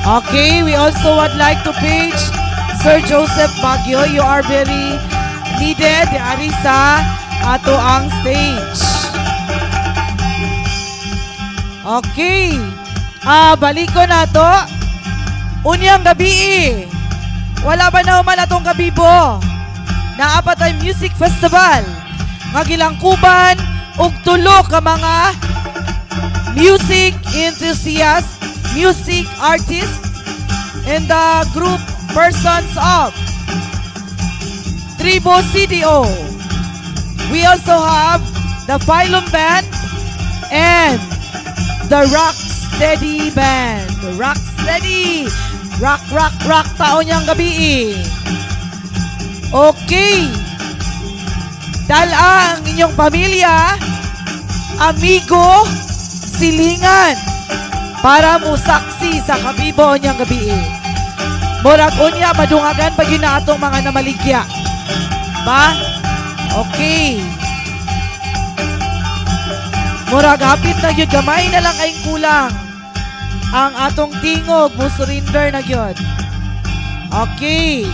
Okay, we also would like to page Sir Joseph Baguio. You are very needed ari sa ato ang stage. Okay. Ah, baliko na to. Unyang gabi. Wala ba na human atong kabibo? Naa pa tay music festival nga gilangkuban og tulo ka mga music enthusiast, music artist, and the group persons of Tribo CDO. We also have the Phylum Band and the Rock Steady Band. Rock Steady! Rock, rock, rock taon niyang gabi. Okay. Dala ang inyong pamilya, amigo, silingan para musaksi sa kabibo niyang gabi. Murag unya madungagan pag yun na atong mga namaligya. Ba? Okay. Murag hapit na gyud, gamay na lang kayong kulang. Ang atong tingog mo surrender na gyud. Okay.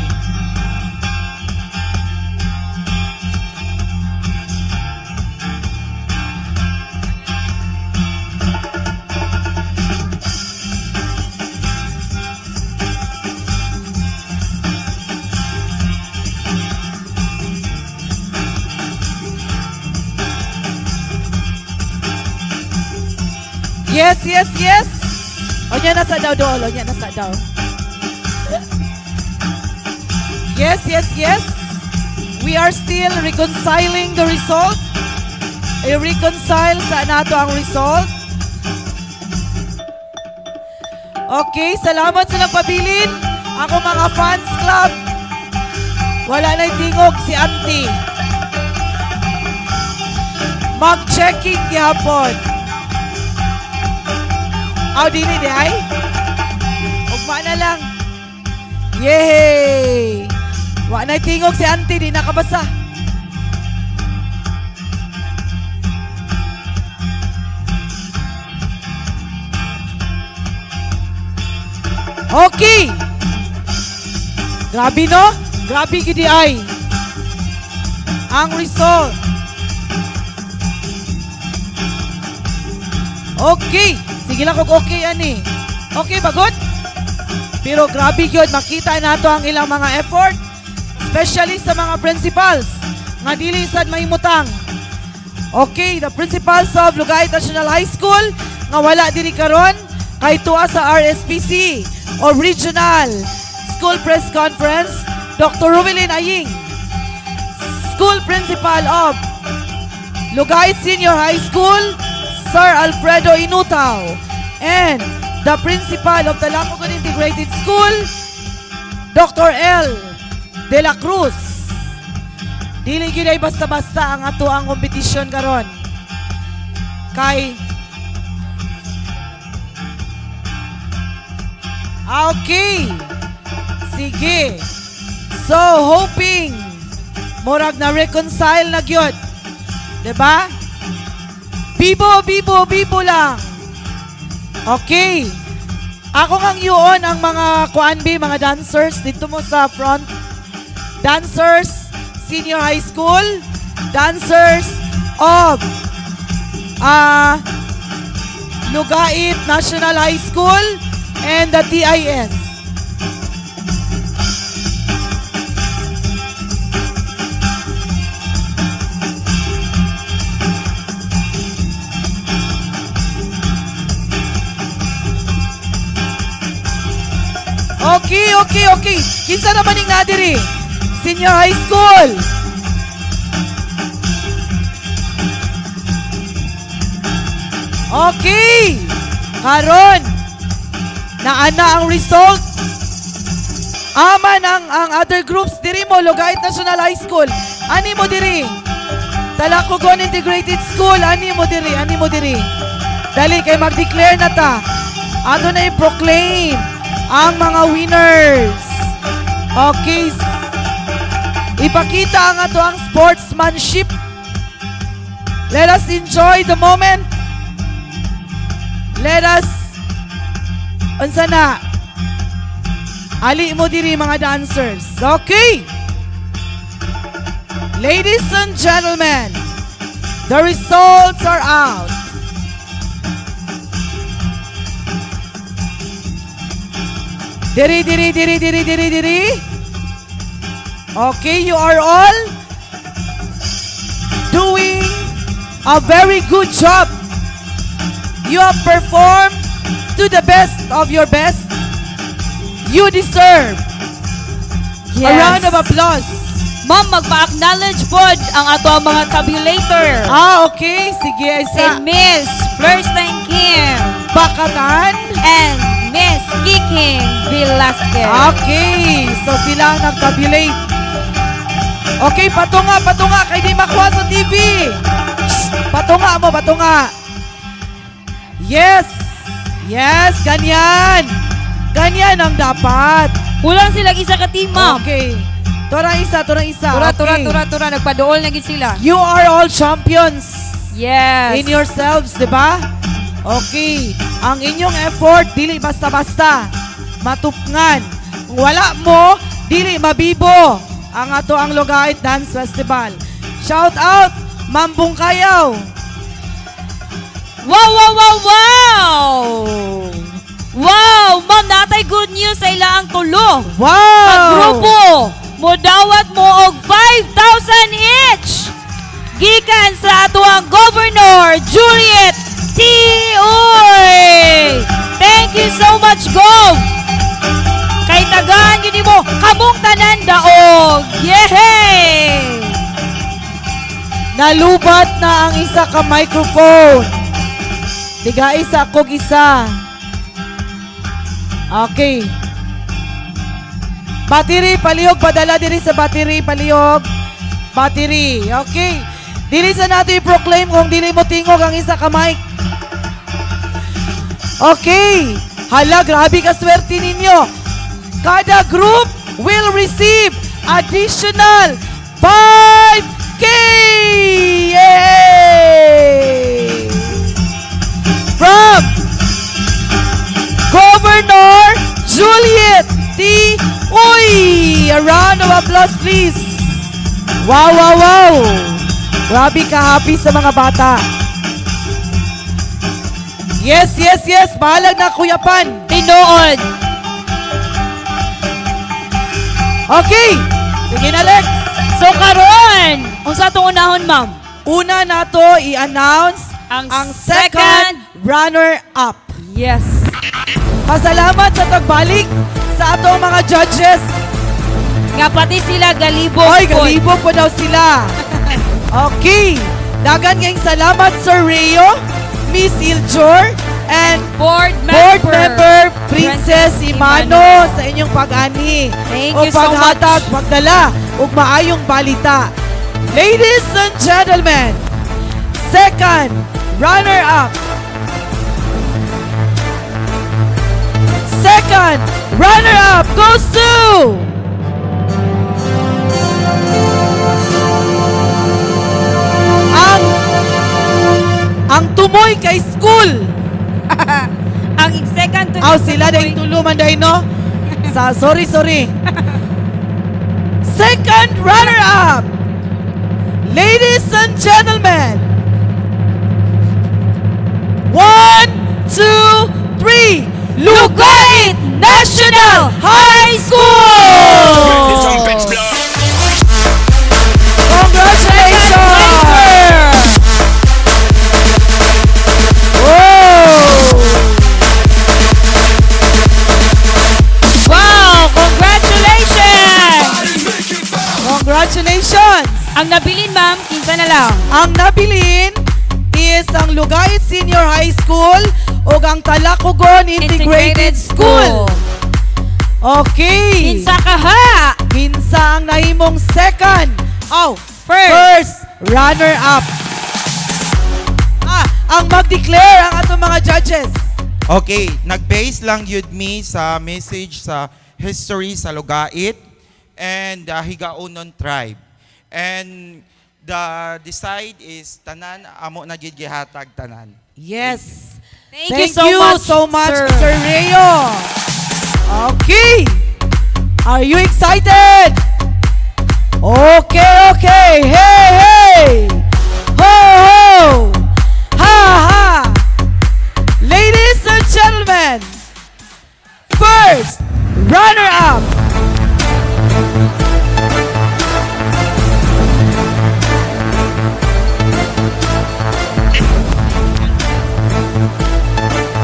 Yes. Onya na sa daw dool, onya na sa daw. Yes. We are still reconciling the result. I-reconcile sa nato ang result. Okay, salamat sa nagpabilin. Ako mga fans club. Wala na'y tingog si auntie. Mag-checking gihapon. Aw, dili di ay? Ugma na lang. Yay! Wa na'y tingog si auntie, di nakabasa. Okay! Grabe no? Grabe gidi ay. Ang result. Okay. Sige lang kung okay ani. Okay ba good? Pero grabe gyud makita nato ang ilang mga effort, especially sa mga principals nga dili sad mahimutang. Okay, the principals of Lugait National High School nga wala diri karon kay tuwa sa RSPC o Regional School Press Conference, Dr. Rubilin Aying, School Principal of Lugait Senior High School, Sir Alfredo Inutaw, and the Principal of Talacogon Integrated School, Dr. L. De La Cruz. Dili gyud ay basta-basta ang ato ang kompetisyon karon. Kay okay. Sige. So, hoping murag na reconcile na gyud. 'Di ba? Bibo, bibo, bibo lang. Okay. Ako ngang yun ang mga kuan bi, mga dancers dito mo sa front. Dancers, senior high school, dancers of Lugait National High School and the TIS. Okay. Kinsa naman ning nadiri? Senior high school. Okay. Karon naana ang result. Aman ang other groups diri mo Lugait National High School. Ani mo diri? Talacogon Integrated School, ani mo diri, ani mo diri. Dali kay mag-declare na ta. Ato na i-proclaim ang mga winners. Okay. Ipakita ang ato ang sportsmanship. Let us enjoy the moment. Let us, unsa na? Ali mo diri, mga dancers. Okay. Ladies and gentlemen, the results are out. Diri, diri, diri, diri, diri, diri. Okay, you are all doing a very good job. You have performed to the best of your best. You deserve a round of applause. Ma'am, magpa-acknowledge pod ang ato ang mga tabulator. Ah, okay. Sige, isa. Si Miss Florstein Kim. Bakatan. And Miss Kiking Velasquez. Okay. So sila ang nag-tabulate. Okay, patunga, patunga. Kay di makuha sa TV. Shh! Patunga mo, patunga. Yes. Yes, ganyan. Ganyan ang dapat. Kulang sila isa ka team, ma'am. Okay. Tura isa, tura isa. Tura, tura, Okay. tura, tura. Nagpaduol na gid sila. You are all champions. Yes. In yourselves, di ba? Okay. Ang inyong effort, dili basta-basta. Matupngan. Kung wala mo, dili mabibo ang ato ang Lugait Dance Festival. Shout out, Ma'am Bungkayaw. Wow! Wow! Ma'am, natay good news sa ilaang tulo. Wow! Pag-grupo, mudawat mo og 5,000 each! Gikan sa atuang Governor Juliet T. Uy! Thank you so much, Gov! Kay tagaan yun mo, kamong tanan daog! Yehey! Nalubat na ang isa ka microphone. Tiga isa kog isa. Okay. Battery, palihog. Padala diri sa battery, palihog. Battery. Okay. Dili sa nato i-proclaim kung dili mo tingog ang isa ka mic. Okay. Hala, grabe ka swerte ninyo. Kada group will receive additional 5K! Yay! From Governor Juliet T. Uy! A round of applause, please. Wow! Grabe ka happy sa mga bata. Yes. Bahalag na, Kuya Pan. Tinuod. Okay. Sige na, Lex. So karon, unsa atong unahon, ma'am? Una nato i-announce ang second runner-up. Yes. Pasalamat sa pagbalik sa atong mga judges. Nga pati sila galibog Oy, pod. galibog po daw sila. Okay. Dagan ngayong salamat, Sir Rio, Miss Iljor, and Board Board Member, Member Princess Imano sa inyong pag-ani. Thank o you so paghatag, much. Pagdala ug maayong balita. Ladies and gentlemen, second runner-up. Second runner-up goes to ang tumoy kay school. Ang second to Aw, sila dahil tuluman dahil, no? Sa, sorry, sorry. Second runner-up, ladies and gentlemen. 1, 2, 3. Lugait National High School! Congratulations! Whoa! Wow! Congratulations! Congratulations! Ang nabilin, ma'am, kinsa na lang? Ang nabilin is ang Lugait Senior High School ug ang Talacogon Integrated School. Okay. Kinsa ka ha? Kinsa ang nahimong second? Oh, First. first. runner-up. Ah, ang mag-declare ang atong mga judges. Okay, nag-base lang yun mi sa message sa history sa Lugait and the Higaonon tribe. And the decide is tanan amo na gid gihatag tanan. Yes. Thank you so much, so much, sir. Sir Reo. Okay. Are you excited? Okay. Hey, hey. Ho, ho. Ha, ha. Ladies and gentlemen, first runner-up.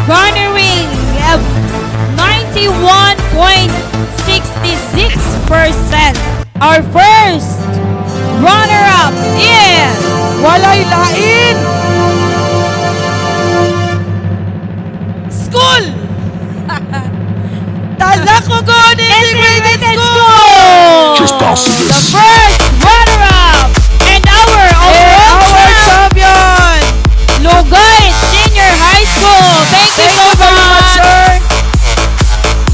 Garnering of 91.66%. Our first runner-up is Walay lain. School. Talacogon Integrated School. The first runner-up and our And overall our champion, Lugait Senior High School. Thank you Thank so you very much, much. sir.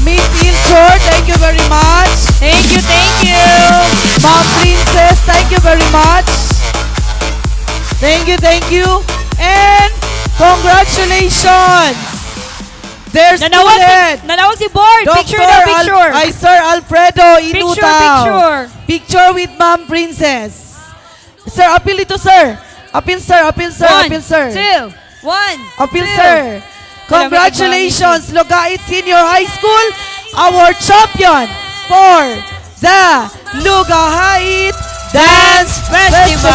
Miss Ilchor, thank you very much. Thank you, thank you. Ma'am Princess, thank you very much. Thank you, thank you. And congratulations! There's Nanawag si, student. Nanawag si board. Picture na Dr. picture. Ay, Sir Alfredo Picture, Inutaw. Picture. Picture with Ma'am Princess. Sir, appeal ito, sir. Appeal, sir. Appeal, sir. One, Appeal, sir. two, one, Appeal, two. sir. Congratulations, Lugait Senior High School, our champion for the Lugait Dance Festival.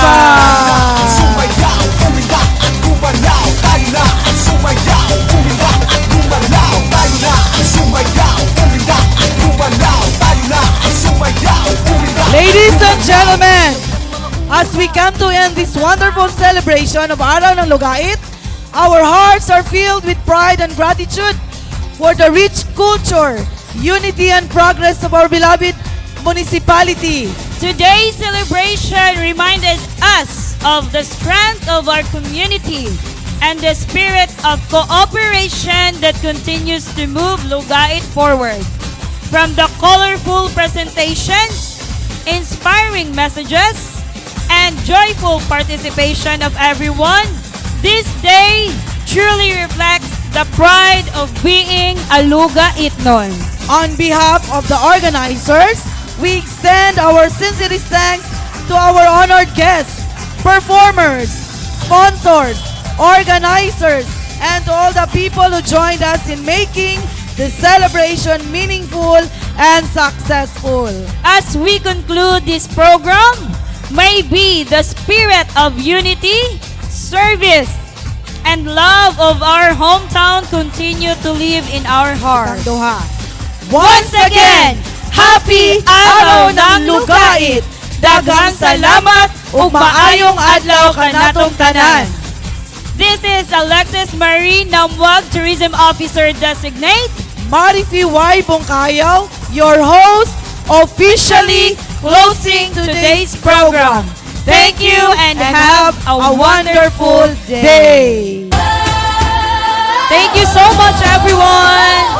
Sumayaw, uminda at gumalaw. Tayo na ang sumayaw, uminda at gumalaw. Tayo na ang sumayaw, uminda at gumalaw. Tayo na ang sumayaw, uminda at Ladies and gentlemen, as we come to end this wonderful celebration of Araw ng Lugait, our hearts are filled with pride and gratitude for the rich culture, unity, and progress of our beloved municipality. Today's celebration reminded us of the strength of our community and the spirit of cooperation that continues to move Lugait forward. From the colorful presentations, inspiring messages, and joyful participation of everyone, this day truly reflects the pride of being a Lugaitnon. On behalf of the organizers, we extend our sincerest thanks to our honored guests, performers, sponsors, organizers, and to all the people who joined us in making the celebration meaningful and successful. As we conclude this program, may be the spirit of unity, service, and love of our hometown continue to live in our hearts. Once again, happy Araw ng Lugait! Daghang salamat ug maayong adlaw kanatong tanan. This is Alexis Marie Namwag, Tourism Officer Designate. Marifi Y. Bongkayaw, your host, officially closing today's program. Thank you and have a wonderful day. Thank you so much, everyone.